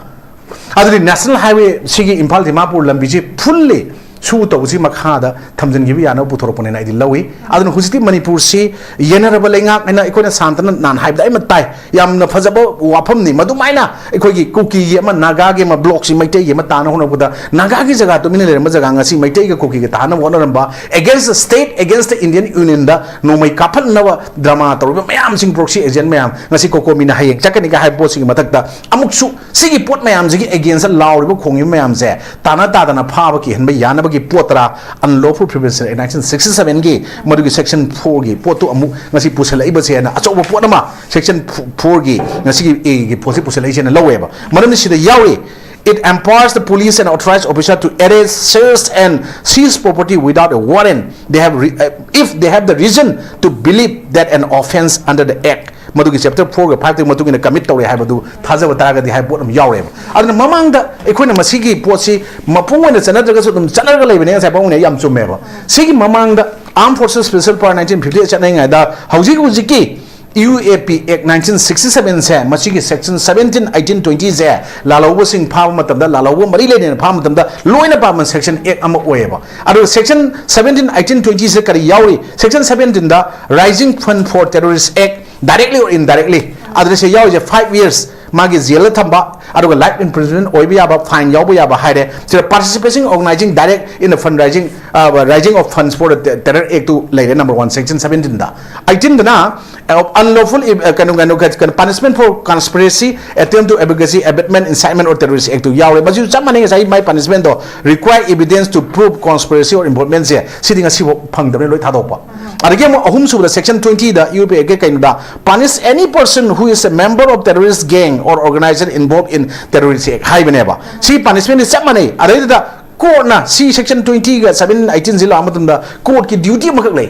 ꯑꯗꯨꯗꯤ ꯅꯦꯁꯅꯦꯜ ꯍꯥꯏꯋꯦ ꯁꯤꯒꯤ ꯏꯝꯐꯥꯜ ꯗꯤꯃꯥꯄꯨꯔ ꯂꯝꯕꯤꯁꯤ ꯐꯨꯜꯂꯤ ꯁꯨ ꯇꯧꯕꯁꯤ ꯃꯈꯥꯗ ꯊꯝꯖꯤꯟꯈꯤꯕ ꯌꯥꯅꯕ ꯄꯨꯊꯣꯔꯛꯄꯅꯦꯅ ꯑꯩꯗꯤ ꯂꯧꯏ꯫ ꯑꯗꯨꯅ ꯍꯧꯖꯤꯛꯇꯤ ꯃꯅꯤꯄꯨꯔꯁꯤ ꯌꯦꯟꯅꯔꯕ ꯂꯩꯉꯥꯛ ꯍꯥꯏꯅ ꯑꯩꯈꯣꯏꯅ ꯁꯥꯟꯇꯅ ꯅꯍꯥꯟ ꯍꯥꯏꯕꯗ ꯑꯩ ꯇꯥꯏ꯫ ꯌꯥꯝꯅ ꯐꯖꯕ ꯋꯥꯐꯝꯅꯤ꯫ ꯃꯗꯨꯃꯥꯏꯅ ꯑꯩꯈꯣꯏꯒꯤ ꯀꯨꯀꯤꯒꯤ ꯑꯃ, ꯅꯥꯒꯥꯒꯤ ꯑꯃ, ꯕ꯭ꯂꯣꯛꯁꯤ ꯃꯩꯇꯩꯒꯤ ꯑꯃ ꯇꯥꯅ ꯍꯣꯠꯅꯕꯗ ꯅꯥꯒꯥꯒꯤ ꯖꯒꯥ ꯇꯨꯃꯤꯟꯅ ꯂꯩꯔꯝꯕ ꯖꯒꯥ ꯉꯁꯤ ꯃꯩꯇꯩꯒ ꯀꯨꯀꯤꯒ ꯇꯥꯅꯕ ꯍꯣꯠꯅꯔꯝꯕ, against the state, against the Indian Unionꯗ ꯅꯣꯡꯃꯩ ꯀꯥꯞꯍꯟꯅꯕ ꯗ꯭ꯔꯃꯥ ꯇꯧꯔꯤꯕ ꯃꯌꯥꯝꯁꯤꯡ, proxy agent ꯃꯌꯥꯝ, ꯉꯁꯤ ꯀꯣꯀꯣꯃꯤꯅ ꯍꯌꯦꯡ ꯆꯠꯀꯅꯤꯒ ꯍꯥꯏꯕ ꯄꯣꯠꯁꯤꯒꯤ ꯃꯊꯛꯇ ꯑꯃꯨꯛꯁꯨ ꯁꯤꯒꯤ ꯄꯣꯠ ꯃꯌꯥꯝꯁꯤꯒꯤ againstꯇ ꯂꯥꯎꯔꯤꯕ ꯈꯣꯡꯉꯤꯕ ꯃꯌꯥꯝꯁꯦ ꯇꯥꯅ ꯇꯥꯗꯅ ꯐꯥꯕ ꯀꯤꯍꯟꯕ ꯌꯥꯅꯕꯒꯤ ꯄꯣꯠꯇꯔꯥ, Unlawful Prevention Act nineteen sixty sevenꯒꯤ ꯃꯗꯨꯒꯤ section fourꯒꯤ ꯄꯣꯠꯇꯨ ꯑꯃꯨꯛ ꯉꯁꯤ ꯄꯨꯁꯜꯂꯛꯏꯕꯁꯦꯅ ꯑꯆꯧꯕ ꯄꯣꯠ ꯑꯃ section fourꯒꯤ ꯉꯁꯤꯒꯤ Aꯒꯤ ꯄꯣꯠꯁꯤ ꯄꯨꯁꯜꯂꯛꯏꯁꯦꯅ ꯂꯧꯋꯦꯕ꯫ ꯃꯔꯝꯗꯤ ꯁꯤꯗ ꯌꯥꯎꯔꯤ, "It empowers the police and authorized officer to arrest, search and seize property without a warrant they have re-, uh, if they have the reason to believe that an offense under the Act", ꯃꯗꯨꯒꯤ chapter fourꯒ fiveꯇꯒꯤ ꯃꯇꯨꯡ ꯏꯟꯅ commit ꯇꯧꯔꯦ ꯍꯥꯏꯕꯗꯨ ꯊꯥꯖꯕ ꯇꯥꯔꯒꯗꯤ ꯍꯥꯏꯕ ꯄꯣꯠ ꯑꯃ ꯌꯥꯎꯔꯦꯕ꯫ ꯑꯗꯨꯅ ꯃꯃꯥꯡꯗ ꯑꯩꯈꯣꯏꯅ ꯃꯁꯤꯒꯤ ꯄꯣꯠꯁꯤ ꯃꯄꯨꯡ ꯑꯣꯏꯅ ꯆꯠꯅꯗ꯭ꯔꯒꯁꯨ ꯑꯗꯨꯝ ꯆꯠꯅꯔꯒ ꯂꯩꯕꯅꯦ, ꯉꯁꯥꯏ ꯄꯥꯕꯨꯡꯅ ꯌꯥꯝ ꯆꯨꯝꯃꯦꯕ꯫ ꯁꯤꯒꯤ ꯃꯃꯥꯡꯗ Armed Forces Special Power nineteen fifty eight ꯆꯠꯅꯔꯤꯉꯩꯗ ꯍꯧꯖꯤꯛ ꯍꯧꯖꯤꯛꯀꯤ UAP Act nineteen sixty sevenꯁꯦ, ꯃꯁꯤꯒꯤ section seventeen, eighteen, twentyꯁꯦ ꯂꯥꯜꯍꯧꯕꯁꯤꯡ ꯐꯥꯕ ꯃꯇꯝꯗ, ꯂꯥꯜꯍꯧꯕ ꯃꯔꯤ ꯂꯩꯅꯅ ꯐꯥꯕ ꯃꯇꯝꯗ ꯂꯣꯏꯅ ꯄꯥꯟꯕ section Act ꯑꯃ ꯑꯣꯏꯌꯦꯕ꯫ ꯑꯗꯨꯒ section seventeen, eighteen, twentyꯁꯦ ꯀꯔꯤ ꯌꯥꯎꯔꯤ? Section seventeenꯗ Rising Fund for Terrorist Act, directly or indirectly ꯑꯗꯨꯗ ꯁꯤ ꯌꯥꯎꯔꯤꯁꯦ five years ꯃꯥꯒꯤ ꯖꯦꯜꯗ ꯊꯝꯕ, ꯑꯗꯨꯒ life imprisonment ꯑꯣꯏꯕ ꯌꯥꯕ, fine ꯌꯥꯎꯕ ꯌꯥꯕ ꯍꯥꯏꯔꯦ꯫ ꯁꯤꯗ participation organizing direct in the fundraising, uh, raising of funds for the terror act two ꯂꯩꯔꯦ number one section seventeenꯗ꯫ Eighteenꯗꯅ unlawful, uh, ꯀꯩꯅꯣ ꯀꯩꯅꯣ ꯀꯩꯅꯣ punishment for conspiracy, attempt to advocacy, abetment, incitement or terrorist act two ꯌꯥꯎꯔꯦ꯫ ꯃꯁꯤꯁꯨ ꯆꯞ ꯃꯥꯟꯅꯩ ꯉꯁꯥꯏ ꯃꯥꯏ punishmentꯗꯣ, require evidence to prove conspiracy or involvementꯁꯦ꯫ ꯁꯤꯗꯤ ꯉꯁꯤꯐꯥꯎ ꯐꯪꯗꯕꯅꯤ, ꯂꯣꯏ ꯊꯥꯗꯣꯛꯄ꯫ ꯑꯗꯒꯤ ꯑꯃꯨꯛ ꯑꯍꯨꯝꯁꯨꯕꯗ section twentyꯗ UAPAꯒꯤ ꯀꯩꯅꯣꯗ, punish any person who is a member of terrorist gang or organization involved in terrorist act ꯍꯥꯏꯕꯅꯦꯕ꯫ ꯁꯤ punishmentꯗꯤ ꯆꯞ ꯃꯥꯟꯅꯩ꯫ ꯑꯗꯩꯗꯨꯗ courtꯅ ꯁꯤ section twentyꯒ seven eighteenꯁꯤ ꯂꯥꯛꯄ ꯃꯇꯝꯗ courtꯀꯤ duty ꯑꯃꯈꯛ ꯂꯩ꯫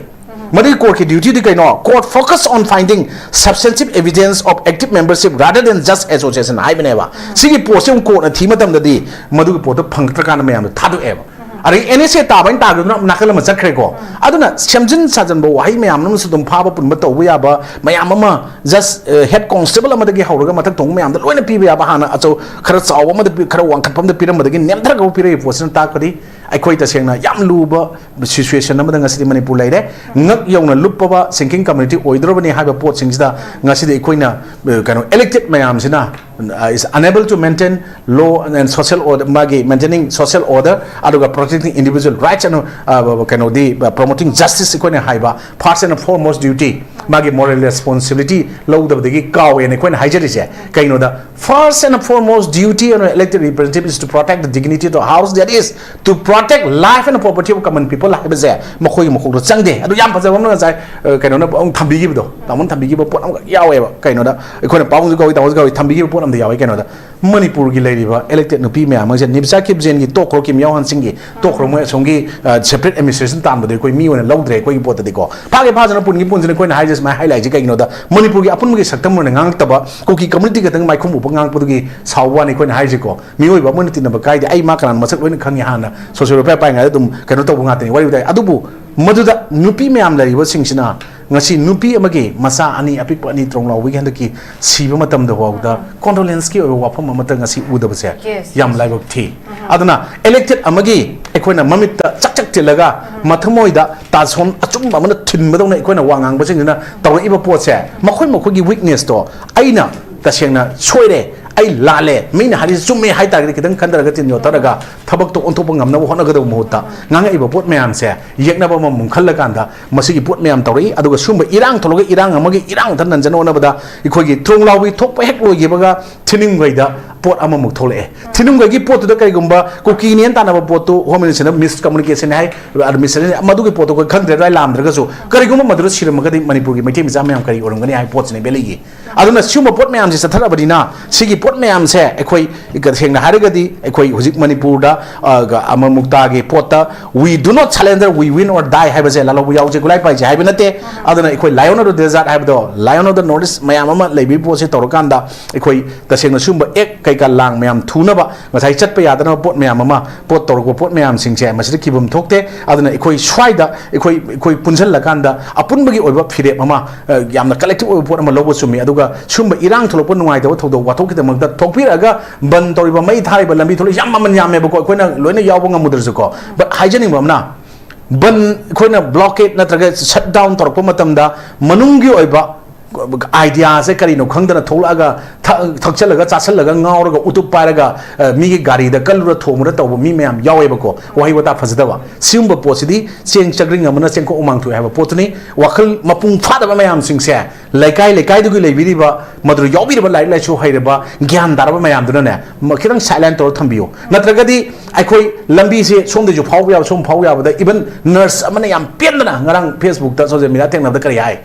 ꯃꯗꯨꯒꯤ courtꯀꯤ dutyꯗꯤ ꯀꯩꯅꯣ? Court focus on finding substantive evidence of active membership rather than just association ꯍꯥꯏꯕꯅꯦꯕ꯫ ꯁꯤꯒꯤ ꯄꯣꯠꯁꯦ ꯑꯃꯨꯛ courtꯅ ꯊꯤ ꯃꯇꯝꯗꯗꯤ ꯃꯗꯨꯒꯤ ꯄꯣꯠꯇꯣ ꯐꯪꯉꯛꯇ꯭ꯔꯀꯥꯟꯗ ꯃꯌꯥꯝꯗꯣ ꯊꯥꯗꯣꯛꯑꯦꯕ꯫ ꯑꯗꯒꯤ NSA ꯇꯥꯕ ꯍꯥꯏꯅ ꯇꯥꯈꯤꯕꯗꯨꯅ ꯅꯥꯀꯜ ꯑꯃ ꯆꯠꯈ꯭ꯔꯦꯀꯣ꯫ ꯑꯗꯨꯅ ꯁꯦꯝꯖꯤꯟ ꯁꯥꯖꯤꯟꯕ ꯋꯥꯍꯩ ꯃꯌꯥꯝ ꯑꯃꯁꯨ ꯑꯗꯨꯝ ꯐꯥꯕ ꯄꯨꯟꯕ ꯇꯧꯕ ꯌꯥꯕ ꯃꯌꯥꯝ ꯑꯃ, just head constable ꯑꯃꯗꯒꯤ ꯍꯧꯔꯒ ꯃꯊꯛ ꯊꯣꯡꯕ ꯃꯌꯥꯝꯗ ꯂꯣꯏꯅ ꯄꯤꯕ ꯌꯥꯕ, ꯍꯥꯟꯅ ꯑꯆꯧ ꯈꯔ ꯆꯥꯎꯕ ꯑꯃꯗ ꯄꯤ-, ꯈꯔ ꯋꯥꯡꯈꯠꯄ ꯑꯃꯗ ꯄꯤꯔꯝꯕꯗꯒꯤ ꯅꯦꯝꯊꯔꯒ ꯄꯤꯔꯛꯏꯕ ꯄꯣꯠꯁꯤꯅ ꯇꯥꯛꯄꯗꯤ ꯑꯩꯈꯣꯏ ꯇꯁꯦꯡꯅ ꯌꯥꯝ ꯂꯨꯕ situation ꯑꯃꯗ ꯉꯁꯤꯗꯤ ꯃꯅꯤꯄꯨꯔ ꯂꯩꯔꯦ꯫ ꯉꯛ ꯌꯧꯅ ꯂꯨꯞꯄꯕ sinking community ꯑꯣꯏꯗꯧꯔꯕꯅꯤ ꯍꯥꯏꯕ ꯄꯣꯠꯁꯤꯡꯁꯤꯗ ꯉꯁꯤꯗꯤ ꯑꯩꯈꯣꯏꯅ, ꯑ, ꯀꯩꯅꯣ, elected ꯃꯌꯥꯝꯁꯤꯅ, uh, is unable to maintain law and social order, ꯃꯥꯒꯤ maintaining social order, ꯑꯗꯨꯒ protecting individual rights and, uh, ꯀꯩꯅꯣꯗꯤ, uh, promoting justice ꯑꯩꯈꯣꯏꯅ ꯍꯥꯏꯕ first and foremost duty, ꯃꯥꯒꯤ moral responsibility ꯂꯧꯗꯕꯗꯒꯤ ꯀꯥꯎꯋꯦꯅ ꯑꯩꯈꯣꯏꯅ ꯍꯥꯏꯖꯔꯤꯁꯦ꯫ ꯀꯩꯅꯣꯗ, first and foremost duty of an elected representative is to protect the dignity of the house, that is to protect life and property of common people ꯍꯥꯏꯕꯁꯦ ꯃꯈꯣꯏꯒꯤ ꯃꯀꯣꯛꯇ ꯆꯪꯗꯦ꯫ ꯑꯗꯨ ꯌꯥꯝ ꯐꯖꯕ ꯑꯃꯅ ꯉꯁꯥꯏ, ꯑ, ꯀꯩꯅꯣꯅ ꯑꯃꯨꯛ ꯊꯝꯕꯤꯈꯤꯕꯗꯣ, ꯇꯥꯃꯣꯅ ꯊꯝꯕꯤꯈꯤꯕ ꯄꯣꯠ ꯑꯃꯈꯛ ꯌꯥꯎꯋꯦꯕ꯫ ꯀꯩꯅꯣꯗ, ꯑꯩꯈꯣꯏꯅ ꯄꯥꯕꯨꯡꯁꯨ ꯀꯧꯏ, ꯇꯥꯃꯣꯁꯨ ꯀꯧꯏ, ꯊꯝꯕꯤꯈꯤꯕ ꯄꯣꯠ ꯑꯃꯗ ꯌꯥꯎꯋꯦ꯫ ꯀꯩꯅꯣꯗ, ꯃꯅꯤꯄꯨꯔꯒꯤ ꯂꯩꯔꯤꯕ elected ꯅꯨꯄꯤ ꯃꯌꯥꯝ ꯑꯃꯁꯦ, ꯅꯤꯕꯤꯆꯥ ꯀꯤꯞꯖꯦꯟꯒꯤ ꯇꯣꯛꯈ꯭ꯔꯣ, ꯀꯤꯝ ꯌꯥꯎ ꯍꯥꯟ ꯁꯤꯡꯒꯤ ꯇꯣꯛꯈ꯭ꯔꯣ, ꯃꯣꯏ ꯑꯁꯣꯝꯒꯤ, ꯑ, separate administration ꯇꯥꯟꯕꯗꯤ ꯑꯩꯈꯣꯏ ꯃꯤ ꯑꯣꯏꯅ ꯂꯧꯗ꯭ꯔꯦ ꯑꯩꯈꯣꯏꯒꯤ ꯄꯣꯠꯇꯗꯤꯀꯣ꯫ ꯐꯥꯒꯦ ꯐꯥꯖꯅ ꯄꯨꯟꯒꯤ ꯄꯨꯟꯁꯤꯅ ꯑꯩꯈꯣꯏꯅ ꯍꯥꯏꯔꯤꯁꯦ ꯁꯨꯃꯥꯏꯅ highlightꯁꯦ ꯀꯩꯒꯤꯅꯣꯗ, ꯃꯅꯤꯄꯨꯔꯒꯤ ꯑꯄꯨꯟꯕꯒꯤ ꯁꯛꯇꯝ ꯑꯣꯏꯅ ꯉꯥꯡꯉꯛꯇꯕ, ꯀꯨꯀꯤ community ꯈꯛꯇꯪ ꯃꯥꯏꯈꯨꯝ ꯎꯞꯄ ꯉꯥꯡꯉꯛꯄꯗꯨꯒꯤ ꯁꯥꯎꯕ ꯋꯥꯅꯤ ꯑꯩꯈꯣꯏꯅ ꯍꯥꯏꯔꯤꯁꯦꯀꯣ꯫ ꯃꯤꯑꯣꯏꯕ ꯑꯃ ꯑꯣꯏꯅ ꯇꯤꯟꯅꯕ ꯀꯥꯏꯗꯦ꯫ ꯑꯩ ꯃꯥ ꯀꯅꯥꯅꯣ ꯃꯁꯛ ꯂꯣꯏꯅ ꯈꯪꯉꯤ, ꯍꯥꯟꯅ social welfare ꯄꯥꯏꯉꯩꯗ ꯑꯗꯨꯝ ꯀꯩꯅꯣ ꯇꯧꯕ ꯉꯥꯛꯇꯅꯤ, ꯋꯥꯔꯤ ꯋꯥꯇꯥꯏ꯫ ꯑꯗꯨꯕꯨ ꯃꯗꯨꯗ ꯅꯨꯄꯤ ꯃꯌꯥꯝ ꯂꯩꯔꯤꯕꯁꯤꯡꯁꯤꯅ ꯉꯁꯤ ꯅꯨꯄꯤ ꯑꯃꯒꯤ ꯃꯆꯥ ꯑꯅꯤ, ꯑꯄꯤꯛꯄ ꯑꯅꯤ ꯇ꯭ꯔꯣꯡ ꯂꯥꯎꯕꯒꯤ ꯍꯟꯗꯛꯀꯤ ꯁꯤꯕ ꯃꯇꯝꯗ ꯐꯥꯎꯕꯗ condolenceꯀꯤ ꯑꯣꯏꯕ ꯋꯥꯐꯝ ꯑꯃꯠꯇ ꯉꯁꯤ ꯎꯗꯕꯁꯦ Yes, ꯌꯥꯝ yes. ꯂꯥꯏꯕꯛ ꯊꯤ꯫ ꯑꯗꯨꯅ elected ꯑꯃꯒꯤ ꯑꯩꯈꯣꯏꯅ ꯃꯃꯤꯠꯇ ꯆꯛ ꯆꯛ ꯊꯤꯜꯂꯒ ꯃꯊꯃꯣꯏꯗ ꯇꯥꯁꯣꯟ ꯑꯆꯨꯝꯕ ꯑꯃꯅ ꯊꯤꯟꯕꯗꯧꯅ ꯑꯩꯈꯣꯏꯅ ꯋꯥ ꯉꯥꯡꯕꯁꯤꯡꯁꯤꯅ ꯇꯧꯔꯛꯏꯕ ꯄꯣꯠꯁꯦ, ꯃꯈꯣꯏ ꯃꯈꯣꯏꯒꯤ weakness ꯇꯣ ꯑꯩꯅ ꯇꯁꯦꯡꯅ ꯁꯣꯏꯔꯦ, ꯑꯩ ꯂꯥꯜꯂꯦ, ꯃꯤꯅ ꯍꯥꯏꯔꯤꯁꯦ ꯆꯨꯝꯃꯦ ꯍꯥꯏ ꯇꯥꯔꯒꯗꯤ ꯈꯤꯇꯪ ꯈꯟꯊꯔꯒ ꯆꯤꯟ ꯌꯣꯠꯊꯔꯒ ꯊꯕꯛꯇꯣ ꯑꯣꯟꯊꯣꯛꯄ ꯉꯝꯅꯕ ꯍꯣꯠꯅꯒꯗꯧꯕ ꯃꯍꯨꯠꯇ, ꯉꯥꯡꯉꯛꯏꯕ ꯄꯣꯠ ꯃꯌꯥꯝꯁꯦ ꯌꯦꯛꯅꯕ ꯑꯃꯃꯨꯛ ꯈꯜꯂꯀꯥꯟꯗ ꯃꯁꯤꯒꯤ ꯄꯣꯠ ꯃꯌꯥꯝ ꯇꯧꯔꯛꯏ꯫ ꯑꯗꯨꯒ ꯁꯨꯝꯕ ꯏꯔꯥꯡ ꯊꯣꯛꯂꯒ ꯏꯔꯥꯡ ꯑꯃꯒꯤ ꯏꯔꯥꯡ ꯃꯊꯟ ꯅꯟꯖꯅ ꯍꯣꯠꯅꯕꯗ ꯑꯩꯈꯣꯏꯒꯤ ꯊꯣꯡ ꯂꯥꯎꯕꯤ ꯊꯣꯛꯄ ꯍꯦꯛ ꯂꯣꯏꯈꯤꯕꯒ ꯊꯤꯅꯨꯡꯒꯩꯗ ꯄꯣꯠ ꯑꯃꯃꯨꯛ ꯊꯣꯛꯂꯛꯑꯦ꯫ ꯊꯤꯅꯨꯡꯒꯩꯒꯤ ꯄꯣꯠꯇꯨꯗ ꯀꯔꯤꯒꯨꯝꯕ ꯀꯨꯀꯤꯅꯦꯅ ꯇꯥꯟꯅꯕ ꯄꯣꯠꯇꯨ Home Minister ꯅ miscommunication ꯍꯥꯏ, administration ꯃꯗꯨꯒꯤ ꯄꯣꯠꯇꯣ ꯑꯩꯈꯣꯏ ꯈꯪꯗ꯭ꯔꯦ, ꯑꯗꯨꯋꯥꯏ ꯂꯥꯝꯗ꯭ꯔꯒꯁꯨ ꯀꯔꯤꯒꯨꯝꯕ ꯃꯗꯨꯗ ꯁꯤꯔꯝꯃꯒꯗꯤ ꯃꯅꯤꯄꯨꯔꯒꯤ ꯃꯩꯇꯩ ꯃꯆꯥ ꯃꯌꯥꯝ ꯀꯔꯤ ꯑꯣꯏꯔꯝꯒꯅꯤ ꯍꯥꯏꯕ ꯄꯣꯠꯁꯤꯅꯦ ꯚꯦꯂꯤꯒꯤ꯫ ꯑꯗꯨꯅ ꯁꯤꯒꯨꯝꯕ ꯄꯣꯠ ꯃꯌꯥꯝꯁꯦ ꯆꯠꯊꯔꯛꯑꯕꯅꯤꯅ ꯁꯤꯒꯤ ꯄꯣꯠ ꯃꯌꯥꯝꯁꯦ ꯑꯩꯈꯣꯏ ꯇꯁꯦꯡꯅ ꯍꯥꯏꯔꯒꯗꯤ ꯑꯩꯈꯣꯏ ꯍꯧꯖꯤꯛ ꯃꯅꯤꯄꯨꯔꯗ, ꯑ, ꯒ-, ꯑꯃ ꯃꯨꯛꯇꯥꯒꯤ ꯄꯣꯠꯇ "We do not surrender, we win or die" ꯍꯥꯏꯕꯁꯦ ꯂꯥꯂꯣꯡꯕ ꯌꯥꯎꯖꯦ ꯒꯨꯂꯥꯏ ꯄꯥꯏꯖꯦ ꯍꯥꯏꯕ ꯅꯠꯇꯦ꯫ ꯑꯗꯨꯅ ꯑꯩꯈꯣꯏ Lion of the Desert ꯍꯥꯏꯕꯗꯣ, Lion of the North East ꯃꯌꯥꯝ ꯑꯃ ꯂꯩꯕꯒꯤ ꯄꯣꯠꯁꯦ ꯇꯧꯔꯀꯥꯟꯗ ꯑꯩꯈꯣꯏ ꯇꯁꯦꯡꯅ ꯁꯤꯒꯨꯝꯕ ꯑꯦꯛ ꯀꯩꯀꯥ ꯂꯥꯡ ꯃꯌꯥꯝ ꯊꯨꯅꯕ, ꯉꯁꯥꯏ ꯆꯠꯄ ꯌꯥꯗꯅꯕ ꯄꯣꯠ ꯃꯌꯥꯝ ꯑꯃ, ꯄꯣꯠ ꯇꯧꯔꯛꯄ ꯄꯣꯠ ꯃꯌꯥꯝꯁꯤꯡꯁꯦ ꯃꯁꯤꯗ ꯀꯤꯐꯝ ꯊꯣꯛꯇꯦ꯫ ꯑꯗꯨꯅ ꯑꯩꯈꯣꯏ ꯁ꯭ꯋꯥꯏꯗ ꯑꯩꯈꯣꯏ, ꯑꯩꯈꯣꯏ ꯄꯨꯟꯁꯤꯜꯂꯀꯥꯟꯗ ꯑꯄꯨꯟꯕꯒꯤ ꯑꯣꯏꯕ ꯐꯤꯔꯦꯞ ꯑꯃ, ꯑ, ꯌꯥꯝꯅ collective ꯑꯣꯏꯕ ꯄꯣꯠ ꯑꯃ ꯂꯧꯕ ꯆꯨꯝꯃꯤ꯫ ꯑꯗꯨꯒ ꯁꯨꯝꯕ ꯏꯔꯥꯡ ꯊꯣꯛꯂꯛꯄ ꯅꯨꯡꯉꯥꯏꯇꯕ ꯊꯧꯗꯣꯛ ꯋꯥꯊꯣꯛꯀꯤꯗꯃꯛꯇ ꯊꯣꯛꯄꯤꯔꯛꯑꯒ ꯕꯟ ꯇꯧꯔꯤꯕ, ꯃꯩ ꯊꯥꯔꯤꯕ, ꯂꯝꯕꯤ ꯊꯣꯛꯂꯛꯏ ꯌꯥꯝ ꯃꯃꯜ ꯌꯥꯝꯃꯦꯕꯀꯣ, ꯑꯩꯈꯣꯏꯅ ꯂꯣꯏꯅ ꯌꯥꯎꯕ ꯉꯝꯃꯨꯗ꯭ꯔꯁꯨꯀꯣ꯫ But ꯍꯥꯏꯖꯅꯤꯡꯕ ꯑꯃꯅ, ꯕꯟ, ꯑꯩꯈꯣꯏꯅ blockade ꯅꯠꯇ꯭ꯔꯒ shutdown ꯇꯧꯔꯛꯄ ꯃꯇꯝꯗ ꯃꯅꯨꯡꯒꯤ ꯑꯣꯏꯕ idea ꯁꯦ ꯀꯔꯤꯅꯣ ꯈꯪꯗꯅ ꯊꯣꯛꯂꯛꯑꯒ ꯊꯛ-, ꯊꯛꯆꯜꯂꯒ, ꯆꯥꯁꯜꯂꯒ, ꯉꯥꯎꯔꯒ, ꯎꯇꯨꯞ ꯄꯥꯏꯔꯒ, ꯑ, ꯃꯤꯒꯤ ꯒꯥꯔꯤꯗ ꯀꯜꯂꯨꯔ ꯊꯣꯝꯃꯨꯔ ꯇꯧꯕ ꯃꯤ ꯃꯌꯥꯝ ꯌꯥꯎꯋꯦꯕꯀꯣ꯫ ꯋꯥꯍꯩ ꯋꯥꯇꯥ ꯐꯖꯗꯕ꯫ ꯁꯤꯒꯨꯝꯕ ꯄꯣꯠꯁꯤꯗꯤ ꯆꯦꯡ ꯆꯥꯛꯔꯤꯡ ꯑꯃꯅ ꯆꯦꯡꯀꯣꯛ ꯍꯨꯃꯥꯡ ꯊꯣꯛꯑꯦ ꯍꯥꯏꯕ ꯄꯣꯠꯇꯨꯅꯤ꯫ ꯋꯥꯈꯜ ꯃꯄꯨꯡ ꯐꯥꯗꯕ ꯃꯌꯥꯝꯁꯤꯡꯁꯦ ꯂꯩꯀꯥꯏ ꯂꯩꯀꯥꯏꯗꯨꯒꯤ ꯂꯩꯕꯤꯔꯤꯕ, ꯃꯗꯨꯗ ꯌꯥꯎꯕꯤꯔꯤꯕ ꯂꯥꯏꯔꯤꯛ ꯂꯥꯏꯁꯨ ꯍꯩꯔꯕ, ꯒ꯭ꯌꯥꯟ ꯇꯥꯔꯕ ꯃꯌꯥꯝꯗꯨꯅꯅꯦ, ꯃ-, ꯈꯤꯇꯪ silent ꯇꯧꯔ ꯊꯝꯕꯤꯌꯨ꯫ ꯅꯠꯇ꯭ꯔꯒꯗꯤ ꯑꯩꯈꯣꯏ ꯂꯝꯕꯤꯁꯦ ꯁꯣꯝꯗꯁꯨ ꯐꯥꯎꯕ ꯌꯥꯕ, ꯁꯣꯝ ꯐꯥꯎꯕ ꯌꯥꯕꯗ, even nurse ꯑꯃꯅ ꯌꯥꯝ ꯄꯦꯟꯗꯅ ꯉꯔꯥꯡ Facebook ꯇ, social media ꯊꯦꯡꯅꯕꯗ ꯀꯔꯤ ꯍꯥꯏ?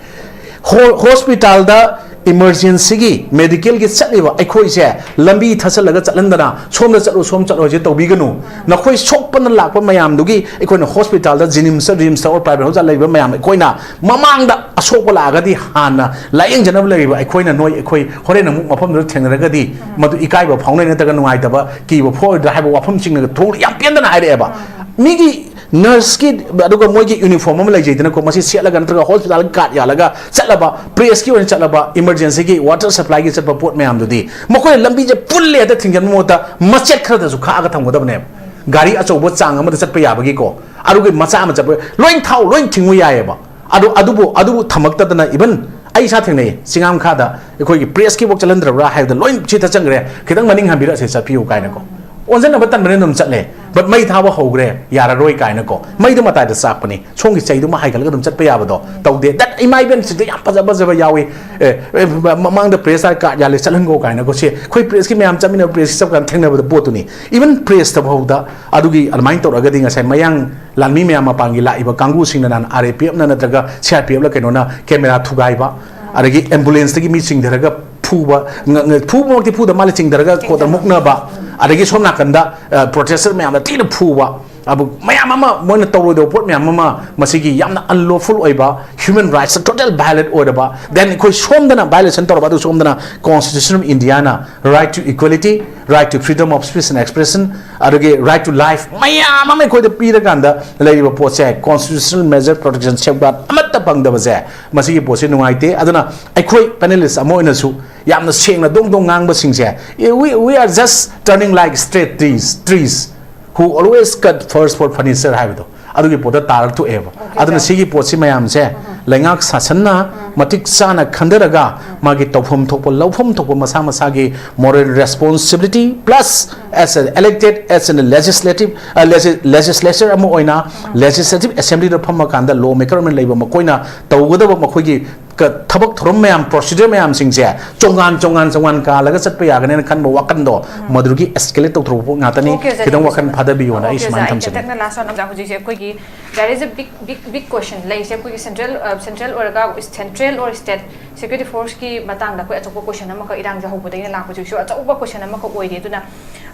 ꯍꯣ-, hospital ꯗ emergency ꯒꯤ, medical ꯒꯤ ꯆꯠꯂꯤꯕ ꯑꯩꯈꯣꯏꯁꯦ ꯂꯝꯕꯤ ꯊꯠꯆꯜꯂꯒ ꯆꯠꯍꯟꯗꯅ, "ꯁꯣꯝꯗ ꯆꯠꯂꯨ, ꯁꯣꯝ ꯆꯠꯂꯨ" ꯍꯥꯏꯁꯦ ꯇꯧꯕꯤꯒꯅꯨ꯫ ꯅꯈꯣꯏ ꯁꯣꯛꯄꯅ ꯂꯥꯛꯄ ꯃꯌꯥꯝꯗꯨꯒꯤ ꯑꯩꯈꯣꯏꯅ hospital ꯗ, JNIMS ꯇ, RIMS ꯇ, or private hospital ꯂꯩꯕ ꯃꯌꯥꯝ, ꯑꯩꯈꯣꯏꯅ ꯃꯃꯥꯡꯗ ꯑꯁꯣꯛꯄ ꯂꯥꯛꯑꯒꯗꯤ ꯍꯥꯟꯅ ꯂꯥꯏꯌꯦꯡꯖꯅꯕ ꯂꯩꯔꯤꯕ ꯑꯩꯈꯣꯏꯅ, ꯅꯣꯏ, ꯑꯩꯈꯣꯏ ꯍꯣꯔꯦꯟ ꯑꯃꯨꯛ ꯃꯐꯝꯗꯨꯗ ꯊꯦꯡꯅꯔꯒꯗꯤ ꯃꯗꯨ ꯏꯀꯥꯏꯕ ꯐꯥꯎꯅꯩ ꯅꯠꯇ꯭ꯔꯒ ꯅꯨꯡꯉꯥꯏꯇꯕ, ꯀꯤꯕ ꯐꯥꯎꯔꯣꯏꯗ꯭ꯔꯥ ꯍꯥꯏꯕ ꯋꯥꯐꯝꯁꯤꯡꯅ ꯊꯣꯡ ꯌꯥꯝ ꯄꯦꯟꯗꯅ ꯍꯥꯏꯔꯛꯑꯦꯕ꯫ ꯃꯤꯒꯤ nurse ꯀꯤ, ꯑꯗꯨꯒ ꯃꯣꯏꯒꯤ uniform ꯑꯃ ꯂꯩꯖꯩꯗꯅꯀꯣ, ꯃꯁꯤ ꯁꯦꯠꯂꯒ ꯅꯠꯇ꯭ꯔꯒ hospital ꯒꯤ card ꯌꯥꯜꯂꯒ ꯆꯠꯂꯕ, press ꯀꯤ ꯑꯣꯏꯅ ꯆꯠꯂꯕ, emergency ꯒꯤ, water supply ꯒꯤ ꯆꯠꯄ ꯄꯣꯠ ꯃꯌꯥꯝꯗꯨꯗꯤ ꯃꯈꯣꯏꯅ ꯂꯝꯕꯤꯁꯦ ꯄꯨꯜꯂꯦ ꯍꯦꯛꯇ ꯊꯤꯡꯖꯤꯟꯕ ꯃꯍꯨꯠꯇ ꯃꯆꯦꯠ ꯈꯔꯗꯁꯨ ꯈꯥꯛꯑꯒ ꯊꯝꯒꯗꯕꯅꯦꯕ꯫ ꯒꯥꯔꯤ ꯑꯆꯧꯕ ꯆꯥꯡ ꯑꯃꯗ ꯆꯠꯄ ꯌꯥꯕꯒꯤꯀꯣ, ꯑꯗꯨꯒꯤ ꯃꯆꯥ ꯑꯃ ꯆꯠꯄ, ꯂꯣꯏ ꯊꯥꯎ, ꯂꯣꯏ ꯊꯤꯡꯉꯨ ꯌꯥꯏꯑꯕ꯫ ꯑꯗꯨ, ꯑꯗꯨꯕꯨ, ꯑꯗꯨꯕꯨ ꯊꯝꯃꯛꯇꯗꯅ, even ꯑꯩ ꯏꯁꯥ ꯊꯦꯡꯅꯩ, ꯆꯤꯡꯉꯥꯝꯈꯥꯗ ꯑꯩꯈꯣꯏꯒꯤ ꯄ꯭ꯔꯦꯁꯀꯤ ꯋꯥꯛ ꯆꯠꯍꯟꯗ꯭ꯔꯕ꯭ꯔꯥ ꯍꯥꯏꯕꯗ, ꯂꯣꯏ ꯁꯤꯗ ꯆꯪꯈ꯭ꯔꯦ, ꯈꯤꯇꯪ ꯃꯅꯤꯡ ꯍꯟꯕꯤꯔꯛꯑꯁꯦ, ꯆꯠꯄꯤꯌꯨ ꯀꯥꯏꯅꯀꯣ꯫ ꯑꯣꯟꯁꯤꯟꯅꯕ ꯇꯟꯕꯅꯤꯅ ꯑꯗꯨꯝ ꯆꯠꯂꯦ, but ꯃꯩ ꯊꯥꯕ ꯍꯧꯈ꯭ꯔꯦ, ꯌꯥꯔꯔꯣꯏ ꯀꯥꯏꯅꯀꯣ꯫ ꯃꯩꯗꯣ ꯃꯇꯥꯏꯗ ꯆꯥꯛꯄꯅꯤ, ꯁꯣꯝꯒꯤ ꯆꯩꯗꯨꯃ ꯍꯥꯏꯒꯠꯂꯒ ꯑꯗꯨꯝ ꯆꯠꯄ ꯌꯥꯕꯗꯣ ꯇꯧꯗꯦ꯫ That ꯏꯃꯥ ꯏꯕꯦꯟꯁꯤꯡꯗ ꯌꯥꯝ ꯐꯖ ꯐꯖꯕ ꯌꯥꯎꯏ꯫ ꯑꯦ, ꯑꯦ, ꯃ-, ꯃꯃꯥꯡꯗ ꯄ꯭ꯔꯦꯁ ꯀꯥꯔꯗ ꯌꯥꯜꯂꯦ, ꯆꯠꯍꯟꯈꯣ ꯀꯥꯏꯅꯀꯣ꯫ ꯁꯤ ꯑꯩꯈꯣꯏ ꯄ꯭ꯔꯦꯁꯀꯤ ꯃꯌꯥꯝ ꯆꯠꯃꯤꯟꯅꯕ, ꯄ꯭ꯔꯦꯁꯀꯤ ꯆꯠꯄ ꯀꯥꯟꯗ ꯊꯦꯡꯅꯕꯗ ꯄꯣꯠꯇꯨꯅꯤ꯫ Even ꯄ꯭ꯔꯦꯁꯇ ꯐꯥꯎꯗ ꯑꯗꯨꯒꯤ ꯑꯗꯨꯃꯥꯏꯅ ꯇꯧꯔꯒꯗꯤ ꯉꯁꯥꯏ ꯃꯌꯥꯡ ꯂꯥꯟꯃꯤ ꯃꯌꯥꯝ ꯃꯄꯥꯟꯒꯤ ꯂꯥꯛꯏꯕ ꯀꯥꯡꯕꯨꯁꯤꯡꯅ ꯅꯍꯥꯟ ꯑꯥꯔ ꯑꯦ ꯄꯤ ꯑꯦꯐꯅ ꯅꯠꯇ꯭ꯔꯒ ꯁꯤ ꯑꯥꯔ ꯄꯤ ꯑꯦꯐꯂ ꯀꯩꯅꯣꯅ ꯀꯦꯃꯦꯔꯥ ꯊꯨꯒꯥꯏꯕ, ꯑꯗꯒꯤ ꯑꯦꯝꯕꯨꯂꯦꯟꯁꯇꯒꯤ ꯃꯤ ꯆꯤꯡꯊꯔꯒ ꯐꯨꯕ, ꯉ-, ꯉ-, ꯐꯨꯕꯃꯛꯇꯤ ꯐꯨꯗ ꯃꯥꯜꯂꯦ, ꯆꯤꯡꯊꯔꯒ ꯈꯣꯠꯇ ꯃꯨꯛꯅꯕ, ꯑꯗꯒꯤ ꯁꯣꯝ ꯅꯥꯀꯟꯗ, ꯑ, ꯄ꯭ꯔꯣꯇꯦꯁꯇꯔ ꯃꯌꯥꯝꯗ ꯊꯤꯅ ꯐꯨꯕ, ꯑꯗꯨ ꯃꯌꯥꯝ ꯑꯃ, ꯃꯣꯏꯅ ꯇꯧꯔꯣꯏꯗꯕ ꯄꯣꯠ ꯃꯌꯥꯝ ꯑꯃ, ꯃꯁꯤꯒꯤ ꯌꯥꯝꯅ unlawful ꯑꯣꯏꯕ, human rights total violate ꯑꯣꯏꯔꯕ, then ꯑꯩꯈꯣꯏ ꯁꯣꯝꯗꯅ violation ꯇꯧꯔꯕ, ꯑꯗꯨ ꯁꯣꯝꯗꯅ Constitution of Indiaꯅ right to equality, right to freedom of speech and expression, ꯑꯗꯨꯒꯤ right to life ꯃꯌꯥꯝ ꯑꯃ ꯑꯩꯈꯣꯏꯗ ꯄꯤꯔꯀꯥꯟꯗ ꯂꯩꯔꯤꯕ ꯄꯣꯠꯁꯦ, constitutional major protection safeguard ꯑꯃꯠꯇ ꯐꯪꯗꯕꯁꯦ, ꯃꯁꯤꯒꯤ ꯄꯣꯠꯁꯦ ꯅꯨꯡꯉꯥꯏꯇꯦ꯫ ꯑꯗꯨꯅ ꯑꯩꯈꯣꯏ panelist ꯑꯃ ꯑꯣꯏꯅꯁꯨ ꯌꯥꯝꯅ ꯁꯦꯡꯅ ꯗꯣꯡ ꯗꯣꯡ ꯉꯥꯡꯕꯁꯤꯡꯁꯦ, "We, we are just turning like stray trees, trees who always cut first for furniture" ꯍꯥꯏꯕꯗꯣ, ꯑꯗꯨꯒꯤ ꯄꯣꯠꯇ ꯇꯥꯔꯛ ꯊꯣꯛꯑꯦꯕ꯫ ꯑꯗꯨꯅ ꯁꯤꯒꯤ ꯄꯣꯠꯁꯤ ꯃꯌꯥꯝꯁꯦ ꯂꯩꯉꯥꯛ ꯁꯥꯁꯟꯅ ꯃꯇꯤꯛ ꯆꯥꯅ ꯈꯟꯊꯔꯒ, ꯃꯥꯒꯤ ꯇꯧꯐꯝ ꯊꯣꯛꯄ, ꯂꯧꯐꯝ ꯊꯣꯛꯄ ꯃꯁꯥ ꯃꯁꯥꯒꯤ moral responsibility plus as an elected, as an legislative, ꯑ, legis-, legislature ꯑꯃ ꯑꯣꯏꯅ legislative assemblyꯗ ꯐꯝꯃꯀꯥꯟꯗ law maker ꯑꯃ ꯂꯩꯕ ꯃꯈꯣꯏꯅ ꯇꯧꯒꯗꯕ ꯃꯈꯣꯏꯒꯤ ꯀ-, ꯊꯕꯛ ꯊꯧꯔꯝ ꯃꯌꯥꯝ, procedure ꯃꯌꯥꯝꯁꯤꯡꯁꯦ ꯆꯣꯡꯉꯥꯟ, ꯆꯣꯡꯉꯥꯟ, ꯆꯣꯡꯉꯥꯟ ꯀꯥꯜꯂꯒ ꯆꯠꯄ ꯌꯥꯒꯅꯦꯅ ꯈꯟꯕ ꯋꯥꯈꯟꯗꯣ, ꯃꯗꯨꯗꯒꯤ escalate ꯇꯧꯊꯣꯔꯛꯄ ꯉꯥꯛꯇꯅꯤ꯫ Okay, ꯈꯤꯇꯪ ꯋꯥꯈꯜ ꯊꯥꯗꯕꯤꯌꯣꯅ ꯑꯩ ꯁꯨꯃꯥꯏꯅ ꯊꯝꯖꯒꯦ꯫ ꯍꯧꯖꯤꯛꯁꯦ ꯑꯩꯈꯣꯏꯒꯤ, there is a big, big, big question ꯂꯩꯔꯤꯁꯦ ꯑꯩꯈꯣꯏꯒꯤ central, ꯑ, central ꯑꯣꯏꯔꯒ, central or state security forceꯀꯤ ꯃꯇꯥꯡꯗ ꯑꯩꯈꯣꯏ ꯑꯆꯧꯕ question ꯑꯃꯈꯛ ꯏꯔꯥꯡꯁꯦ ꯍꯧꯕꯗꯒꯤꯅ ꯂꯥꯛꯄꯁꯤꯁꯨ ꯑꯆꯧꯕ question ꯑꯃꯈꯛ ꯑꯣꯏꯔꯤ꯫ ꯑꯗꯨꯅ,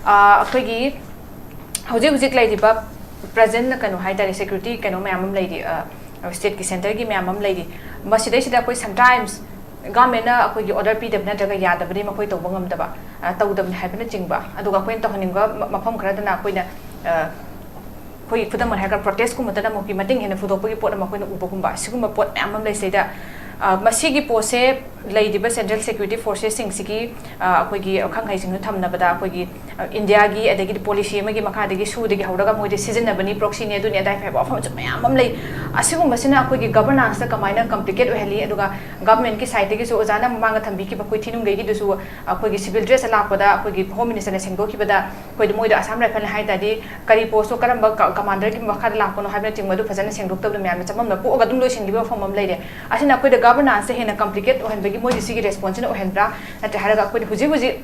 ꯑ, ꯑꯩꯈꯣꯏꯒꯤ ꯍꯧꯖꯤꯛ ꯍꯧꯖꯤꯛ ꯂꯩꯔꯤꯕ present ꯀꯩꯅꯣ ꯍꯥꯏꯇꯥꯔꯦ, security ꯀꯩꯅꯣ ꯃꯌꯥꯝ ꯑꯃ ꯂꯩꯔꯤ, ꯑ, stateꯀꯤ centreꯒꯤ ꯃꯌꯥꯝ ꯑꯃ ꯂꯩꯔꯤ꯫ ꯃꯁꯤꯗꯩꯁꯤꯗ ꯑꯩꯈꯣꯏ sometimes governmentꯅ ꯑꯩꯈꯣꯏꯒꯤ order ꯄꯤꯗꯕ ꯅꯠꯇ꯭ꯔꯒ ꯌꯥꯗꯕꯗꯤ ꯃꯈꯣꯏ ꯇꯧꯕ ꯉꯝꯗꯕ, ꯑ, ꯇꯧꯗꯕꯅꯤ ꯍꯥꯏꯕꯅꯆꯤꯡꯕ꯫ ꯑꯗꯨꯒ ꯑꯩꯈꯣꯏꯅ ꯇꯧꯍꯟꯅꯤꯡꯕ ꯃ-, ꯃꯐꯝ ꯈꯔꯗꯅ ꯑꯩꯈꯣꯏꯅ, ꯑ, ꯑꯩꯈꯣꯏꯒꯤ ꯈꯨꯗꯝ ꯑꯣꯏꯅ ꯍꯥꯏꯔꯒ protestꯀꯨꯝꯕꯗꯅ ꯑꯃꯨꯛꯀꯤ ꯃꯇꯤꯡ ꯍꯦꯟꯅ ꯐꯨꯗꯣꯛꯄꯒꯤ ꯄꯣꯠ ꯑꯃ ꯑꯩꯈꯣꯏꯅ ꯎꯕꯒꯨꯝꯕ, ꯁꯤꯒꯨꯝꯕ ꯄꯣꯠ ꯃꯌꯥꯝ ꯑꯃ ꯂꯩꯁꯤꯗꯩꯗ ꯑ, ꯃꯁꯤꯒꯤ ꯄꯣꯠꯁꯦ ꯂꯩꯔꯤꯕ ꯁꯦꯟꯇ꯭ꯔꯦꯜ ꯁꯦꯀ꯭ꯌꯨꯔꯤꯇꯤ ꯐꯣꯔꯁꯦꯁꯁꯤꯡꯁꯤꯒꯤ, ꯑ, ꯑꯩꯈꯣꯏꯒꯤ ꯑꯈꯪꯍꯩꯁꯤꯡꯗꯨ ꯊꯝꯅꯕꯗ ꯑꯩꯈꯣꯏꯒꯤ, ꯑ, ꯏꯟꯗꯤꯌꯥꯒꯤ ꯑꯗꯒꯤꯗꯤ ꯄꯣꯂꯤꯁꯤ ꯑꯃꯒꯤ ꯃꯈꯥꯗꯒꯤ ꯁꯨꯗꯒꯤ ꯍꯧꯔꯒ ꯃꯣꯏꯗꯤ ꯁꯤꯖꯤꯟꯅꯕꯅꯤ, ꯄ꯭ꯔꯣꯛꯁꯤꯅꯤ, ꯑꯗꯨꯅꯤ ꯑꯗꯥꯏ ꯍꯥꯏꯕ ꯋꯥꯐꯝꯁꯨ ꯃꯌꯥꯝ ꯑꯃ ꯂꯩ꯫ ꯑꯁꯤꯒꯨꯝꯕꯁꯤꯅ ꯑꯩꯈꯣꯏꯒꯤ ꯒꯕꯔꯅꯥꯟꯁꯇ ꯀꯃꯥꯏꯅ ꯀꯝꯄ꯭ꯂꯤꯀꯦꯠ ꯑꯣꯏꯍꯜꯂꯤ? ꯑꯗꯨꯒ ꯒꯚꯔꯟꯃꯦꯟꯠꯀꯤ ꯁꯥꯏꯠꯇꯒꯤꯁꯨ ꯑꯣꯖꯥꯅ ꯃꯃꯥꯡꯗ ꯊꯝꯕꯤꯈꯤꯕ ꯑꯩꯈꯣꯏ ꯊꯤꯅꯨꯡꯒꯩꯒꯤꯗꯨꯁꯨ ꯑꯩꯈꯣꯏꯒꯤ ꯁꯤꯚꯤꯜ ꯗ꯭ꯔꯦꯁꯇ ꯂꯥꯛꯄꯗ ꯑꯩꯈꯣꯏꯒꯤ ꯍꯣꯝ ꯃꯤꯅꯤꯁꯇꯔꯅ ꯁꯦꯡꯗꯣꯛꯈꯤꯕꯗ ꯑꯩꯈꯣꯏꯗ ꯃꯣꯏꯗ ꯑꯁꯥꯝ ꯔꯥꯏꯐꯜꯅ ꯍꯥꯏ ꯇꯥꯔꯗꯤ ꯀꯔꯤ ꯄꯣꯁꯇꯣ ꯀꯔꯝꯕ ꯀ-, ꯀꯃꯥꯟꯗꯔꯒꯤ ꯃꯈꯥꯗ ꯂꯥꯛꯄꯅꯣ ꯍꯥꯏꯕꯅꯆꯤꯡꯕ ꯑꯗꯨ ꯐꯖꯅ ꯁꯦꯡꯗꯣꯛꯇꯕꯗ ꯃꯌꯥꯝꯅ ꯆꯃꯝꯅ ꯄꯣꯛꯑꯒ ꯑꯗꯨꯝ ꯂꯣꯏꯁꯤꯟꯈꯤꯕ ꯃꯐꯝ ꯑꯃ ꯂꯩꯔꯦ꯫ ꯑꯁꯤꯅ ꯑꯩꯈꯣꯏꯗ ꯒꯕꯔꯅꯥꯟꯁꯁꯦ ꯍꯦꯟꯅ ꯀꯝꯄ꯭ꯂꯤꯀꯦꯠ ꯑꯣꯏꯍꯟꯕꯒꯤ ꯃꯣꯏꯁꯦ ꯁꯤꯒꯤ ꯔꯦꯁꯄꯣꯟꯁꯁꯤꯅ ꯑꯣꯏꯍꯟꯕ꯭ꯔꯥ? ꯅꯠꯇ꯭ꯔꯦ ꯍꯥꯏꯔꯒ ꯑꯩꯈꯣꯏꯗ ꯍꯧꯖꯤꯛ ꯍꯧꯖꯤꯛ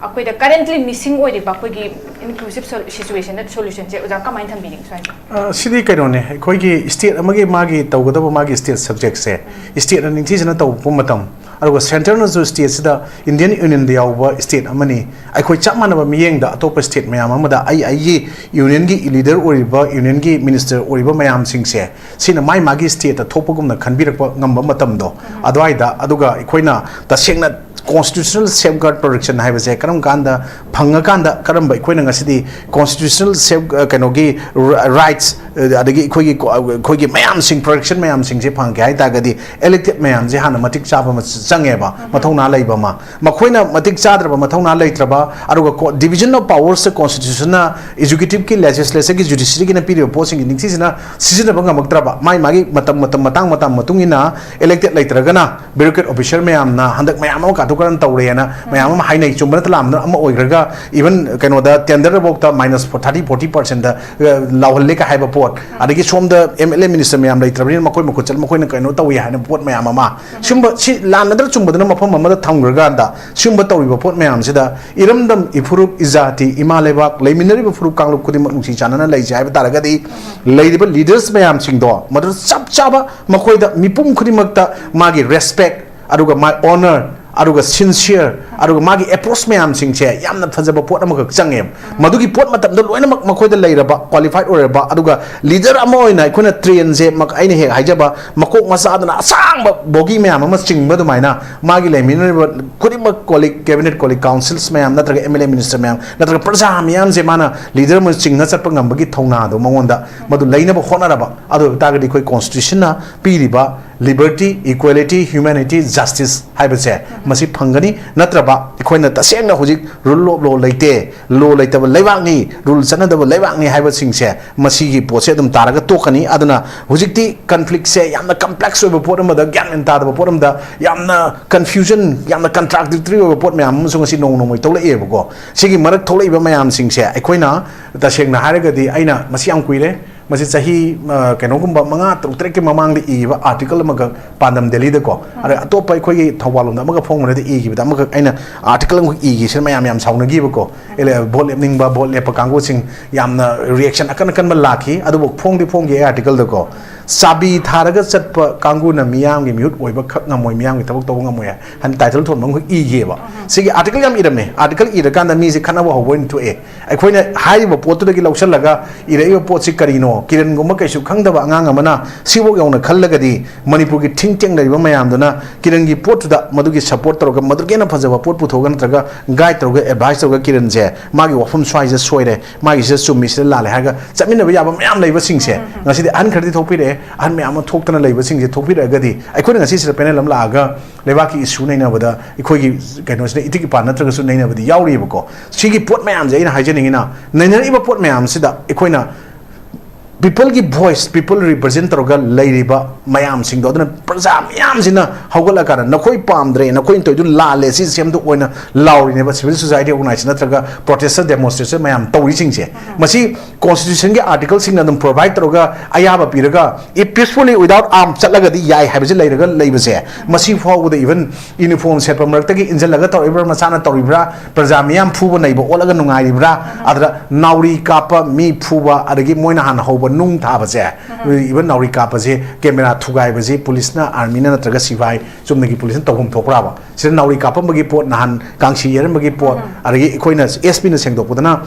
ꯑꯩꯈꯣꯏꯗ ꯀꯔꯦꯟꯠꯂꯤ ꯃꯤꯁꯤꯡ ꯑꯣꯏꯔꯤꯕ ꯑꯩꯈꯣꯏꯒꯤ ꯏꯟꯀ꯭ꯂꯨꯁꯤꯞ ꯁꯣ-, ꯁꯤꯆꯨꯋꯦꯁꯟꯗ ꯁꯣꯂꯨꯁꯟꯁꯦ ꯑꯣꯖꯥ ꯀꯃꯥꯏꯅ ꯊꯝꯕꯤꯅꯤꯡꯉꯤ ꯁ꯭ꯋꯥꯏꯁꯦ? ꯑ, ꯁꯤꯗꯤ ꯀꯩꯅꯣꯅꯦ, ꯑꯩꯈꯣꯏꯒꯤ ꯁ꯭ꯇꯦꯠ ꯑꯃꯒꯤ ꯃꯥꯒꯤ ꯇꯧꯒꯗꯕ ꯃꯥꯒꯤ ꯁ꯭ꯇꯦꯠ ꯁꯕꯖꯦꯛꯁꯦ ꯁ꯭ꯇꯦꯠꯅ ꯅꯤꯡꯊꯤꯖꯅ ꯇꯧꯕ ꯃꯇꯝ, ꯑꯗꯨꯒ ꯁꯦꯟꯇꯔꯅꯁꯨ ꯁ꯭ꯇꯦꯠꯁꯤꯗ ꯏꯟꯗꯤꯌꯟ ꯌꯨꯅꯤꯌꯟꯗ ꯌꯥꯎꯕ ꯁ꯭ꯇꯦꯠ ꯑꯃꯅꯤ꯫ ꯑꯩꯈꯣꯏ ꯆꯞ ꯃꯥꯟꯅꯕ ꯃꯤꯠꯌꯦꯡꯗ ꯑꯇꯣꯞꯄ ꯁ꯭ꯇꯦꯠ ꯃꯌꯥꯝ ꯑꯃꯗ ꯑꯩ ꯑꯩꯒꯤ ꯌꯨꯅꯤꯌꯟꯒꯤ ꯂꯤꯗꯔ ꯑꯣꯏꯔꯤꯕ, ꯌꯨꯅꯤꯌꯟꯒꯤ ꯃꯤꯅꯤꯁꯇꯔ ꯑꯣꯏꯔꯤꯕ ꯃꯌꯥꯝꯁꯤꯡꯁꯦ ꯁꯤꯅ ꯃꯥꯏ ꯃꯥꯒꯤ ꯁ꯭ꯇꯦꯠꯇ ꯊꯣꯛꯄꯒꯨꯝꯅ ꯈꯟꯕꯤꯔꯛꯄ ꯉꯝꯕ ꯃꯇꯝꯗꯣ ꯑꯗꯨꯋꯥꯏꯗ, ꯑꯗꯨꯒ ꯑꯩꯈꯣꯏꯅ ꯇꯁꯦꯡꯅ ꯀꯣꯟꯁꯇꯤꯇ꯭ꯌꯨꯁꯅꯦꯜ ꯁꯦꯐꯒꯥꯔꯗ ꯄ꯭ꯔꯣꯇꯦꯛꯁꯟ ꯍꯥꯏꯕꯁꯦ ꯀꯔꯝ ꯀꯥꯟꯗ ꯐꯪꯉꯀꯥꯟꯗ ꯀꯔꯝꯕ ꯑꯩꯈꯣꯏꯅ ꯉꯁꯤꯗꯤ ꯀꯣꯟꯁꯇꯤꯇ꯭ꯌꯨꯁꯅꯦꯜ ꯁꯦꯐ-, ꯑ, ꯀꯩꯅꯣꯒꯤ ꯔ-, ꯔꯥꯏꯠꯁ, ꯑ, ꯑꯗꯒꯤ ꯑꯩꯈꯣꯏꯒꯤ ꯀꯣ-, ꯑꯩꯈꯣꯏꯒꯤ ꯃꯌꯥꯝꯁꯤꯡ, ꯄ꯭ꯔꯣꯇꯦꯛꯁꯟ ꯃꯌꯥꯝꯁꯤꯡꯁꯦ ꯐꯪꯒꯦ ꯍꯥꯏ ꯇꯥꯔꯒꯗꯤ ꯏꯂꯦꯛꯇꯦꯗ ꯃꯌꯥꯝꯁꯦ ꯍꯥꯟꯅ ꯃꯇꯤꯛ ꯆꯥꯕ ꯑꯃ ꯆꯪꯉꯦꯕ, ꯃꯊꯧꯅꯥ ꯂꯩꯕ ꯑꯃ꯫ ꯃꯈꯣꯏꯅ ꯃꯇꯤꯛ ꯆꯥꯗ꯭ꯔꯕ, ꯃꯊꯧꯅꯥ ꯂꯩꯇ꯭ꯔꯕ, ꯑꯗꯨꯒ ꯀꯣ-, ꯗꯤꯕꯤꯖꯟ ꯑꯣꯐ ꯄꯥꯋꯔꯁꯇ ꯀꯣꯟꯁꯇꯤꯇ꯭ꯌꯨꯁꯟꯅ ꯑꯦꯛꯖꯤꯀ꯭ꯌꯨꯇꯤꯚꯀꯤ, ꯂꯦꯖꯤꯁꯂꯦꯆꯔꯒꯤ, ꯖꯨꯗꯤꯁꯤꯌꯔꯤꯒꯤꯅ ꯄꯤꯔꯤꯕ ꯄꯣꯠꯁꯤꯡꯁꯦ ꯅꯤꯡꯊꯤꯖꯅ ꯁꯤꯖꯤꯟꯅꯕ ꯉꯝꯃꯛꯇ꯭ꯔꯕ, ꯃꯥꯏ ꯃꯥꯒꯤ ꯃꯇꯝ, ꯃꯇꯝ, ꯃꯇꯥꯡ, ꯃꯇꯝ ꯃꯇꯨꯡ ꯏꯟꯅ ꯏꯂꯦꯛꯇꯦꯗ ꯂꯩꯇ꯭ꯔꯒꯅ ꯕ꯭ꯌꯨꯔꯣꯀ꯭ꯔꯦꯠ ꯑꯣꯐꯤꯁꯔ ꯃꯌꯥꯝꯅ ꯍꯟꯗꯛ ꯃꯌꯥꯝ ꯑꯃ ꯀꯥꯊꯣꯛ ꯀꯥꯔꯟ ꯇꯧꯔꯦꯅ ꯃꯌꯥꯝ ꯑꯃ ꯍꯥꯏꯅꯩ꯫ ꯆꯨꯝꯕ ꯅꯠꯇ꯭ꯔ ꯂꯥꯟꯕ ꯅꯠꯇ꯭ꯔ ꯑꯃ ꯑꯣꯏꯈ꯭ꯔꯒ, ꯏꯚꯟ ꯀꯩꯅꯣꯗ ꯇꯦꯟꯗꯔꯗꯐꯥꯎꯗ ꯃꯥꯏꯅꯁ ꯊꯥꯔꯇꯤ, ꯐꯣꯔꯇꯤ ꯄꯥꯔꯁꯦꯟꯗ ꯂꯥꯎꯍꯜꯂꯦ ꯀ ꯍꯥꯏꯕ ꯄꯣꯠ, ꯑꯗꯒꯤ ꯁꯣꯝꯗ ꯑꯦꯝ ꯑꯦꯜ ꯑꯦ ꯃꯤꯅꯤꯁꯇꯔ ꯃꯌꯥꯝ ꯂꯩꯇ꯭ꯔꯕꯅꯤꯅ ꯃꯈꯣꯏ ꯃꯈꯨꯠ ꯆꯠꯂ ꯃꯈꯣꯏꯅ ꯀꯩꯅꯣ ꯇꯧꯏ ꯍꯥꯏꯅ ꯄꯣꯠ ꯃꯌꯥꯝ ꯑꯃ, ꯁꯨꯝꯕ ꯁꯤ ꯂꯥꯟꯅꯗ꯭ꯔ ꯆꯨꯝꯕꯗꯨꯅ ꯃꯐꯝ ꯑꯃꯗ ꯊꯝꯈ꯭ꯔꯀꯥꯟꯗ ꯁꯤꯒꯨꯝꯕ ꯇꯧꯔꯤꯕ ꯄꯣꯠ ꯃꯌꯥꯝꯁꯤꯗ ꯏꯔꯝꯗꯝ, ꯏꯐꯨꯔꯨꯞ, ꯏꯖꯥꯇꯤ, ꯏꯃꯥ ꯂꯩꯕꯥꯛ, ꯂꯩꯃꯤꯟꯅꯔꯤꯕ ꯐꯨꯔꯨꯞ ꯀꯥꯡꯂꯨꯞ ꯈꯨꯗꯤꯡꯃꯛ ꯅꯨꯡꯁꯤ ꯆꯥꯟꯅꯅ ꯂꯩꯁꯦ ꯍꯥꯏꯕ ꯇꯥꯔꯒꯗꯤ, ꯂꯩꯔꯤꯕ ꯂꯤꯗꯔꯁ ꯃꯌꯥꯝꯁꯤꯡꯗꯣ ꯃꯗꯨꯗ ꯆꯞ ꯆꯥꯕ ꯃꯈꯣꯏꯗ ꯃꯤꯄꯨꯝ ꯈꯨꯗꯤꯡꯃꯛꯇ ꯃꯥꯒꯤ ꯔꯦꯁꯄꯦꯛ, ꯑꯗꯨꯒ ꯃꯥꯏ ꯑꯣꯅꯔ, ꯑꯗꯨꯒ ꯁꯤꯟꯁꯤꯌꯔ, ꯑꯗꯨꯒ ꯃꯥꯒꯤ ꯑꯦꯄ꯭ꯔꯣꯆ ꯃꯌꯥꯝꯁꯤꯡꯁꯦ ꯌꯥꯝꯅ ꯐꯖꯕ ꯄꯣꯠ ꯑꯃꯈꯛ ꯆꯪꯉꯦꯕ꯫ ꯃꯗꯨꯒꯤ ꯄꯣꯠ ꯃꯇꯝꯗ ꯂꯣꯏꯅꯃꯛ ꯃꯈꯣꯏꯗ ꯂꯩꯔꯕ, ꯀ꯭ꯋꯥꯂꯤꯐꯥꯏꯠ ꯑꯣꯏꯔꯕ, ꯑꯗꯨꯒ ꯂꯤꯗꯔ ꯑꯃ ꯑꯣꯏꯅ ꯑꯩꯈꯣꯏꯅ ꯇ꯭ꯔꯦꯟꯁꯦ, ꯑꯩꯅ ꯍꯦꯛ ꯍꯥꯏꯖꯕ, ꯃꯀꯣꯛ ꯃꯆꯥꯗꯨꯅ ꯑꯁꯥꯡꯕ ꯕꯣꯒꯤ ꯃꯌꯥꯝ ꯑꯃ ꯆꯤꯡꯕ ꯑꯗꯨꯃꯥꯏꯅ, ꯃꯥꯒꯤ ꯂꯩꯃꯤꯟꯅꯔꯤꯕ ꯈꯨꯗꯤꯡꯃꯛ, ꯀꯣꯂꯤꯛ, ꯀꯦꯕꯤꯅꯦꯠ ꯀꯣꯂꯤꯛ, ꯀꯥꯎꯟꯁꯤꯜꯁ ꯃꯌꯥꯝ, ꯅꯠꯇ꯭ꯔꯒ ꯑꯦꯝ ꯑꯦꯜ ꯑꯦ, ꯃꯤꯅꯤꯁꯇꯔ ꯃꯌꯥꯝ, ꯅꯠꯇ꯭ꯔꯒ ꯄ꯭ꯔꯖꯥ ꯃꯤꯌꯥꯝꯁꯦ ꯃꯥꯅ ꯂꯤꯗꯔ ꯑꯃ ꯆꯤꯡꯉ ꯆꯠꯄ ꯉꯝꯕꯒꯤ ꯊꯧꯅꯥꯗꯣ ꯃꯉꯣꯟꯗ ꯃꯗꯨ ꯂꯩꯅꯕ ꯍꯣꯠꯅꯔꯕ꯫ ꯑꯗꯨ ꯑꯣꯏꯕ ꯇꯥꯔꯒꯗꯤ ꯑꯩꯈꯣꯏ ꯀꯣꯟꯁꯇꯤꯇ꯭ꯌꯨꯁꯟꯅ ꯄꯤꯔꯤꯕ ꯂꯤꯕꯔꯇꯤ, ꯏꯀ꯭ꯋꯦꯂꯤꯇꯤ, ꯍ꯭ꯌꯨꯃꯦꯅꯤꯇꯤ, ꯖꯁꯇꯤꯁ ꯍꯥꯏꯕꯁꯦ ꯃꯁꯤ ꯐꯪꯒꯅꯤ꯫ ꯅꯠꯇ꯭ꯔꯕ ꯑꯩꯈꯣꯏꯅ ꯇꯁꯦꯡꯅ ꯍꯧꯖꯤꯛ ꯔꯨꯜ ꯑꯣꯐ ꯂꯣ ꯂꯩꯇꯦ, ꯂꯣ ꯂꯩꯇꯕ ꯂꯩꯕꯥꯛꯅꯤ, ꯔꯨꯜ ꯆꯠꯅꯗꯕ ꯂꯩꯕꯥꯛꯅꯤ ꯍꯥꯏꯕꯁꯤꯡꯁꯦ, ꯃꯁꯤꯒꯤ ꯄꯣꯠꯁꯦ ꯑꯗꯨꯝ ꯇꯥꯔꯒ ꯇꯣꯛꯀꯅꯤ꯫ ꯑꯗꯨꯅ ꯍꯧꯖꯤꯛꯇꯤ ꯀꯟꯐ꯭ꯂꯤꯛꯁꯦ ꯌꯥꯝꯅ ꯀꯝꯄ꯭ꯂꯦꯛꯁ ꯑꯣꯏꯕ ꯄꯣꯠ ꯑꯃꯗ, ꯒ꯭ꯌꯥꯟ ꯃꯦꯟ ꯇꯥꯗꯕ ꯄꯣꯠ ꯑꯃꯗ, ꯌꯥꯝꯅ ꯀꯟꯐ꯭ꯌꯨꯖꯟ, ꯌꯥꯝꯅ ꯀꯟꯇ꯭ꯔꯥꯗꯤꯛꯇꯔꯤ ꯑꯣꯏꯕ ꯄꯣꯠ ꯃꯌꯥꯝ ꯑꯃꯁꯨ ꯉꯁꯤ ꯅꯣꯡꯃ ꯅꯣꯡꯃꯒꯤ ꯊꯣꯛꯂꯛꯑꯦꯕꯀꯣ꯫ ꯁꯤꯒꯤ ꯃꯔꯛ ꯊꯣꯛꯂꯛꯏꯕ ꯃꯌꯥꯝꯁꯤꯡꯁꯦ ꯑꯩꯈꯣꯏꯅ ꯇꯁꯦꯡꯅ ꯍꯥꯏꯔꯒꯗꯤ, ꯑꯩꯅ ꯃꯁꯤ ꯌꯥꯝ ꯀꯨꯏꯔꯦ, ꯃꯁꯤ ꯆꯍꯤ, ꯑ, ꯀꯩꯅꯣꯒꯨꯝꯕ ꯃꯉꯥ, ꯇꯔꯨꯛ, ꯇꯔꯦꯠꯀꯤ ꯃꯃꯥꯡꯗ ꯏꯈꯤꯕ ꯑꯥꯔꯇꯤꯀꯜ ꯑꯃꯈꯛ, ꯄꯥꯟꯗꯝ ꯗꯦꯜꯂꯤꯗꯀꯣ, ꯑꯗ ꯑꯇꯣꯞꯄ ꯑꯩꯈꯣꯏꯒꯤ ꯊꯧꯕꯥꯜ ꯂꯣꯝꯗ ꯑꯃꯒ ꯐꯣꯡꯕꯅꯗꯤ ꯏꯈꯤꯕꯗ, ꯑꯃꯈꯛ ꯑꯩꯅ ꯑꯥꯔꯇꯤꯀꯜ ꯑꯃꯈꯛ ꯏꯈꯤꯁꯤꯅ ꯃꯌꯥꯝ ꯌꯥꯝ ꯁꯥꯎꯅꯈꯤꯕꯀꯣ꯫ ꯑꯦꯂꯦ-, ꯚꯣꯠ ꯂꯦꯞꯅꯤꯡꯕ, ꯚꯣꯠ ꯂꯦꯞꯄ ꯀꯥꯡꯕꯨꯁꯤꯡ ꯌꯥꯝꯅ ꯔꯤꯌꯦꯛꯁꯟ ꯑꯀꯟ ꯑꯀꯟꯕ ꯂꯥꯛꯈꯤ꯫ ꯑꯗꯨꯕꯨ ꯐꯣꯡꯗꯤ ꯐꯣꯡꯈꯤ ꯑꯩ ꯑꯥꯔꯇꯤꯀꯜꯗꯀꯣ, ꯆꯥꯕꯤ ꯊꯥꯔꯒ ꯆꯠꯄ ꯀꯥꯡꯕꯨꯅ ꯃꯤꯌꯥꯝꯒꯤ ꯃꯤꯍꯨꯠ ꯑꯣꯏꯕ ꯈꯛ ꯉꯝꯃꯣꯏ, ꯃꯤꯌꯥꯝꯒꯤ ꯊꯕꯛ ꯇꯧꯕ ꯉꯝꯃꯣꯏ ꯍꯥꯏꯅ ꯇꯥꯏꯇꯜ ꯊꯣꯟꯕ ꯑꯃꯈꯛ ꯏꯒꯦꯕ꯫ ꯁꯤꯒꯤ ꯑꯥꯔꯇꯤꯀꯜ ꯌꯥꯝ ꯏꯔꯝꯃꯦ꯫ ꯑꯥꯔꯇꯤꯀꯜ ꯏꯔꯀꯥꯟꯗ ꯃꯤꯁꯦ ꯈꯠꯅꯕ ꯍꯧꯕ ꯑꯣꯏꯅ ꯊꯣꯛꯑꯦ꯫ ꯑꯩꯈꯣꯏꯅ ꯍꯥꯏꯔꯤꯕ ꯄꯣꯠꯇꯨꯗꯒꯤ ꯂꯧꯁꯤꯜꯂꯒ ꯏꯔꯛꯏꯕ ꯄꯣꯠꯁꯤ ꯀꯔꯤꯅꯣ? ꯀꯤꯔꯟꯒꯨꯝꯕ ꯀꯩꯁꯨ ꯈꯪꯗꯕ ꯑꯉꯥꯡ ꯑꯃꯅ ꯁꯤꯐꯥꯎ ꯌꯧꯅ ꯈꯜꯂꯒꯗꯤ, ꯃꯅꯤꯄꯨꯔꯒꯤ ꯊꯤꯡ ꯇꯦꯡ ꯂꯩꯔꯤꯕ ꯃꯌꯥꯝꯗꯨꯅ ꯀꯤꯔꯟꯒꯤ ꯄꯣꯠꯇꯨꯗ ꯃꯗꯨꯒꯤ ꯁꯄꯣꯔꯠ ꯇꯧꯔꯒ ꯃꯗꯨꯒꯤ ꯍꯦꯟꯅ ꯐꯖꯕ ꯄꯣꯠ ꯄꯨꯊꯣꯛꯑꯒ ꯅꯠꯇ꯭ꯔꯒ ꯒꯥꯏꯗ ꯇꯧꯔꯒ, ꯑꯦꯗꯚꯥꯏꯁ ꯇꯧꯔꯒ, ꯀꯤꯔꯟꯁꯦ ꯃꯥꯒꯤ ꯋꯥꯐꯝ ꯁ꯭ꯋꯥꯏꯁꯤꯗ ꯁꯣꯏꯔꯦ, ꯃꯥꯒꯤꯁꯤꯗ ꯆꯨꯝꯃꯤ, ꯁꯤꯗ ꯂꯥꯜꯂꯦ ꯍꯥꯏꯔꯒ ꯆꯠꯃꯤꯟꯅꯕ ꯌꯥꯕ ꯃꯌꯥꯝ ꯂꯩꯕꯁꯤꯡꯁꯦ, ꯉꯁꯤꯗꯤ ꯑꯍꯟ ꯈꯔꯗꯤ ꯊꯣꯛꯄꯤꯔꯛꯑꯦ, ꯑꯍꯟ ꯃꯌꯥꯝ ꯑꯃ ꯊꯣꯛꯇꯅ ꯂꯩꯕꯁꯤꯡꯁꯦ ꯊꯣꯛꯄꯤꯔꯛꯑꯒꯗꯤ, ꯑꯩꯈꯣꯏꯅ ꯉꯁꯤ ꯁꯤꯗ ꯄꯦꯅꯦꯜ ꯑꯃ ꯂꯥꯛꯑꯒ ꯂꯩꯕꯥꯛꯀꯤ ꯏꯁꯨ ꯅꯩꯅꯕꯗ ꯑꯩꯈꯣꯏꯒꯤ ꯀꯩꯅꯣꯁꯤꯅ ꯏꯇꯤꯛ ꯏꯄꯥ ꯅꯠꯇ꯭ꯔꯒꯁꯨ ꯅꯩꯅꯕꯗꯤ ꯌꯥꯎꯔꯤꯕꯀꯣ꯫ ꯁꯤꯒꯤ ꯄꯣꯠ ꯃꯌꯥꯝꯁꯦ ꯑꯩꯅ ꯍꯥꯏꯖꯅꯤꯡꯉꯤꯅ, ꯅꯩꯅꯔꯛꯏꯕ ꯄꯣꯠ ꯃꯌꯥꯝꯁꯤꯗ ꯑꯩꯈꯣꯏꯅ ꯄꯤꯄꯜꯒꯤ ꯚꯣꯏꯁ, ꯄꯤꯄꯜ ꯔꯤꯄ꯭ꯔꯖꯦꯟ ꯇꯧꯔꯒ ꯂꯩꯔꯤꯕ ꯃꯌꯥꯝꯁꯤꯡꯗꯣ, ꯑꯗꯨꯅ ꯄ꯭ꯔꯖꯥ ꯃꯌꯥꯝꯁꯤꯅ ꯍꯧꯒꯠꯂꯀꯥꯟꯗ, "ꯅꯈꯣꯏ ꯄꯥꯝꯗ꯭ꯔꯦ, ꯅꯈꯣꯏꯅ ꯇꯧꯔꯤꯗꯨ ꯂꯥꯜꯂꯦ, ꯁꯤ ꯁꯦꯝꯗꯣꯛꯑꯣ" ꯍꯥꯏꯅ ꯂꯥꯎꯔꯤꯅꯦꯕ꯫ ꯁꯤꯚꯤꯜ ꯁꯣꯁꯥꯏꯇꯤ ꯑꯣꯔꯒꯅꯥꯏꯖꯦꯁꯟ ꯅꯠꯇ꯭ꯔꯒ ꯄ꯭ꯔꯣꯇꯦꯁꯇꯔ, ꯗꯦꯃꯣꯟꯁꯇ꯭ꯔꯦꯁꯟ ꯃꯌꯥꯝ ꯇꯧꯔꯤꯁꯤꯡꯁꯦ, ꯃꯁꯤ ꯀꯣꯟꯁꯇꯤꯇ꯭ꯌꯨꯁꯟꯒꯤ ꯑꯥꯔꯇꯤꯀꯜꯁꯤꯡꯅ ꯑꯗꯨꯝ ꯄ꯭ꯔꯣꯚꯥꯏꯗ ꯇꯧꯔꯒ, ꯑꯌꯥꯕ ꯄꯤꯔꯒ, "If peacefully without arms" ꯆꯠꯂꯒꯗꯤ ꯌꯥꯏ ꯍꯥꯏꯕꯁꯦ ꯂꯩꯔꯒ ꯂꯩꯕꯁꯦ, ꯃꯁꯤ ꯐꯥꯎꯕꯗ ꯏꯚꯟ ꯌꯨꯅꯤꯐꯣꯔꯝ ꯁꯦꯠꯄ ꯃꯔꯛꯇꯒꯤ ꯏꯟꯁꯤꯜꯂꯒ ꯇꯧꯔꯤꯕ꯭ꯔꯥ, ꯃꯁꯥꯅ ꯇꯧꯔꯤꯕ꯭ꯔꯥ, ꯄ꯭ꯔꯖꯥ ꯃꯤꯌꯥꯝ ꯐꯨꯕ ꯅꯩꯕ ꯑꯣꯠꯂꯒ ꯅꯨꯡꯉꯥꯏꯔꯤꯕ꯭ꯔꯥ, ꯑꯗꯨꯗ ꯅꯥꯎꯔꯤ ꯀꯥꯞꯄ, ꯃꯤ ꯐꯨꯕ, ꯑꯗꯒꯤ ꯃꯣꯏꯅ ꯍꯥꯟꯅ ꯍꯧꯕ ꯅꯨꯡ ꯊꯥꯕꯁꯦ, even ꯅꯥꯎꯔꯤ ꯀꯥꯞꯄꯁꯦ, ꯀꯦꯃꯦꯔꯥ ꯊꯨꯒꯥꯏꯕꯁꯦ ꯄꯨꯂꯤꯁꯅ, ꯑꯥꯔꯃꯤꯅ ꯅꯠꯇ꯭ꯔꯒ ꯁꯤꯐꯥꯏ ꯆꯨꯝꯅꯒꯤ ꯄꯨꯂꯤꯁꯅ ꯇꯧꯐꯝ ꯊꯣꯛꯄ꯭ꯔꯥꯕ? ꯁꯤꯗ ꯅꯥꯎꯔꯤ ꯀꯥꯞꯄꯝꯕꯒꯤ ꯄꯣꯠ, ꯅꯍꯥꯟ ꯀꯥꯡꯁꯤ ꯌꯩꯔꯝꯕꯒꯤ ꯄꯣꯠ, ꯑꯗꯒꯤ ꯑꯩꯈꯣꯏꯅ ꯑꯦꯁ ꯄꯤꯅ ꯁꯦꯡꯗꯣꯛꯄꯗꯅ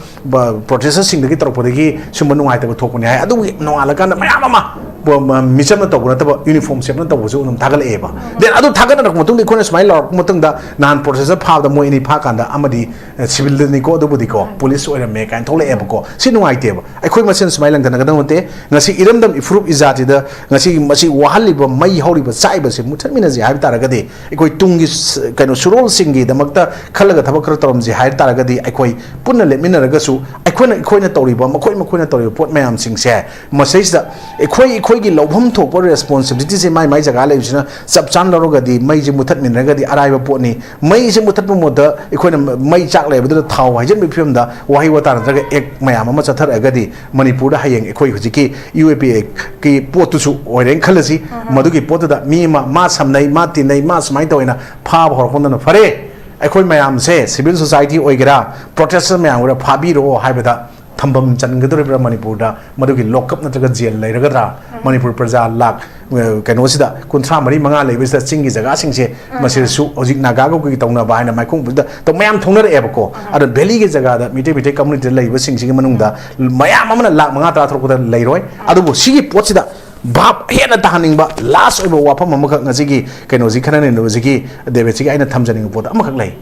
ꯄ꯭ꯔꯣꯇꯦꯁꯇꯔꯁꯤꯡꯗꯒꯤ ꯇꯧꯔꯛꯄꯗꯒꯤ ꯁꯨꯝꯕ ꯅꯨꯡꯉꯥꯏꯇꯕ ꯊꯣꯛꯄꯅꯤ ꯍꯥꯏ꯫ ꯑꯗꯨꯒꯤ ꯅꯣꯡꯉꯥꯜꯂꯀꯥꯟꯗ ꯃꯌꯥꯝ ꯑꯃ ꯕ-, ꯃ-, ꯃꯤꯆꯝꯅ ꯇꯧꯕ ꯅꯠꯇꯕ, ꯌꯨꯅꯤꯐꯣꯔꯝ ꯁꯦꯠꯅ ꯇꯧꯕꯁꯨ ꯑꯗꯨꯝ ꯊꯥꯒꯠꯂꯛꯑꯦꯕ꯫ ꯎꯝ꯫ Then ꯑꯗꯨ ꯊꯥꯒꯠꯅꯔꯛꯄ ꯃꯇꯨꯡꯗ ꯑꯩꯈꯣꯏꯅ ꯁꯨꯃꯥꯏꯅ ꯂꯥꯎꯔꯛꯄ ꯃꯇꯨꯡꯗ, ꯅꯍꯥꯟ ꯄ꯭ꯔꯣꯇꯦꯁꯇꯔ ꯐꯥꯕꯗ ꯃꯣꯏ ꯑꯅꯤ ꯐꯥꯀꯥꯟꯗ ꯑꯃꯗꯤ, ꯑ, ꯁꯤꯚꯤꯜꯗꯅꯤꯀꯣ, ꯑꯗꯨꯕꯨꯗꯤꯀꯣ, ꯎꯝ꯫ ꯄꯨꯂꯤꯁ ꯑꯣꯏꯔꯝꯃꯦ ꯀꯥꯏꯅ ꯊꯣꯛꯂꯛꯑꯦꯕꯀꯣ꯫ ꯁꯤ ꯅꯨꯡꯉꯥꯏꯇꯦꯕ꯫ ꯑꯩꯈꯣꯏ ꯃꯁꯦꯟ ꯁꯨꯃꯥꯏꯅ ꯂꯪꯊꯅꯒꯗꯕ ꯅꯠꯇꯦ꯫ ꯉꯁꯤ ꯏꯔꯝꯗꯝ ꯏꯐꯨꯔꯨꯞ ꯏꯖꯥꯇꯤꯗ ꯉꯁꯤ ꯃꯁꯤ ꯋꯥꯍꯜꯂꯤꯕ, ꯃꯩ ꯍꯧꯔꯤꯕ, ꯆꯥꯛꯏꯕꯁꯦ ꯃꯨꯊꯠꯃꯤꯟꯅꯁꯤ ꯍꯥꯏꯕ ꯇꯥꯔꯒꯗꯤ, ꯑꯩꯈꯣꯏ ꯇꯨꯡꯒꯤ ꯁ-, ꯀꯩꯅꯣ, ꯁꯨꯔꯣꯜꯁꯤꯡꯒꯤꯗꯃꯛꯇ ꯈꯜꯂꯒ ꯊꯕꯛ ꯈꯔ ꯇꯧꯔꯝꯁꯤ ꯍꯥꯏ ꯇꯥꯔꯒꯗꯤ, ꯑꯩꯈꯣꯏ ꯄꯨꯟꯅ ꯂꯦꯞꯃꯤꯟꯅꯔꯒꯁꯨ ꯑꯩꯈꯣꯏꯅ, ꯑꯩꯈꯣꯏꯅ ꯇꯧꯔꯤꯕ, ꯃꯈꯣꯏ, ꯃꯈꯣꯏꯅ ꯇꯧꯔꯤꯕ ꯄꯣꯠ ꯃꯌꯥꯝꯁꯤꯡꯁꯦ, ꯃꯁꯤꯗꯩꯁꯤꯗ ꯑꯩꯈꯣꯏ, ꯑꯩꯈꯣꯏꯒꯤ ꯂꯧꯐꯝ ꯊꯣꯛꯄ ꯔꯦꯁꯄꯣꯟꯁꯤꯕꯤꯂꯤꯇꯤꯁꯦ ꯃꯥꯏ ꯃꯥꯏ ꯖꯒꯥ ꯂꯩꯕꯁꯤꯅ ꯆꯞ ꯆꯥꯅ ꯂꯧꯔꯒꯗꯤ, ꯃꯩꯁꯦ ꯃꯨꯊꯠꯃꯤꯟꯅꯔꯒꯗꯤ ꯑꯔꯥꯏꯕ ꯄꯣꯠꯅꯤ꯫ ꯃꯩꯁꯦ ꯃꯨꯊꯠꯄ ꯃꯍꯨꯠꯇ ꯑꯩꯈꯣꯏꯅ ꯃꯩ ꯆꯥꯛ ꯂꯩꯕꯗꯨꯗ ꯊꯥꯎ ꯍꯩꯖꯤꯟꯕꯒꯤ ꯐꯤꯕꯝꯗ ꯋꯥꯍꯩ ꯋꯥꯇꯥ ꯅꯠꯇ꯭ꯔꯒ ꯑꯦꯛ ꯃꯌꯥꯝ ꯑꯃ ꯆꯠꯊꯔꯛꯑꯒꯗꯤ, ꯃꯅꯤꯄꯨꯔꯗ ꯍꯌꯦꯡ ꯑꯩꯈꯣꯏ ꯍꯧꯖꯤꯛꯀꯤ ꯌꯨ ꯑꯦ ꯄꯤ ꯑꯦꯒꯤ ꯄꯣꯠꯇꯨꯁꯨ ꯑꯣꯏꯔꯦꯅ ꯈꯜꯂꯁꯤ꯫ ꯎꯝ꯫ ꯃꯗꯨꯒꯤ ꯄꯣꯠꯇꯨꯗ ꯃꯤ ꯑꯃ, ꯃꯥ ꯁꯝꯅꯩ, ꯃꯥ ꯇꯤꯟꯅꯩ, ꯃꯥ ꯁꯨꯃꯥꯏꯅ ꯇꯧꯋꯦꯅ ꯐꯥꯕ ꯍꯧꯔꯛꯄꯗꯨꯅ ꯐꯔꯦ꯫ ꯑꯩꯈꯣꯏ ꯃꯌꯥꯝꯁꯦ, ꯁꯤꯚꯤꯜ ꯁꯣꯁꯥꯏꯇꯤ ꯑꯣꯏꯒꯦꯔꯥ, ꯄ꯭ꯔꯣꯇꯦꯁꯇꯔ ꯃꯌꯥꯝ ꯑꯣꯏꯒꯦꯔꯥ, ꯐꯥꯕꯤꯔꯛꯑꯣ ꯍꯥꯏꯕꯗ ꯊꯝꯐꯝ ꯆꯟꯒꯗꯧꯔꯤꯕ꯭ꯔꯥ ꯃꯅꯤꯄꯨꯔꯗ? ꯃꯗꯨꯒꯤ ꯂꯣꯛꯀꯞ ꯅꯠꯇ꯭ꯔꯒ ꯖꯦꯜ ꯂꯩꯔꯒꯗ꯭ꯔꯥ? ꯎꯝ꯫ ꯃꯅꯤꯄꯨꯔ ꯄ꯭ꯔꯖꯥ ꯂꯥꯛ, ꯑ, ꯀꯩꯅꯣꯁꯤꯗ, ꯀꯨꯟꯊ꯭ꯔꯥ ꯃꯔꯤ ꯃꯉꯥ ꯂꯩꯕꯁꯤꯗ ꯆꯤꯡꯒꯤ ꯖꯒꯥꯁꯤꯡꯁꯦ, ꯎꯝ꯫ ꯃꯁꯤꯗꯁꯨ ꯍꯧꯖꯤꯛ ꯅꯥꯒꯥꯒ ꯑꯩꯈꯣꯏꯒꯤ ꯇꯧꯅꯕ ꯍꯥꯏꯅ ꯃꯥꯏꯈꯣꯡꯕꯁꯤꯗ ꯇꯧ-, ꯃꯌꯥꯝ ꯊꯣꯛꯅꯔꯛꯑꯦꯕꯀꯣ꯫ ꯎꯝ꯫ ꯑꯗꯣ ꯚꯦꯂꯤꯒꯤ ꯖꯒꯥꯗ ꯃꯤꯇꯩ, ꯃꯤꯇꯩ ꯀꯝꯃꯨꯅꯤꯇꯤꯗ ꯂꯩꯕꯁꯤꯡꯁꯤꯒꯤ ꯃꯅꯨꯡꯗ ꯃꯌꯥꯝ ꯑꯃꯅ ꯂꯥꯛ ꯃꯉꯥ ꯇꯔꯥ ꯊꯣꯛꯄꯗ ꯂꯩꯔꯣꯏ꯫ ꯎꯝ꯫ ꯑꯗꯨꯕꯨ ꯁꯤꯒꯤ ꯄꯣꯠꯁꯤꯗ ꯚꯥꯞ ꯍꯦꯟꯅ ꯇꯥꯍꯟꯅꯤꯡꯕ ꯂꯥꯁ ꯑꯣꯏꯕ ꯋꯥꯐꯝ ꯑꯃꯈꯛ ꯉꯁꯤꯒꯤ ꯀꯩꯅꯣꯁꯤ ꯈꯟꯅ ꯅꯩꯅꯕꯁꯤꯒꯤ ꯗꯦꯕꯦꯠꯁꯤꯒꯤ ꯑꯩꯅ ꯊꯝꯖꯅꯤꯡꯕ ꯄꯣꯠ ꯑꯃꯈꯛ ꯂꯩ꯫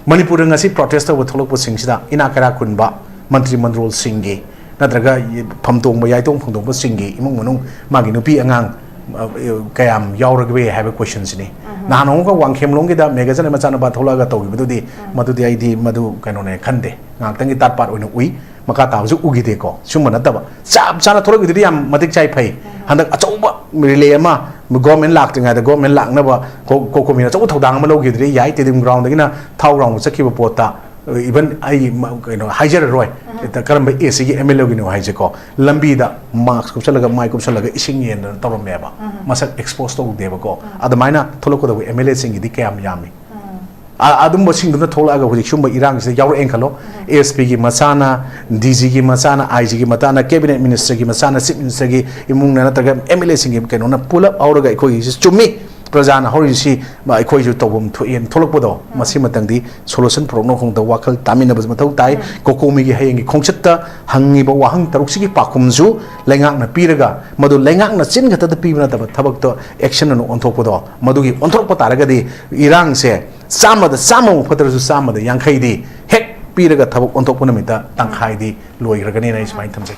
ꯃꯅꯤꯄꯨꯔꯗ ꯉꯁꯤ ꯄ꯭ꯔꯣꯇꯦꯁ ꯇꯧꯕ ꯊꯣꯛꯂꯛꯄꯁꯤꯡꯁꯤꯗ ꯏꯅꯥꯛ ꯀꯩꯔꯥꯛ ꯈꯨꯟꯕ ꯃꯟꯇ꯭ꯔꯤ ꯃꯟꯗꯣꯜꯁꯤꯡꯒꯤ ꯅꯠꯇ꯭ꯔꯒ ꯐꯝꯇꯣꯡꯕ ꯌꯥꯏꯇꯣꯡ ꯐꯣꯡꯗꯣꯛꯄꯁꯤꯡꯒꯤ ꯏꯃꯨꯡ ꯃꯅꯨꯡ, ꯃꯥꯒꯤ ꯅꯨꯄꯤ ꯑꯉꯥꯡ, ꯑ, ꯀꯌꯥꯝ ꯌꯥꯎꯔꯒꯦ ꯍꯥꯏꯕ ꯀꯣꯏꯁꯟꯁꯤꯅꯤ꯫ ꯎꯝ꯫ ꯅꯍꯥꯟ ꯑꯃꯨꯛꯀ ꯋꯥꯡꯈꯦꯝꯂꯣꯡꯒꯤꯗ ꯃꯦꯒꯥꯖꯟ ꯃꯆꯥꯅꯨꯄꯥ ꯊꯣꯛꯂꯛꯑꯒ ꯇꯧꯈꯤꯕꯗꯨꯗꯤ, ꯎꯝ꯫ ꯃꯗꯨꯗꯤ ꯑꯩꯗꯤ ꯃꯗꯨ ꯀꯩꯅꯣꯅꯦ ꯈꯟꯗꯦ, ꯉꯥꯏꯍꯥꯛꯇꯪꯒꯤ ꯇꯥꯠ ꯄꯥꯠ ꯑꯣꯏꯅ ꯎꯏ꯫ ꯃꯈꯥ ꯇꯥꯕꯁꯨ ꯎꯈꯤꯗꯦꯀꯣ꯫ ꯁꯨꯝꯕ ꯅꯠꯇꯕ ꯆꯞ ꯆꯥꯅ ꯊꯣꯛꯂꯛꯈꯤꯗꯨꯗꯤ ꯌꯥꯝ ꯃꯇꯤꯛ ꯆꯥꯏ, ꯐꯩ꯫ ꯎꯝ꯫ ꯍꯟꯗꯛ ꯑꯆꯧꯕ ꯔꯤꯂꯦ ꯑꯃ ꯒꯣꯔꯃꯦꯟ ꯂꯥꯛꯇ꯭ꯔꯤꯉꯩꯗ ꯒꯣꯔꯃꯦꯟ ꯂꯥꯛꯅꯕ ꯀꯣ-, ꯀꯣꯀꯣꯃꯤꯅ ꯑꯆꯧꯕ ꯊꯧꯗꯥꯡ ꯑꯃ ꯂꯧꯈꯤꯗꯨꯗꯤ ꯌꯥꯏ꯫ ꯇꯦꯗꯤꯝ ꯒ꯭ꯔꯥꯎꯟꯗꯒꯤꯅ ꯊꯥꯎ ꯒ꯭ꯔꯥꯎꯟ ꯆꯠꯈꯤꯕ ꯄꯣꯠꯇ, even ꯑꯩ ꯃ-, ꯀꯩꯅꯣ ꯍꯥꯏꯖꯔꯔꯣꯏ, ꯎꯝ꯫ ꯀꯔꯝꯕ ꯑꯦꯁꯤꯒꯤ ꯑꯦꯝ ꯑꯦꯜ ꯑꯦꯒꯤꯅꯣ ꯍꯥꯏꯁꯦꯀꯣ, ꯂꯝꯕꯤꯗ ꯃꯥꯛꯁ ꯀꯨꯞꯁꯜꯂꯒ, ꯃꯥꯏ ꯀꯨꯞꯁꯜꯂꯒ ꯏꯁꯤꯡ ꯌꯦꯟꯗꯅ ꯇꯧꯔꯝꯃꯦꯕ꯫ ꯎꯝ꯫ ꯃꯁꯛ ꯑꯦꯛꯁꯄꯣꯖ ꯇꯧꯗꯦꯕꯀꯣ꯫ ꯎꯝ꯫ ꯑꯗꯨꯃꯥꯏꯅ ꯊꯣꯛꯂꯛꯀꯗꯧꯕ ꯑꯦꯝ ꯑꯦꯜ ꯑꯦꯁꯤꯡꯒꯤꯗꯤ ꯀꯌꯥꯝ ꯌꯥꯝꯃꯤ? ꯎꯝ꯫ ꯑ- ꯑꯗꯨꯝꯕꯁꯤꯡꯗꯨꯅ ꯊꯣꯛꯂꯛꯑꯒ ꯍꯧꯖꯤꯛ ꯁꯨꯝꯕ ꯏꯔꯥꯡꯁꯤꯗ ꯌꯥꯎꯔꯛꯑꯦꯅ ꯈꯜꯂꯣ, ꯑꯦꯁ ꯄꯤꯒꯤ ꯃꯆꯥꯅ, ꯗꯤ ꯖꯤꯒꯤ ꯃꯆꯥꯅ, ꯑꯥꯏ ꯖꯤꯒꯤ ꯃꯆꯥꯅ, ꯀꯦꯕꯤꯅꯦꯠ ꯃꯤꯅꯤꯁꯇꯔꯒꯤ ꯃꯆꯥꯅ, ꯆꯤꯐ ꯃꯤꯅꯤꯁꯇꯔꯒꯤ ꯏꯃꯨꯡꯅ ꯅꯠꯇ꯭ꯔꯒ ꯑꯦꯝ ꯑꯦꯜ ꯑꯦꯁꯤꯡꯒꯤ ꯀꯩꯅꯣꯅ ꯄꯨꯂꯞ ꯍꯧꯔꯒ ꯑꯩꯈꯣꯏꯒꯤꯁꯤ ꯆꯨꯝꯃꯤ, ꯄ꯭ꯔꯖꯥꯅ ꯍꯧꯔꯤꯁꯤ ꯑꯩꯈꯣꯏꯁꯨ ꯇꯧꯐꯝ ꯊꯣꯛꯑꯦꯅ ꯊꯣꯛꯂꯛꯄꯗꯣ, ꯃꯁꯤꯃꯇꯪꯗꯤ ꯁꯣꯂꯨꯁꯟ ꯄꯨꯔꯛꯅꯕ ꯈꯣꯡꯗ ꯋꯥꯈꯜ ꯇꯥꯃꯤꯟꯅꯕꯁꯨ ꯃꯊꯧ ꯇꯥꯏ꯫ ꯀꯣꯀꯣꯃꯤꯒꯤ ꯍꯌꯦꯡꯒꯤ ꯈꯣꯡꯆꯠꯇ ꯍꯪꯉꯤꯕ ꯋꯥꯍꯪ ꯇꯔꯨꯛꯁꯤꯒꯤ ꯄꯥꯎꯈꯨꯝꯁꯨ ꯂꯩꯉꯥꯛꯅ ꯄꯤꯔꯒ, ꯃꯗꯨ ꯂꯩꯉꯥꯛꯅ ꯆꯤꯟ ꯈꯛꯇꯗ ꯄꯤꯕ ꯅꯠꯇꯕ, ꯊꯕꯛꯇꯣ ꯑꯦꯛꯁꯟ ꯑꯣꯏꯅ ꯑꯣꯟꯊꯣꯛꯄꯗꯣ, ꯃꯗꯨꯒꯤ ꯑꯣꯟꯊꯣꯔꯛꯄ ꯇꯥꯔꯒꯗꯤ ꯏꯔꯥꯡꯁꯦ ꯆꯥꯝꯃꯗ ꯆꯥꯝꯃꯃꯨꯛ ꯐꯠꯇ꯭ꯔꯁꯨ ꯆꯥꯝꯃꯗ ꯌꯥꯡꯈꯩꯗꯤ ꯍꯦꯛ ꯄꯤꯔꯒ ꯊꯕꯛ ꯑꯣꯟꯊꯣꯛꯄ ꯅꯨꯃꯤꯠꯇ ꯇꯪꯈꯥꯏꯗꯤ ꯂꯣꯏꯈ꯭ꯔꯒꯅꯤꯅ ꯑꯩ ꯁꯨꯃꯥꯏꯅ ꯊꯝꯖꯒꯦ꯫